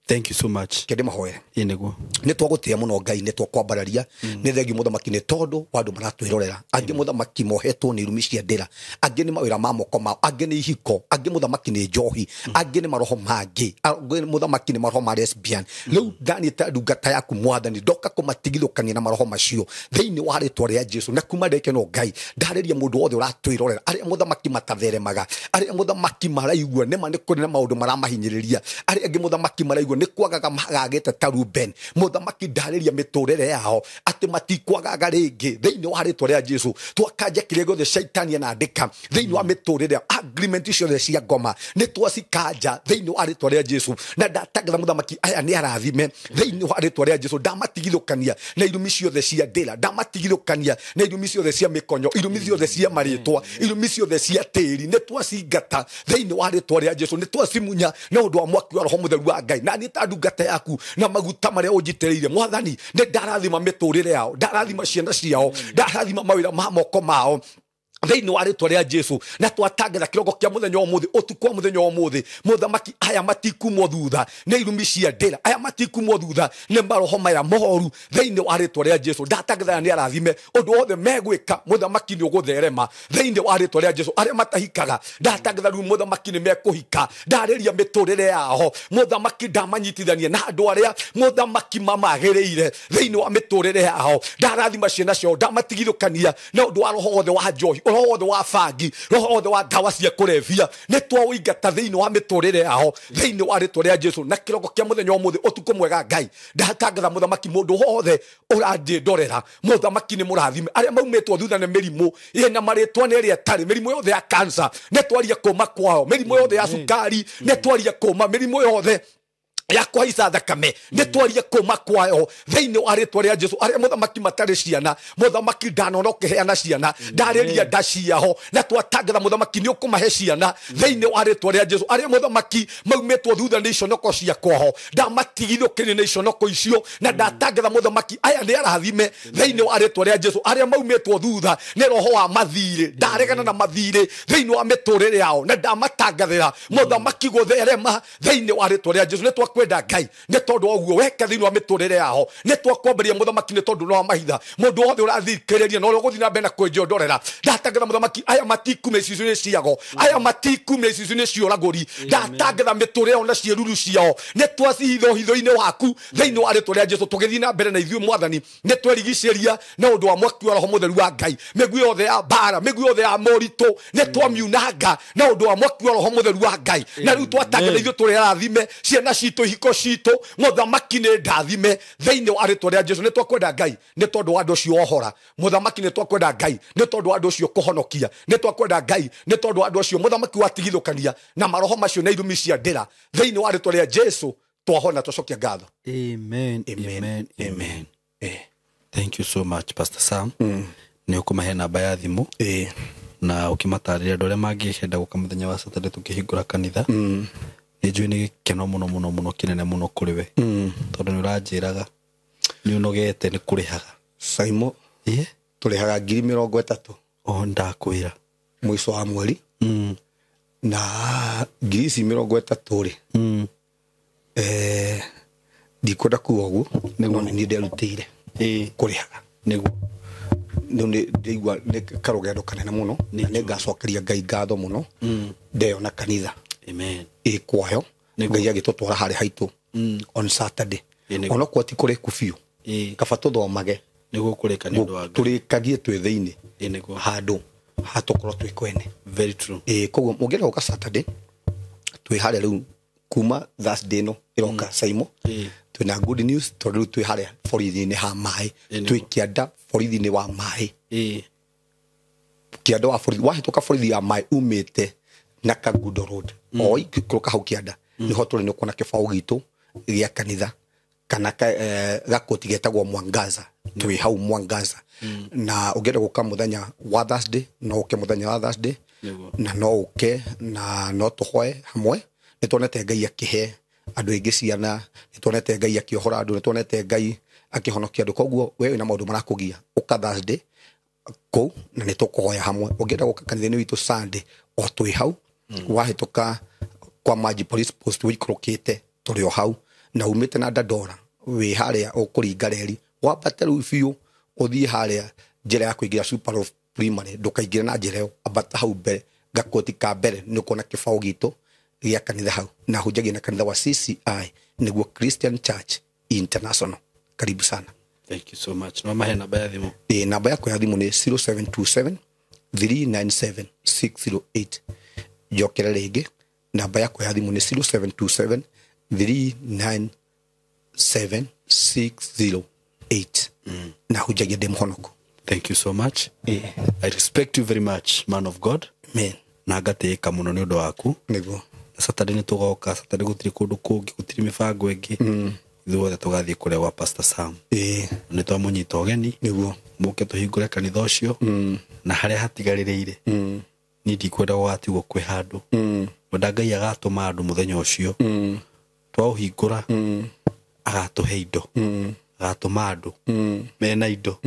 Thank you so much. Kende mahoere. Ĩĩ nĩguo. Nĩ twagũtĩĩa mũno Ngai, nĩ twakwambararia. Nĩ thengiũ mũthamaki nĩ tondũ wa andũ maratwĩrorera. Angĩ mũthamaki mohetwo nĩ irumi cia ndĩra, angĩ nĩ mawĩra ma moko mao, angĩ nĩ ihiko, angĩ mũthamaki nĩ njohi, angĩ nĩ maroho mangĩ, angĩ mũthamaki nĩ maroho ma lesbian. Rĩu ndaniĩ ta ndungata yaku mwathani ndoka kũmatigithũkania na maroho macio thĩinĩ wa rĩtwa rĩa Jesu. Na kuma ndeke no Ngai ndarĩria mũndũ wothe ũratwĩrorera, arĩa mũthamaki matatheremaga, arĩa mũthamaki maraigua nĩma nĩ kũrĩ na maũndũ maramahinyĩrĩria, arĩa angĩ mũthamaki maraigua nĩ kwagaga magagĩte ta Ruben. Mũthamaki ndarĩria mĩtũrĩre yao atĩ matikwagaga rĩngĩ thĩinĩ wa rĩtwa rĩa Jesu. Twakanja kĩrĩa gĩothe Shaitani anandĩka thĩinĩ wa mĩtũrĩre, agreement ciothe cia ngoma nĩ twacikanja thĩinĩ wa rĩtwa rĩa Jesu. Na ndatangatha mũthamaki aya nĩ arathime thĩinĩ wa rĩtwa rĩa Jesu. Ndamatigithũkania na irumi ciothe cia ndĩra, ndamatigithũkania na irumi ciothe cia mĩkonyo, irumi ciothe cia marĩtwa, irumi ciothe cia tĩri, nĩ twacingata thĩinĩ wa rĩtwa rĩa Jesu. Nĩ twacimunya na ũndũ wa mwaki wa Roho Mũtheru wa Ngai. Na Naniĩ ta ndungata yaku na maguta marĩa ũnjitĩrĩire Mwathani, nĩ ndarathima mĩtũrĩre yao, ndarathima ciana ciao, ndarathima mawĩra ma moko mao thĩinĩ wa rĩtwa rĩa Jesu. Na twatangatha kĩroko kĩa mũthenya wa ũmũthĩ, ũtukũ wa mũthenya wa ũmũthĩ, mũthamaki, aya matikumwo thutha nĩ irumi cia ndĩra, aya matikumwo thutha nĩ maroho maya moru thĩinĩ wa rĩtwa rĩa Jesu. Ndatangatha nĩ arathime ũndũ wothe megwĩka, mũthamaki nĩ ũgũtherema thĩinĩ wa rĩtwa rĩa Jesu. Arĩa matahikaga, ndatangatha rĩu mũthamaki nĩ mekũhika, ndarĩria mĩtũrĩre yao mũthamaki, ndamanyitithania na andũ arĩa mũthamaki mamagĩrĩire thĩinĩ wa mĩtũrĩre yao. Ndarathima ciana ciao, ndamatigithũkania na ũndũ wa roho wothe wa njohi, roho wothe wa bangi, roho wothe wa ndawa cia kũrebia, nĩ twaũingata thĩinĩ wa mĩtũrĩre yao thĩinĩ wa rĩtwa rĩa Jesu. Na kĩroko kĩa mũthenya wa ũmũthĩ, ũtukũ mwega Ngai, ndatangatha mũthamaki, mũndũ wothe ũrandĩndorera mũthamaki nĩ mũrathime. Arĩa maumĩtwo thutha nĩ mĩrimũ ĩna marĩtwa nĩ ĩrĩa ĩtarĩ, mĩrimũ yothe ya cancer nĩ twaria kũma kwao, mĩrimũ yothe ya cukari nĩ twaria kũma, mĩrimũ yothe ya kũhaica thakame nĩ twaria kũma kwayo thĩinĩ wa rĩtwa rĩa Jesu. Arĩa mũthamaki matarĩ ciana, mũthamaki ndanona ũkĩheana ciana, ndarĩria nda ciao, na twatangatha mũthamaki nĩ ũkũmahe ciana thĩinĩ wa rĩtwa rĩa Jesu. Arĩa mũthamaki maumĩtwo thutha nĩ iconoko cia kwao, ndamatigithũkĩrie nĩ iconoko icio, na ndatangatha mũthamaki aya nĩ arathime thĩinĩ wa rĩtwa rĩa Jesu. Arĩa maumĩtwo thutha nĩ roho wa mathirĩ, ndaregana na mathirĩ thĩinĩ wa mĩtũrĩre yao, na ndamatangathĩra mũthamaki gũtherema thĩinĩ wa rĩtwa rĩa Jesu. Nĩ twakwenda Ngai nĩ tondũ wa ũguo weka thĩinĩ wa mĩtũrĩre yao, nĩ twakwambĩrĩria mũthamaki nĩ tondũ no mahitha mũndũ wothe ũrathikĩrĩria na ũrĩa ũgũthiĩ na mbere na kwĩnjondorera. Ndatangatha mũthamaki aya matikume icicio-inĩ ciago, aya matikume icicio-inĩ cia ũragũri, ndatangatha mĩtũrĩre yao na ciĩruru ciao nĩ twacihitho hitho-inĩ waku thĩinĩ wa rĩtwa rĩa Jesu. Tũgĩthiĩ na mbere na ithuĩ Mwathani, nĩ twerigicĩria na ũndũ wa mwaki wa Roho Mũtheru wa Ngai, mĩguĩ yothe ya mbara, mĩguĩ yothe ya moritũ nĩ twamiunanga na ũndũ wa mwaki wa Roho Mũtheru wa Ngai. Na rĩu twatangatha ithuĩ tũrĩ arathime, ciana citũ, ihiko citũ, mũthamaki nĩ ndathime thĩinĩ wa rĩtwa rĩa Jesu. Nĩ twakwenda Ngai nĩ tondũ wa andũ ũcio ohora mũthamaki, nĩ twakwenda Ngai nĩ tondũ wa andũ ũcio kũhonokia, nĩ twakwenda Ngai nĩ tondũ wa andũ ũcio mũthamaki watigithũkania na maroho macio na irumi cia ndĩra thĩinĩ wa rĩtwa rĩa Jesu. Twahona, twacokia ngatho. Amen, amen, amen. Thank you so much, Pastor Sam. Nĩ ũkũmahe namba ya thimũ na ũkĩmatarĩria andũ arĩa mangĩenda gũka mũthenya wa Saturday tũkĩhingũra kanitha. Nĩ njũĩ nĩ gĩkeno mũno mũno mũno kĩnene mũno kũrĩ we, tondũ nĩ ũranjĩraga nĩ ũnogete nĩ kũrĩhaga. Saimo, tũrĩhaga 30,000 o ndakwĩra mũico wa mweri, na ngiri ici 30 rĩ, ndikwenda kuga ũguo, no nĩ niĩ nderutĩire kũrĩhaga. Nĩguo nĩ ndĩigua nĩ karũgendo kanene mũno, na nĩ ngacokeria Ngai ngatho mũno ndeyona kanitha. Amen. Ĩ kwayo Ngai agĩtũtwara harĩa haitũ on Saturday, onokorwo ti kũrĩku biũ, kaba tũthomage nĩguo kũrĩka nĩ ũndũ wa Ngai, tũrĩkagie twĩ thĩinĩ handũ hatũkorwo twĩ kwene. Very true. Koguo mũngĩenda gũka Saturday twĩ harĩa rĩu kuma Thursday ĩno ĩroka Saimo, twĩna good news tondũ rĩu twĩ harĩa borithi-inĩ ha maĩ, twĩ kĩanda borithi-inĩ wa maĩ, kĩanda wa borithi, wahĩtũka borithi ya maĩ umĩte na Kangundo Road o ikũrũka hau kĩanda nĩho tũrĩ, nĩ ũkuona kĩbaũ gitũ gĩa kanitha kana gakoti getagwo Mwangaza, twĩ hau Mwangaza. Na ũngĩenda gũka mũthenya wa Thursday no ũke mũthenya wa Thursday, na no ũke na no tũhoe hamwe. Nĩ tuonete Ngai akĩhe andũ aingĩ ciana, nĩ tuonete Ngai akĩohora andũ, nĩ tuonete Ngai akĩhonokia andũ. Koguo we wĩna maũndũ marakũgia, ũka Thursday kũu na nĩ tũkũhoya hamwe. Ũngĩenda gũka kanitha-inĩ witũ Sunday o twĩ hau, wahĩtũka kwa Maji Police Post wĩikũrũkĩte tũrĩ o hau, na umĩte na Dandora wĩ harĩa ũkũringa reri wambate rĩu biũ ũthiĩ harĩa njĩra ya kũingĩra Super Loaf Primary, ndũkaingĩre na njĩra ĩyo, ambata hau mbere gakoti ka mbere nĩ ũkuona kĩbaũ gitũ gĩa kanitha hau, na hunjagia na kanitha wa CCI nĩguo Christian Church International. Karibu sana. Thank you so much. No mahe namba ya thimũ. Namba yakwa ya thimũ nĩ 0727 397 608. Njokere rĩngĩ, namba yakwa ya thimũ nĩ 0727 397 608. Na hunjagia ndĩ mũhonoko. Thank you so much. I respect you very much, man of God. Amen. Na ngatĩĩka mũno nĩ ũndũ waku. Nĩguo. Saturday nĩ tũgoka, Saturday gũtirĩ kũndũ kũngĩ, gũtirĩ mĩbango ĩngĩ. Ithuothe tũgathiĩ kũrĩa gwa Pastor Sam. Nĩ twamũnyita ũgeni. Nĩguo. Mũke tũhingũre kanitha ũcio. Na harĩa hatigarĩrĩire. Niĩ ndikwenda gũgatigwo kwĩ handũ. Mwenda Ngai agatũma andũ mũthenya ũcio. Twaũhingũra agatũhe indo, agatũma andũ mena indo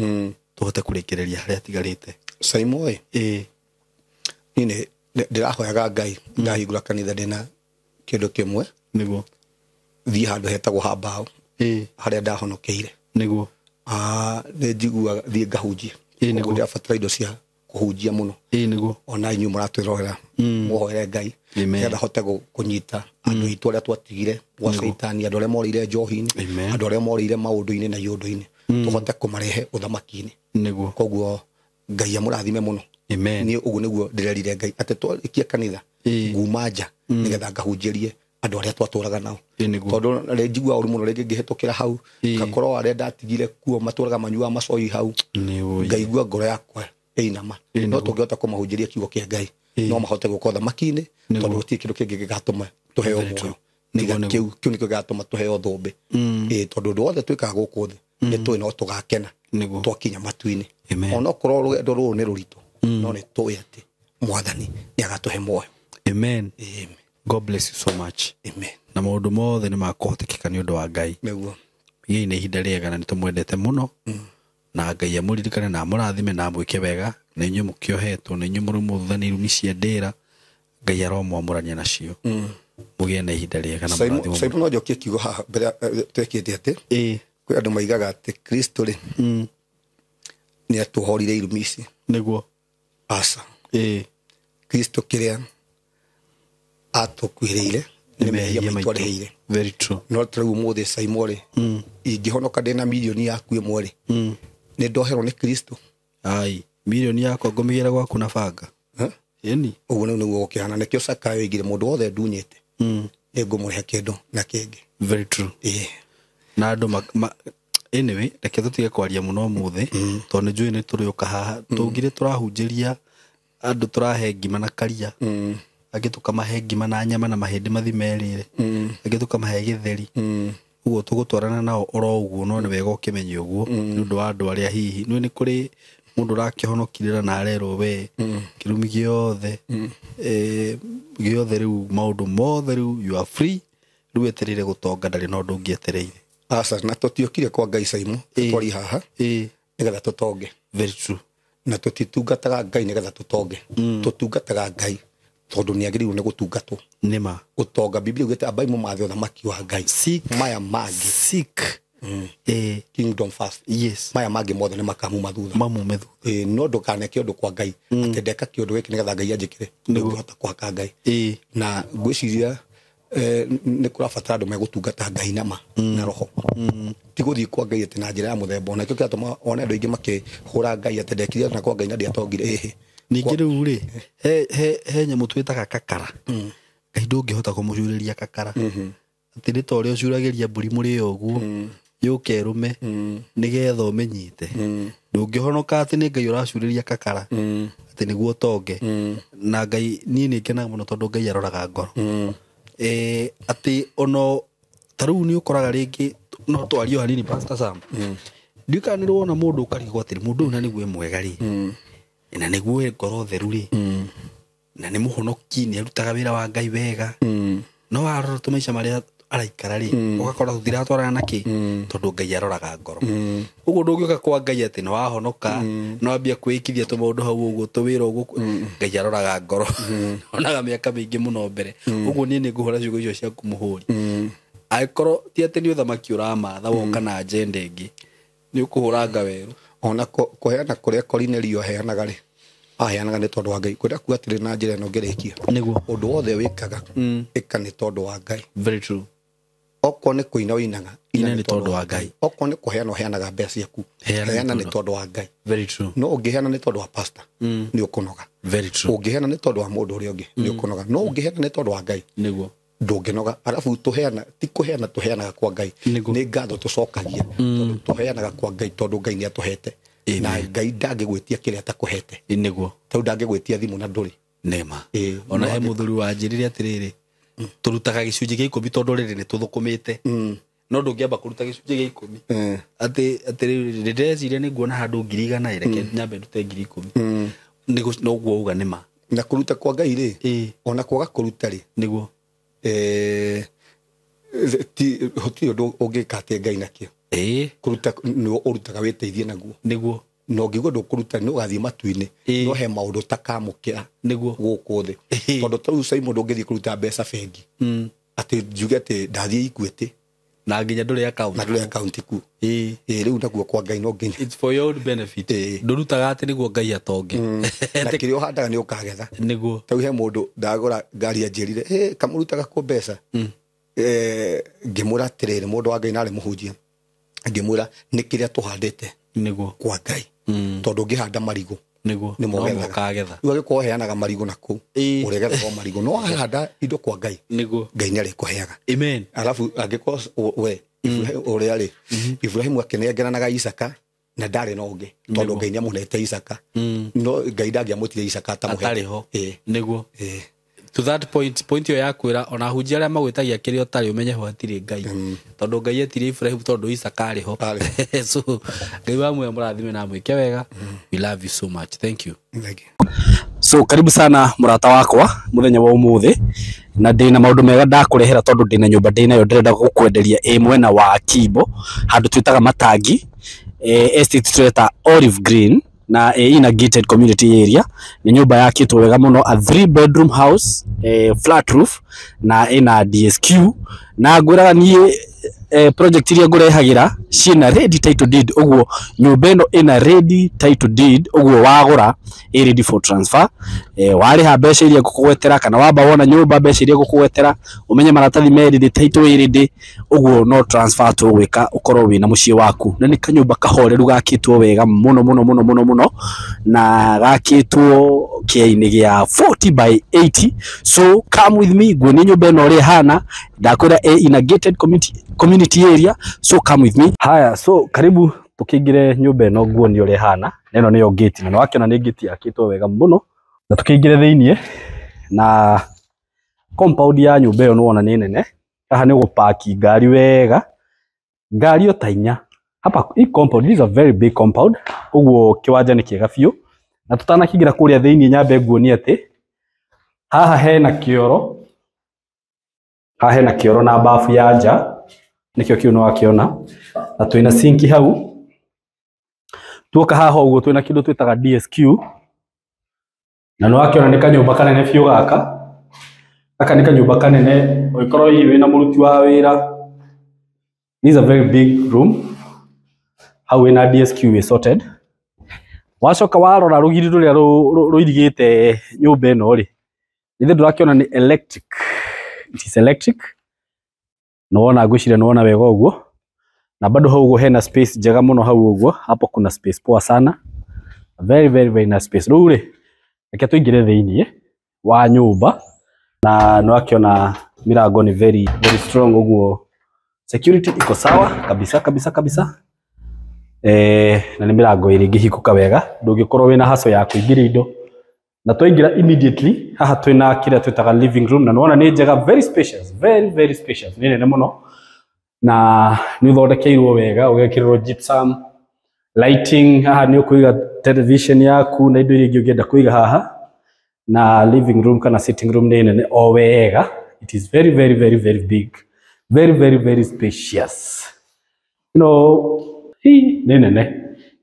tũhote kũrĩkĩrĩria harĩa atigarĩte. Saimo ĩ, niĩ ndĩrahoyaga Ngai ndahingũra kanitha ndĩna kĩndũ kĩmwe. Nĩguo. Thiĩ handũ hetagwo ha mbaũ harĩa ndahonokeire. Nĩguo. Nĩ njiguaga thiĩ ngahunjie. Nĩguo. Ndĩrabatara indo cia kũhunjia mũno. Nĩguo. Ona inyuĩ mũratwĩrorera mũhoere Ngai nĩgetha hote kũnyita andũ aitũ arĩa twatigire gwa Caitani, andũ arĩa morĩire njohi-inĩ, andũ arĩa morĩire maũndũ-inĩ na iũndũ-inĩ, tũhote kũmarehe ũthamaki-inĩ. Nĩguo. Koguo Ngai amũrathime mũno. Amen. Niĩ ũguo nĩguo ndĩrerire Ngai atĩ twarĩkia kanitha nguma nja nĩgetha ngahunjĩrie andũ arĩa twatũraga nao. Tondũ rĩ njiguaga ũru mũno rĩngĩ ngĩhĩtũkĩra hau ngakorwo arĩa ndatigire kuo matũraga manyuaga macoi hau, ngaigua ngoro yakwa ĩinama. No tũngĩhota kũmahunjĩria kiugo kĩa Ngai no mahote gũka ũthamaki-inĩ, tondũ gũtirĩ kĩndũ kĩngĩ gĩgatũma tũheo muoyo tiga kĩu. Kĩu nĩkĩo gĩgatũma tũheo thũmbĩ. Tondũ ũndũ wothe twĩkaga gũkũ thĩ nĩ tũĩ no tũgakena twakinya matu-inĩ. Onokorwo rũgendo rũrũ nĩ rũritũ, no nĩ tũĩ atĩ Mwathani nĩ agatũhe muoyo. Amen. God bless you so much. Amen. Na maũndũ mothe nĩ makũhotekeka nĩ ũndũ wa Ngai. Nĩguo. Gĩai na ihinda rĩega na nĩ tũmwendete mũno. Na Ngai amũririkane na amũrathime na amwĩke wega. Na inyuĩ mũkĩohetwo, na inyuĩ mũrĩ mũthuthani irumi cia ndĩra, Ngai aromwamũrania nacio. Mũgĩe na ihinda rĩega na mũrathimwo. Saimo, no njokie kiugo haha mbere twĩkĩte atĩ kwĩ andũ maigaga atĩ Kristo rĩ nĩ atũhorire irumi ici. Nĩguo. Aca. Kristo kĩrĩa atũkuĩrĩire nĩ mehia maitũ arĩhĩire. Very true. No tarĩu ũmũthĩ Saimo rĩ, ingĩhonoka ndĩna mirioni yaku ĩmwe rĩ, nĩ ndoherwo nĩ Kristo. Ai, mirioni yakwa ngũmĩgĩra gwaku na banga. Ĩni. Ũguo nĩguo nĩguo gũkĩhana. Nĩkĩo Zakayo oigire mũndũ wothe ndunyĩte nĩ ngũmũrĩha kĩndũ na kĩngĩ. Very true. Na andũ anyway, reke tũtige kwaria mũno ũmũthĩ, tondũ nĩ njũĩ nĩ tũrĩũka haha. Tũngire tũrahunjĩria andũ, tũrahe ngima na karia, angĩ tũkamahe ngima na nyama na mahĩndĩ mathi merĩre, angĩ tũkamahe gĩtheri. Ũguo tũgũtwarana nao oro ũguo, no nĩ wega ũkĩmenye ũguo nĩ ũndũ wa andũ arĩa hihi nĩ kũrĩ mũndũ ũrakĩhonokirĩra na arerwo we kĩrumi gĩothe gĩothe rĩu maũndũ mothe rĩu you are free, rĩu etereire gũtonga ndarĩ na ũndũ ũngĩ etereire. Aca, na tũtiokire kwa Ngai Saimo, tũtwari haha nĩgetha tũtonge. Very true. Na tũtitungataga Ngai nĩgetha tũtonge. Tũtungataga Ngai tondũ nĩ agĩrĩirwo nĩ gũtungatwo. Nĩma. Ũtonga, Biblia ugĩte ambai mũmathe ũthamaki wa Ngai. Maya mangĩ. Seek. Kingdom first. Yes. Maya mangĩ mothe nĩ makamuma thutha. Mamume thutha. No ndũkaneke ũndũ kwa Ngai atĩ ndeka kĩũndũ gĩkĩ nĩgetha Ngai anjĩkĩre. Ndũngĩhota kũhaka Ngai. Na ngwĩciria nĩ kũrabatara andũ megũtungata Ngai nama na roho. Ti gũthiĩ kwa Ngai atĩ na njĩra ya mũthemba. Ona kĩo kĩratũma one andũ aingĩ makĩhũra Ngai atĩ ndekire na kwa Ngai na ndiatongire. Ĩhĩ. Ningĩ rĩu rĩ, he nyamũ twĩtaga kakara. Ngai ndũngĩhota kũmũcurĩria kakara. Atĩ nĩ ta ũrĩa ũcuragĩria mbũri mũrĩo ũguo, yũke ĩrũme, nĩgetha ũmĩnyite. Ndũngĩhonoka atĩ nĩ Ngai ũracurĩria kakara, atĩ nĩguo ũtonge. Na Ngai, niĩ nĩ ngenaga mũno tondũ Ngai aroraga ngoro. Atĩ ono ta rĩu nĩ ũkoraga rĩngĩ, no twarie o hanini Pastor Sam. Ndiũĩ kana nĩ wona mũndũ ũkarigwo atĩrĩ, mũndũ ũyũ na nĩguo e mwega rĩ, na nĩguo e ngoro theru rĩ, na nĩ mũhonoki, nĩ arutaga wĩra wa Ngai wega, no warora tũmaica marĩa araikara rĩ, ũgakora tũtiratwarana na kĩ, tondũ Ngai aroraga ngoro. Ũguo ndũngĩũka kwa Ngai atĩ nĩ wahonoka, no ambia kwĩikithia tũmaũndũ hau ũguo, tũwĩra ũguo, Ngai aroraga ngoro. Onaga mĩaka mĩingĩ mũno mbere. Ũguo niĩ nĩ ngũhũra ciugo icio ciaku mũhũri. Angĩkorwo ti atĩ nĩ ũthamaki ũramatha woka na agenda ĩngĩ, nĩ ũkũhũranga werũ. Ona kũheana kũrĩa Korinelio aheanaga rĩ, aheanaga nĩ tondũ wa Ngai. Kwenda kuga atĩrĩ na njĩra ĩno ngĩrĩkia. Nĩguo. Ũndũ wothe wĩkaga, ĩka nĩ tondũ wa Ngai. Very true. Okorwo nĩ kũina ũinaga, ina nĩ tondũ wa Ngai. Okorwo nĩ kũheana ũheanaga mbeca ciaku, heana nĩ tondũ wa Ngai. Very true. No ũngĩheana nĩ tondũ wa pastor, nĩ ũkũnoga. Very true. Ũngĩheana nĩ tondũ wa mũndũ ũrĩa ũngĩ, nĩ ũkũnoga. No ũngĩheana nĩ tondũ wa Ngai, nĩguo, ndũngĩnoga. Arabu tũheana, ti kũheana tũheanaga kwa Ngai, nĩ ngatho tũcokagia, tondũ tũheanaga kwa Ngai tondũ Ngai nĩ atũhete. Na Ngai ndangĩgwĩtia kĩrĩa atakũhete. Nĩguo. Tondũ ndangĩgwĩtia thimũ na ndũrĩ. Nĩma. Ona he mũthuri wanjĩrire atĩrĩrĩ, tũrutaga gĩcunjĩ gĩa ikũmi tondũ rĩrĩ nĩ tũthũkũmĩte. No ndũngĩamba kũruta gĩcunjĩ gĩa ikũmi. Atĩ atĩrĩrĩ, ndĩreciria nĩ nguona handũ 100,000, reke nyambe ndute 10,000. Nĩguo, noguo uga nĩma. Na kũruta kwa Ngai rĩ, ona kwaga kũruta rĩ, nĩguo, Ti ũndũ ũngĩka atĩ Ngai nakĩo. Kũruta nĩwe ũrutaga wĩteithie naguo. Nĩguo. Na ũngĩigua ndũkũruta nĩ ũgathiĩ matu-inĩ. No he maũndũ ũtakamũkĩra nĩguo gũkũ thĩ. Tondũ ta rĩu Simon ndũngĩthiĩ kũruta mbeca bengi. Atĩ njuge atĩ ndathiĩ Equity. Na nginya ndũrĩ account. Na ndũrĩ account kuo. Rĩu naguo kwa Ngai no nginya. It's for your own benefit. Ndũrutaga atĩ nĩguo Ngai atonge. Na kĩrĩa ũhandaga nĩ ũkagetha. Nĩguo. Ta rĩu he mũndũ ndagũra ngari anjĩrire, kamũrutaga kũ mbeca? Ngĩmwĩra atĩrĩrĩ, mũndũ wa Ngai narĩ mũhunjia. Ngĩmwĩra nĩ kĩrĩa tũhandĩte. Nĩguo. Kwa Ngai. Tondũ ũngĩhanda marigũ. Nĩguo. Nĩ mogethaga. Ũkagetha. Rĩu angĩkorwo ũheanaga marigũ na kũu, ũrĩgethaga o marigũ. No wahanda indo kwa Ngai. Nĩguo. Ngai nĩ arĩkũheaga. Amen. Alafu angĩkorwo we ũrĩa rĩ, Ibrahimu akĩnengeranaga Isaka na ndarĩ na ũngĩ tondũ Ngai nĩamũnete Isaka. No Ngai ndangĩamũtire Isaka atamũhete. Atarĩ ho. Nĩguo. To that point, point ĩyo ya kwĩra ona ahunjia arĩa magwĩtagia kĩrĩa ũtarĩ ũmenye ho hatirĩ Ngai. Tondũ Ngai etirie Ibrahimu tondũ Isaka arĩ ho. So Ngai wa muoyo mũrathime na mwĩke wega. We love you so much. Thank you. Thank you. So karibu sana mũrata wakwa mũthenya wa ũmũthĩ, na ndĩna maũndũ mega ndakũrehera tondũ ndĩna nyũmba ndĩnayo ndĩrenda gũkwenderia ĩ mwena wa Kimbo handũ twĩtaga Matangi, estate twĩta Olive Green, na ina gated community area. Nĩ nyũmba yakĩtwo wega mũno, a 3 bedroom house, flat roof, na ina DSQ. Na ngwĩraga niĩ project iria ngũrehagĩra ciĩna ready title deed, ũguo nyũmba ĩno ĩna ready title deed, ũguo wagũra ĩ ready for transfer. Warĩha mbeca iria ngũkũgwetera kana wamba wona nyũmba mbeca iria ngũkũgwetera, ũmenye maratathi me ready, title ĩ ready, ũguo no transfer tũgwĩka ũkorwo wĩna mũciĩ waku. Na nĩ kanyũmba kahoreru gakĩtwo wega mũno mũno mũno mũno mũno, na gakĩtwo kĩainĩ gĩa 40 by 80. So come with me nguonie nyũmba ĩno ũrĩa ĩhana. Ndakwĩra ĩ in a gated community area, so come with me. Haya, so karibu tukingire nyũmba ĩno nguonie ũrĩa ĩhana. Na ĩno nĩyo gate, na nĩwakĩona nĩ gate yakĩtwo wega mũno. Na tukĩingire thĩiniĩ, na compound ya nyũmba ĩyo nĩwona nĩ nene. Haha nĩ ũgũpaki ngari wega, ngari o ta inya hapa. Hii compound, this is a very big compound, ũguo kĩwanja nĩ kĩega biũ. Na tũtanakĩingĩra kũrĩa thĩiniĩ nyambe nguonie atĩ haha hena kĩoro, haha hena kĩoro na bafu ya nja, nĩkĩo kĩu nĩwakĩona. Na twĩna sinki hau. Tuoka haha ũguo twĩna kĩndũ twĩtaga DSQ, na nĩwakĩona nĩ kanyũmba kanene biũ gaka. Gaka nĩ kanyũmba kanene, ũngĩkorwo hihi wĩna mũruti wa wĩra. This is a very big room. Hau wĩna DSQ wĩ sorted. Wacoka warora rũgiri rũrĩa rũirigĩte nyũmba ĩno rĩ, ithe ndũrakĩona nĩ electric. It is electric. Nĩwona ngwĩciria nĩwona wega ũguo. Na bado hau ũguo hena space njega mũno hau ũguo. Hapo kuna space poa sana. Very very very nice space. Rĩu rĩ, reke tũingĩre thĩiniĩ wa nyũmba. Na nĩwakĩona mirango ni very very strong, ũguo security iko sawa kabisa kabisa kabisa. Na nĩ mĩrango ĩrĩ ĩngĩhingũka wega, ndũngĩkorwo wĩna haco ya kũingĩria indo. Na twaingĩra immediately haha twĩna kĩrĩa twĩtaga living room, na nĩwona nĩ njega, very spacious, very very spacious, nĩ nene mũno. Na nĩ ũthondekeirwo wega, ũgekĩrĩrwo gypsum, lighting. Haha nĩ ũkũiga television yaku na indo iria ingĩ ũngĩenda kũiga haha. Na living room kana sitting room nĩ nene o wega. It is very very very very big, very very very spacious. You know, hii nĩ nene,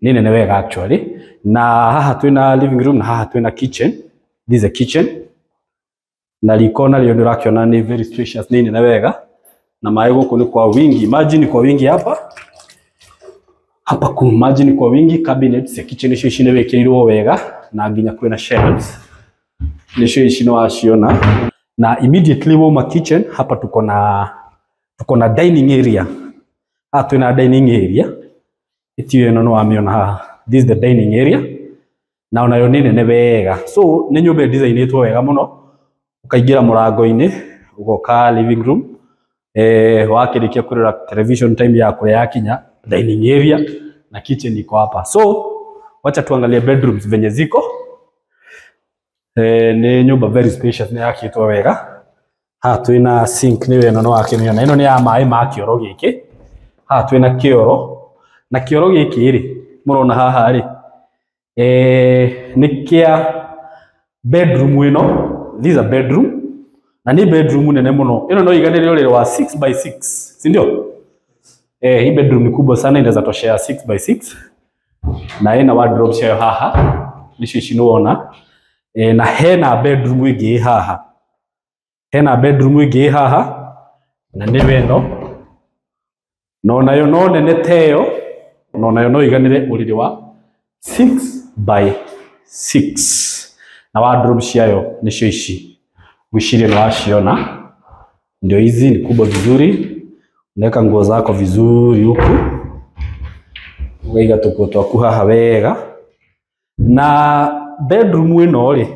nĩ nene wega actually. Na haha twĩna living room, na haha twĩna kitchen. This is a kitchen. Na riko narĩo nĩ ũrakĩona nĩ very spacious, nĩ nene wega. Na maĩ gũkũ nĩ kwa wingi, maji ni kwa wingi hapa. Hapa ku maji ni kwa wingi. Cabinets ya kitchen icio ici nĩ wĩkĩrĩirwo wega, na nginya kwĩna shelves. Nĩcio ici nĩ waciona. Na immediately wauma kitchen, hapa tuko na dining area. Haha twĩna dining area. Ĩtio ĩno nĩ wamĩona haha. This is the dining area. Na onayo nĩ nene wega. So nĩ nyũmba ĩdesignĩtwo wega mũno. Ũkaingĩra mũrango-inĩ, ũgoka living room. Wakĩrĩkia kũrora television time ya kũrĩa yakinya, dining area na kitchen iko hapa. So wacha tuangalie bedrooms venye ziko. Nĩ nyũmba very spacious, nĩ yakĩtwo wega. Haha twĩna sink, nĩyo ĩno nĩwakĩmĩona. Ĩno nĩ ya maĩ ma kĩoro gĩkĩ. Haha twĩna kĩoro, na kĩoro gĩkĩ rĩ, mũrona haha rĩ, nĩ kĩa bedroom ĩno. This is a bedroom. Na nĩ bedroom nene mũno. Ĩno no iganĩre ũrĩrĩ wa 6 by 6, si ndio? Hii bedroom ni kubwa sana, inaweza toshea 6 by 6. Na ĩna wardrobe ciayo haha, nicio ici nĩwona. Na hena bedroom ĩngĩ ĩ haha. Hena bedroom ĩngĩ ĩ haha, na nĩyo ĩno. No nayo no nene teyo, no nayo no iganĩre ũrĩrĩ wa 6 by 6. Na wardrobe ciayo nicio ici. Ngwĩciria nĩ waciona. Ndio hizi, ni kubwa vizuri. Unaweka nguo zako vizuri huku. Ukaiga tukuo twaku haha wega. Na bedroom ĩno rĩ,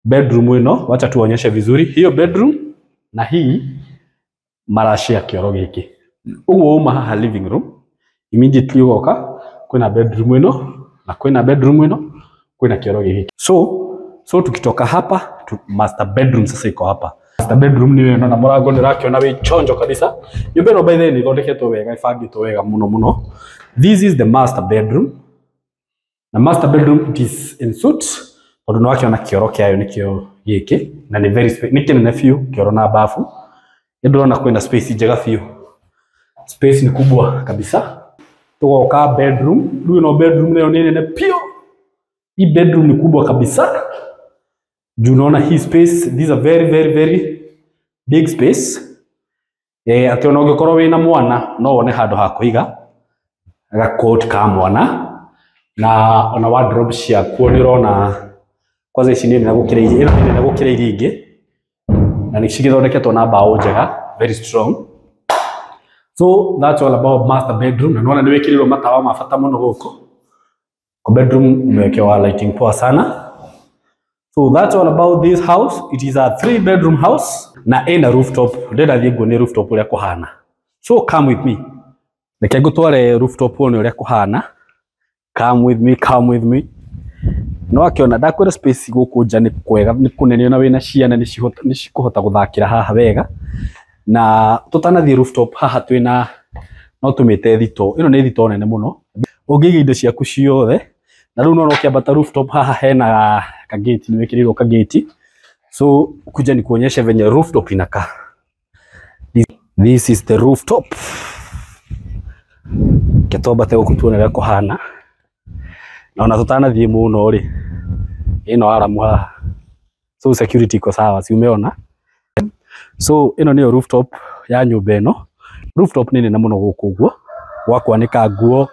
bedroom ĩno wacha tuonyeshe vizuri. Hiyo bedroom na hii marashare kĩoro gĩkĩ. Ũguo uma haha living room, immediately ũgoka kwĩna bedroom ĩno na kwĩna bedroom ĩno, kwĩna kĩoro gĩkĩ. So tukitoka hapa tu, master bedroom sasa iko hapa. Master bedroom ni ĩno na mũrango nĩ ũrakĩona wĩ chonjo kabisa. Nyũmba ĩno by the way nĩ ĩthondeketwo wega, ĩbangĩtwo wega mũno mũno. This is the master bedroom. Na master bedroom it is en suite tondũ nĩ wakĩona kĩoro kĩayo nĩkĩo gĩkĩ na nĩ very nĩ kĩnene biũ kĩoro na bafu. Nĩ ndĩrona kwĩna space njega biũ. Space ni kubwa kabisa. Tugoka bedroom, rĩu ĩno bedroom nayo nĩ nene biũ. Hii bedroom ni kubwa kabisa. Juu unaona hii space, these are very very very big space. Atĩ ona ũngĩkorwo wĩna mwana no wone handũ ha kũiga gakot ka mwana, na ona wardrobe ciakuo nĩ ũrona kwanza ici nĩ nene gũkĩra iria, ĩno nĩ nene gũkĩra iria ingĩ, na nĩ cigĩthondeketwo na mbaũ njega, very strong. So that's all about master bedroom. Na nĩwona nĩ wĩkĩrĩirwo matawa ma bata mũno gũkũ. Kwa bedroom umewekewa lighting poa sana. So that's all about this house. It is a 3-bedroom house na ĩna rooftop. Ndĩrenda thiĩ nguonie rooftop ũrĩa kũhana. So come with me. Reke ngũtware rooftop wone ũrĩa kũhana. Come with me, come with me. No akĩona ndakwĩra space gũkũ nja nĩ kwega, nĩ kũnene, ona wĩna ciana nĩ cikũhota gũthakĩra haha wega. Na tũtanathiĩ rooftop haha twĩna no tũmĩte thito. Ĩno nĩ thito nene mũno. Ũngĩiga indo ciaku ciothe. Na rĩu nona ũkĩambata rooftop haha hena kageti, nĩ wĩkĩrĩirwo kageti. So kuja nikuonyeshe venye rooftop inakaa. This is the rooftop. Ketwambate gũkũ tuone ũrĩa kũhana. Na ona tũtanathiĩ mũno rĩ, ĩno aramu haha. So security iko sawa, si umeona? So ĩno nĩyo rooftop ya nyũmba ĩno. Rooftop nĩ nene mũno gũkũ ũguo, gwa kwanĩka nguo.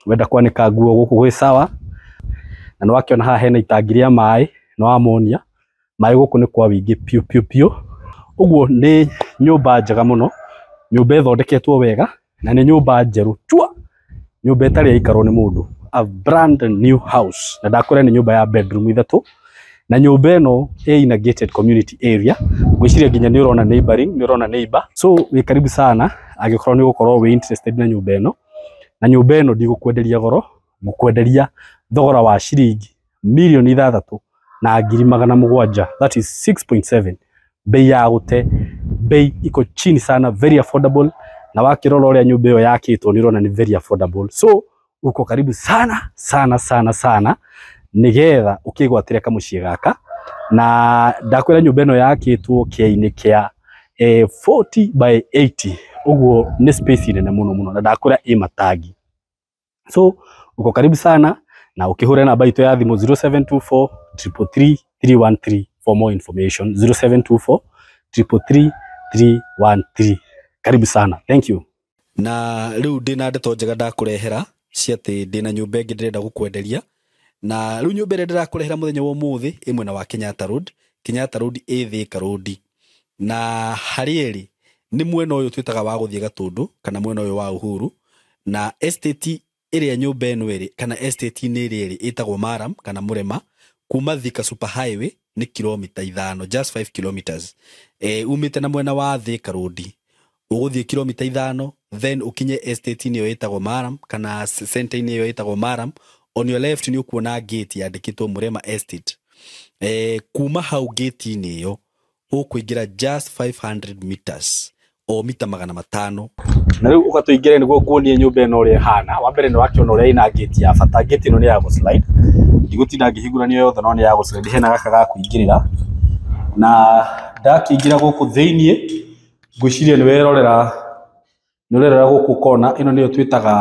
Wenda kwanĩka nguo gũkũ gwĩ sawa. Na nĩwakĩona haha hena itangi rĩa maĩ, nĩwamonia. Maĩ gũkũ nĩ kwa wĩingĩ piũ piũ piũ. Ũguo nĩ nyũmba njega mũno, nyũmba ĩthondeketwo wega, na nĩ nyũmba njerũ chua, nyũmba ĩtarĩ yaikarwo nĩ mũndũ, a brand new house. Na ndakwĩra nĩ nyũmba ya bedroom ithatũ, na nyũmba ĩno ĩ in a gated community area. Ngwĩciria nginya nĩ ũrona neighboring, nĩ ũrona neighbor. So wĩ karibu sana angĩkorwo nĩ ũgũkorwo wĩ interested na nyũmba ĩno. Na nyũmba ĩno ndigũkwenderia goro, ngũkwenderia thogora wa ciringi 6,700,000, that is 6.7. Bei ya gũte, bei iko chini sana, very affordable. Na wakĩrora ũrĩa nyũmba ĩyo yakĩtwo nĩ ũrona nĩ very affordable. So uko karibu sana sana sana sana nigetha ũkĩgwatĩre kamũciĩ gaka. Na ndakwĩra nyũmba ĩno yakĩtwo kĩainĩ kĩa 40 by 80, ũguo nĩ space nene mũno mũno, na ndakwĩra ĩ matangi. So uko karibu sana, na ũkĩhũre namba itũ ya thimũ 0724 333 313 for more information. 0724 333 313. Karibu sana, thank you. Na rĩu ndĩna ndeto njega ndakũrehera cia atĩ ndĩna nyũmba ĩngĩ ndĩrenda gũkwenderia. Na rĩu nyũmba ĩrĩa ndĩrakũrehera mũthenya wa ũmũthĩ ĩ mwena wa Kenyatta Road. Kenyatta Road ĩ Thika Road. Na harĩa ĩrĩ nĩ mwena ũyũ twĩtaga wa gũthiĩ Gatũndũ kana mwena ũyũ wa Uhuru. Na estate ĩrĩa nyũmba ĩno ĩrĩ kana estate-inĩ ĩrĩa ĩrĩ ĩtagwo Maram kana Mũrema, kuma Thika Super Highway nĩ kilomita 5, just 5 kilometers. Umĩte na mwena wa Thika Road ũgũthiĩ kilomita 5, then ũkinye estate-inĩ ĩyo ĩtagwo Maram kana center-inĩ ĩyo ĩtagwo Maram. On your left nĩ ũkuona gate yandĩkĩtwo Mũrema Estate. Kuma hau gate-inĩ ĩyo ũkũingĩra just 500 meters o mita 500. Na rĩu ũgatũingĩre nĩguo nguonie nyũmba ĩno ũrĩa ĩhana. Wa mbere nĩ wakĩona ũrĩa ĩna gate ya bata. Gate ĩno nĩ ya gũslide, ndigũtinda ngĩhingũrania yothe, no nĩ ya gũslide. Hena gaka ga kũingĩrĩra, Na ndakĩingĩra gũkũ thĩiniĩ, ngwĩciria nĩ werorera, nĩ ũrerora gũkũ kona ĩno nĩyo twĩtaga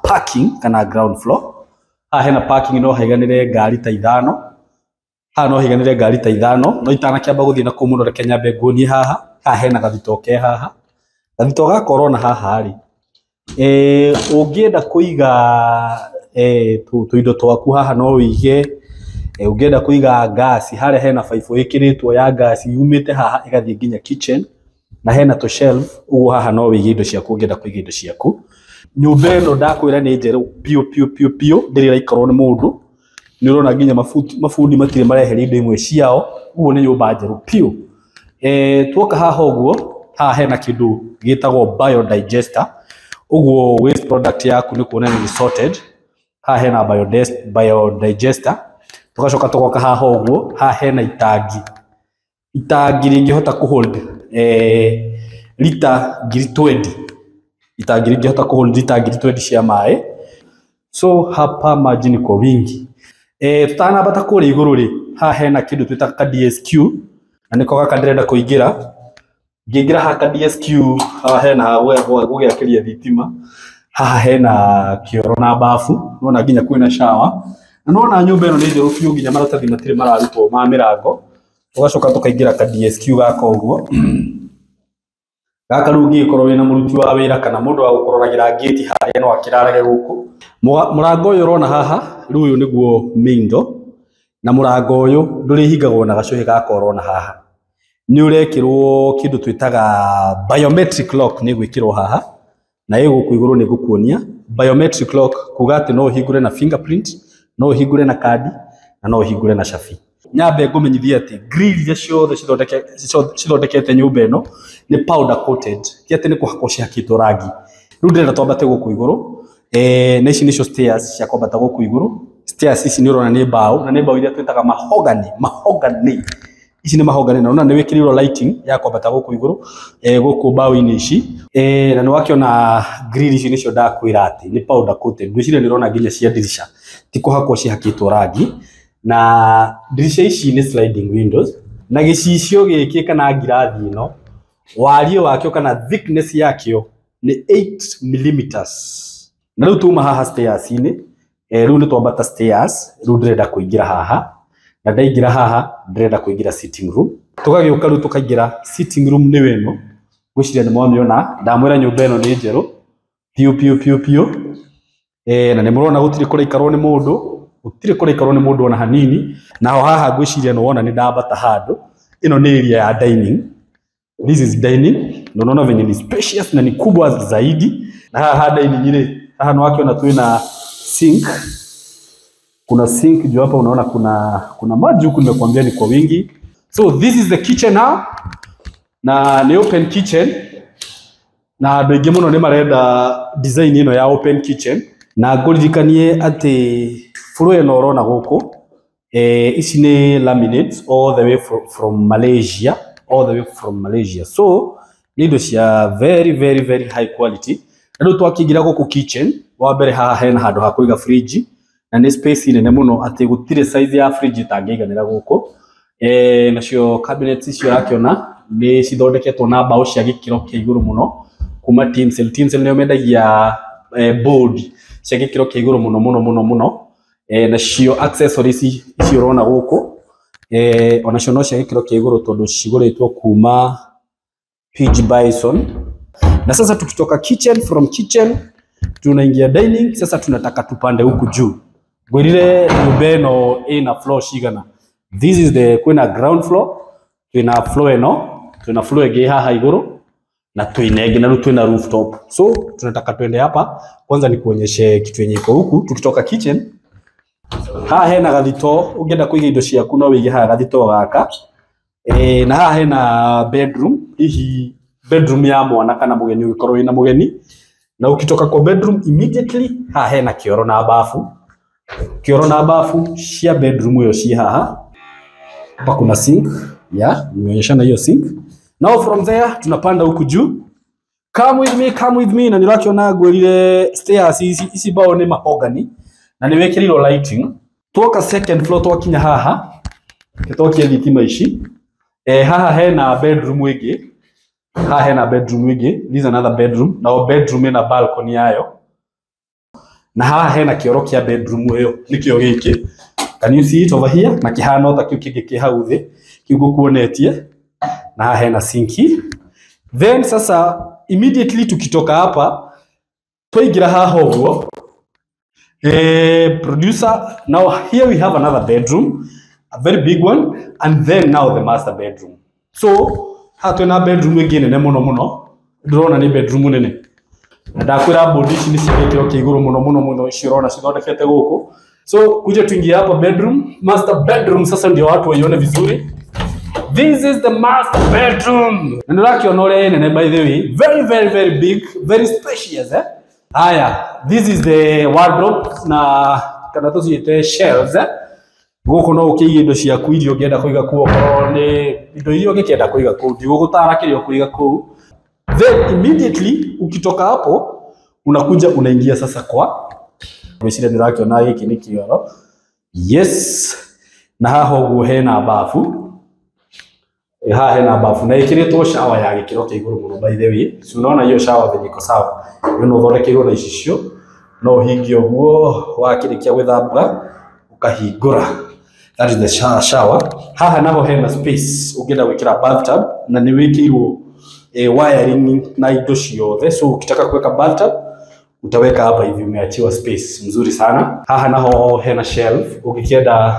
parking kana ground floor. Haha hena parking, no haiganĩre ngari ta ithano. Haha no haiganĩre ngari ta ithano. No itanakĩamba gũthiĩ na kũu mũno, reke nyambe nguonie haha. Haha hena gathito ke haha. Gathito gaka ũrona haha rĩ, ũngĩenda kũiga tũindo twaku haha no wĩige. Ũngĩenda kũiga ngasi, harĩa hena baibũ ĩkĩrĩtwo ya ngasi yumĩte haha ĩgathiĩ nginya kitchen, na hena tũ shelf ũguo haha no wĩige indo ciaku ũngĩenda kũiga indo ciaku. Nyũmba ĩno ndakwĩra nĩ njerũ piũ piũ piũ piũ, ndĩrĩ ĩraikarwo nĩ mũndũ. Nĩ ũrona nginya mabundi matirĩ mareheria indo imwe ciao, ũguo nĩ nyũmba njerũ piũ. Tuoka haha ũguo, haha hena kĩndũ gĩtagwo biodigester, ũguo waste product yaku nĩ kuonania nĩ sorted. Haha hena biodigester. Tugacoka tũgoka haha ũguo, haha hena itangi, itangi rĩngĩhota kũ hold lita 20,000, itangi rĩngĩhota kũ hold lita 20,000 cia maĩ. So hapa maji ni kwa wingi. Tutanambata kũrĩa igũrũ rĩ, haha hena kĩndũ twĩtaga ka DSQ, na nĩko gaka ndĩrenda kũingĩra. Ngĩingĩra haha ka DSQ, haha hena ha gũgĩakĩria thitima, haha hena kĩoro na bafu, nĩwona nginya kwĩna shower. Na nĩwona nyũmba ĩno nĩ njerũ biũ, nginya maratathi matirĩ mararutwo ma mĩrango. Tũgacoka tũkaingĩra ka DSQ gaka ũguo. Gaka rĩu ũngĩgĩkorwo wĩna mũruti wa wĩra kana mũndũ wa gũkũroragĩra ngĩti harĩa, no akĩrarage gũkũ. Mũrango ũyũ ũrona haha, rĩu ũyũ nĩguo main door, na mũrango ũyũ ndũrĩhingagwo na gacũhĩ gaka ũrona haha. Nĩ ũrekĩrwo kĩndũ twĩtaga biometric lock, nĩ gwĩkĩrwo haha, na ĩ gũkũ igũrũ nĩ ngũkuonia. Biometric lock kuga atĩ no ũhingũre na fingerprint, no ũhingũre na kandi, na no ũhingũre na cabi. Nyambe ngũmenyithie atĩ grill iria ciothe cithondekete nyũmba ĩno nĩ powder coated, ti atĩ nĩ kũhakwo cihakĩtwo rangi. Rĩu ndĩrenda twambate gũkũ igũrũ, na ici nĩcio stairs cia kwambata gũkũ igũrũ. Stairs ici nĩ ũrona nĩ mbaũ, na nĩ mbaũ iria twĩtaga mahogany, mahogany. Ici nĩ mahogany, na ũrona nĩ wĩkĩrĩirwo lighting ya kwambata gũkũ igũrũ, gũkũ mbaũ-inĩ ici. Na nĩ wakĩona grill ici nĩcio ndakwĩra atĩ nĩ powder coated. Ngwĩciria nĩ ũrona nginya cia ndirica ti kũhakwo cihakĩtwo rangi. Na ndirica ici nĩ sliding windows, na gĩcicio gĩkĩ kana ngirathi ĩno, wariĩ wakĩo kana thickness yakĩo nĩ 8 millimeters. Na rĩu tuma haha stairs-inĩ, rĩu nĩ twambata stairs, rĩu ndĩrenda kũingĩra haha, na ndaingĩra haha ndĩrenda kũingĩra sitting room. Tũgagĩũka rĩu tũkaingĩra sitting room nĩyo ĩno, ngwĩciria nĩ mwamĩona. Ndamwĩra nyũmba ĩno nĩ njerũ piũ piũ piũ piũ. Na nĩ mũrona gũtirĩ kũraikarwo nĩ mũndũ, gũtirĩ kũraikarwo nĩ mũndũ ona hanini. Naho haha ngwĩciria nĩ wona nĩ ndambata handũ, ĩno nĩ area ya dining. This is dining, na unaona venye ni spacious na ni kubwa zaidi. Na haha dining rĩ, haha nĩ wakĩona twĩna sink, kuna sink juu hapa, unaona kuna maji huku, nimekuambia ni kwa wingi. So this is the kitchen now, na nĩ open kitchen, na andũ aingĩ mũno nĩ marenda design ĩno ya open kitchen. Na ngũririkanie atĩ floor ĩno ũrona gũkũ, ici nĩ laminates all the way from Malaysia, all the way from Malaysia. So nĩ indo cia very very very high quality. Na rĩu twakĩingĩra gũkũ kitchen, wa mbere haha hena handũ ha kũiga fridge, na nĩ space nene mũno atĩ gũtirĩ size ya fridge ĩtangĩiganĩra gũkũ. Nacio cabinets icio ũrakĩona nĩ cithondeketwo na mbaũ cia gĩkĩro kĩa igũrũ mũno kuma Tinsel. Tinsel nĩo mendagia board cia gĩkĩro kĩa igũrũ mũno mũno mũno mũno. Nacio accessories ici ũrona gũkũ, onacio no cia gĩkĩro kĩa igũrũ tondũ cigũrĩtwo kuma PG Bison. Na sasa tukitoka kitchen, from kitchen tunaingia dining. Sasa tunataka tupande huku juu. Ngwĩrire nyũmba ĩno ĩna floor cigana. This is the, kwĩna ground floor, twĩna floor ĩno, twĩna floor ĩngĩ haha igũrũ, na twĩna ĩngĩ, na rĩu twĩna rooftop. So tunataka twende hapa kwanza nikuonyeshe kitu yenye iko huku. Tukitoka kitchen, haha hena gathito, ũngĩenda kũiga indo ciaku no wĩige haha gathito gaka. Na haha hena bedroom, hihi bedroom ya mwana kana mũgeni ũngĩkorwo wĩna mũgeni. Na ukitoka kwa bedroom immediately haha hena kĩoro na bafu, kĩoro na bafu cia bedroom ĩyo ci haha. Hapa kuna sink, yeah, nimeonyeshana hiyo sink. Now from there tunapanda huku juu. Come with me, come with me. Na nĩũrakĩona ngwĩrire stairs ici, ici mbaũ nĩ mahogany na nĩ wĩkĩrĩirwo lighting. Tuoka second floor, twakinya haha, twakia thitima ici. Haha hena bedroom ĩngĩ, haha hena bedroom ĩngĩ, this is another bedroom. Na bedroom ĩna balcony yayo. Na haha hena kĩoro kĩa bedroom ĩyo, nĩkĩo gĩkĩ. Can you see it over here? Na kĩhana ta kĩu kĩngĩ kĩ hau thĩ, kĩu ngũkuonetie. Na haha hena sinki. Then sasa immediately tukitoka hapa twaingĩra haha ũguo, producer, now here we have another bedroom, a very big one, and then now the master bedroom. So haha twĩna bedroom ĩngĩ nene mũno mũno, ndĩrona nĩ bedroom nene. Na ndakwĩra bodi ici nĩ cia gĩkĩro kĩa igũrũ mũno mũno mũno, ici ũrona cithondekete gũkũ. So kuja tuingie hapa bedroom, master bedroom sasa ndio watu waione vizuri. This is the master bedroom. Na nĩũrakĩona ũrĩa ĩ nene, by the way, very very very big, very spacious, eh? Haya, this is the wardrobe na kana tũciĩte shelves, eh? Gũkũ no ũkĩige indo ciaku iria ũngĩenda kũiga kũu, okorwo nĩ indo iria ũngĩkĩenda kũiga kũu, ndigũgũtara kĩrĩa ũkũiga kũu. Then immediately ukitoka hapo unakuja unaingia sasa kwa, ngwĩciria nĩũrakĩona gĩkĩ nĩ kĩoro. Yes, na haha ũguo hena bafu. Haha hena bafu na ĩkĩrĩtwo shower ya gĩkĩro kĩa igũrũ mũno, by the way. Si unaona hiyo shower venye iko sawa? Hiyo no ũthondekeirwo na icicio, no ũhingie ũguo, wakĩrĩkia gwĩthamba ũkahingũra. That is the shower. Haha naho hena space ũngĩenda gwĩkĩra bathtub, na nĩ wĩkĩirwo wiring na indo ciothe, so ukitaka kuweka bathtub utaweka hapa hivi, umeachiwa space mzuri sana. Haha naho hena shelf ũngĩkĩenda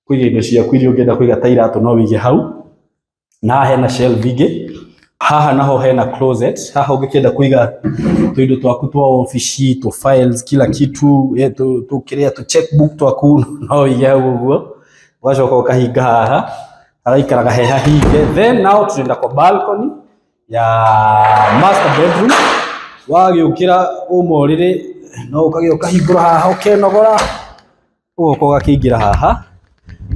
kũiga indo ciaku iria ũngĩenda kũiga ta iratũ, no wĩige hau. Na haha hena shelf ingĩ. Haha naho hena closet. Haha ũngĩkĩenda kũiga tũindo twaku twa ofici, tu files, kila kitu, tu kĩrĩa tu checkbook twaku, no wĩige hau ũguo, ũgacoka ũkahinga haha, hagaikaraga he hahinge. Then now tunaenda kwa balcony ya master bedroom. Wagĩũkĩra uma ũrĩrĩ, no ũkagĩa ũkahingũra haha, ũkenogora, ũgoka ũgakĩingĩra haha.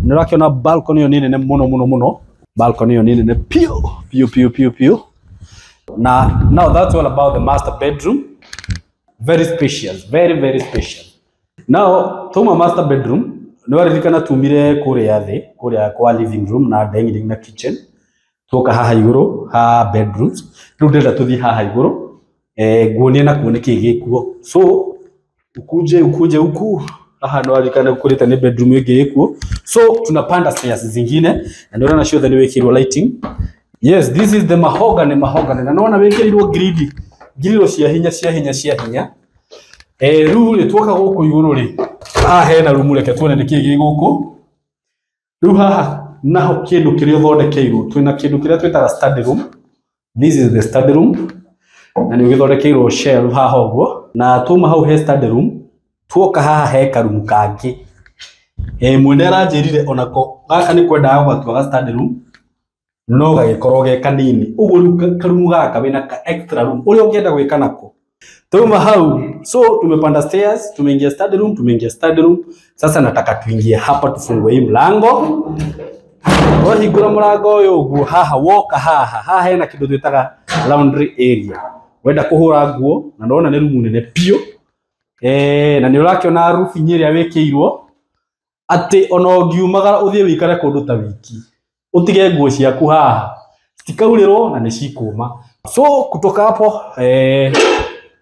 Nĩ ũrakĩona balcony ĩyo nĩ nene mũno mũno mũno. Balcony ĩyo nĩ nene piũ piũ piũ piũ piũ. Na now that's all about the master bedroom. Very spacious, very very spacious. Now tuma master bedroom, nĩ waririkana tumire kũrĩa thĩ, kũrĩa kwa living room na dining na kitchen, tuoka haha igũrũ ha bedrooms. Rĩu ndĩrenda tũthiĩ haha igũrũ, nguonie na kuo nĩkĩĩ gĩkuo. So ukuje ukuje huku, haha nĩ waririkana kũrĩte nĩ bedroom ĩngĩ ĩkuo. So tunapanda stairs zingine, na nĩ ũrona ciothe nĩ wĩkĩirwo lighting. Yes, this is the mahogany, mahogany. Na nĩwona wĩkĩrĩirwo gridi, ngiriro cia hinya cia hinya cia hinya. Rĩu rĩ, tuoka gũkũ igũrũ rĩ, haha hena rumu, reke tuone nĩkĩĩ gĩ gũkũ. Rĩu haha naho kĩndũ kĩrĩa ũthondekeirwo, twĩna kĩndũ kĩrĩa twĩtaga study room. This is the study room, na nĩ ũgĩthondekeirwo shelf haha ũguo. Na tuma hau he study room, tuoka haha he karumu kangĩ. Mwene aranjĩrire onako gaka nĩ kwendaga gũgatua ga study room, no gagĩkorwo ge kanini ũguo. Rĩu karumu gaka wĩna ka extra room ũrĩa ũngĩenda gwĩka nako. Tuma hau, so tumepanda stairs, tumeingia study room, tumeingia study room. Sasa nataka tuingie hapa, tufungue hii mlango. Wahingũra mũrango ũyũ ũguo, haha woka haha, haha hena kĩndũ twĩtaga laundry area, wenda kũhũra nguo. Na ndona nĩ rumu nene biũ, na nĩ ũrakĩona roofing ĩrĩa wĩkĩirwo, atĩ ona ũngiumagara ũthiĩ wĩikare kũndũ ta wiki, ũtige nguo ciaku haha, citikaurĩrwo na nĩ cikũma. So kutoka hapo,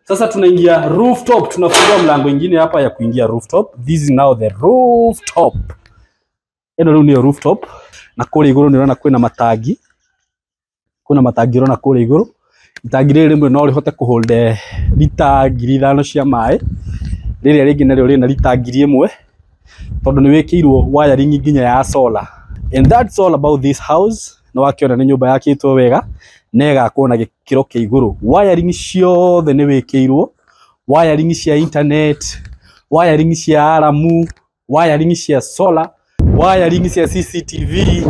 sasa tunaingia rooftop, tunafungua mlango ingine hapa ya kuingia rooftop. This is now the rooftop. Ĩno rĩu nĩyo rooftop. Na kũrĩa igũrũ nĩ ũrona kwĩna matangi, kwĩna matangi ũrona kũrĩa igũrũ. Itangi rĩrĩ rĩmwe no rĩhote kũhold lita 5,000 cia maĩ, rĩrĩa rĩngĩ narĩo rĩna lita 1,000, tondũ nĩ wĩkĩirwo wiring nginya ya solar. And that's all about this house. Nĩ wakĩona nĩ nyũmba yakĩtwo wega na ĩgakwo na gĩkĩro kĩa igũrũ. Wiring ciothe nĩ wĩkĩirwo, wiring cia internet, wiring cia alarm, wiring cia solar, wiring cia CCTV,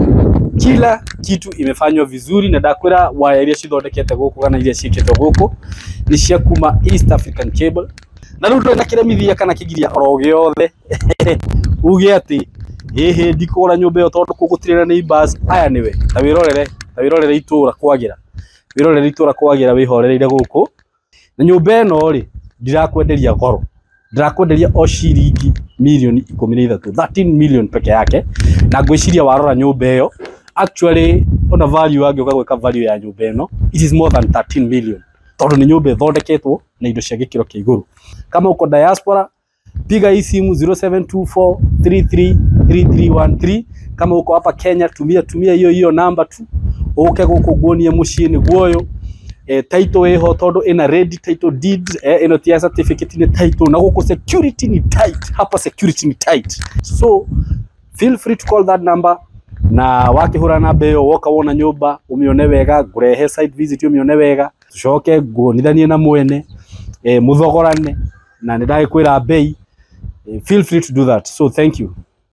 kila kitu imefanywa vizuri. Na ndakwĩra waya iria cithondekete gũkũ kana iria ciĩkĩtwo gũkũ nĩ cia kuma East African Cable. Na rĩu ndũrĩ na kĩremithia kana kĩgiria oro gĩothe uge atĩ ĩhĩ ndikũgũra nyũmba ĩyo tondũ kũu gũtirĩ na neighbors aya. Nĩwe ta wĩrorere, ta wĩrorere itũra kwagĩra, wĩrorere itũra kwagĩra, wĩhorereire gũkũ. Na nyũmba ĩno rĩ, ndirakwenderia goro, ndirakwenderia o ciringi mirioni 13, 13 million peke yake. Na ngwĩciria warora nyũmba ĩyo Actually ona value angĩũka gwĩka value ya nyũmba ĩno, it is more than 13 million, tondũ nĩ nyũmba ĩthondeketwo na indo cia gĩkĩro kĩa igũrũ. Kama uko diaspora, piga hii simu 0724333313. Kama uko hapa Kenya, tumia hiyo hiyo namba tu, uke gũkũ nguonie mũciĩ nĩguo ũyũ. Title ĩho tondũ ĩna ready title deed. Ĩno ti ya certificate, nĩ title. Na gũkũ security ni tight, hapa security ni tight. So feel free to call that number, na wakĩhũra namba ĩyo, woka wona nyũmba ũmĩone wega, ngũrehe site visit ũmĩone wega, tucoke nguonithanie na mwene, mũthogorane na nĩ ndagĩkwĩra bei. Feel free to do that. So thank you.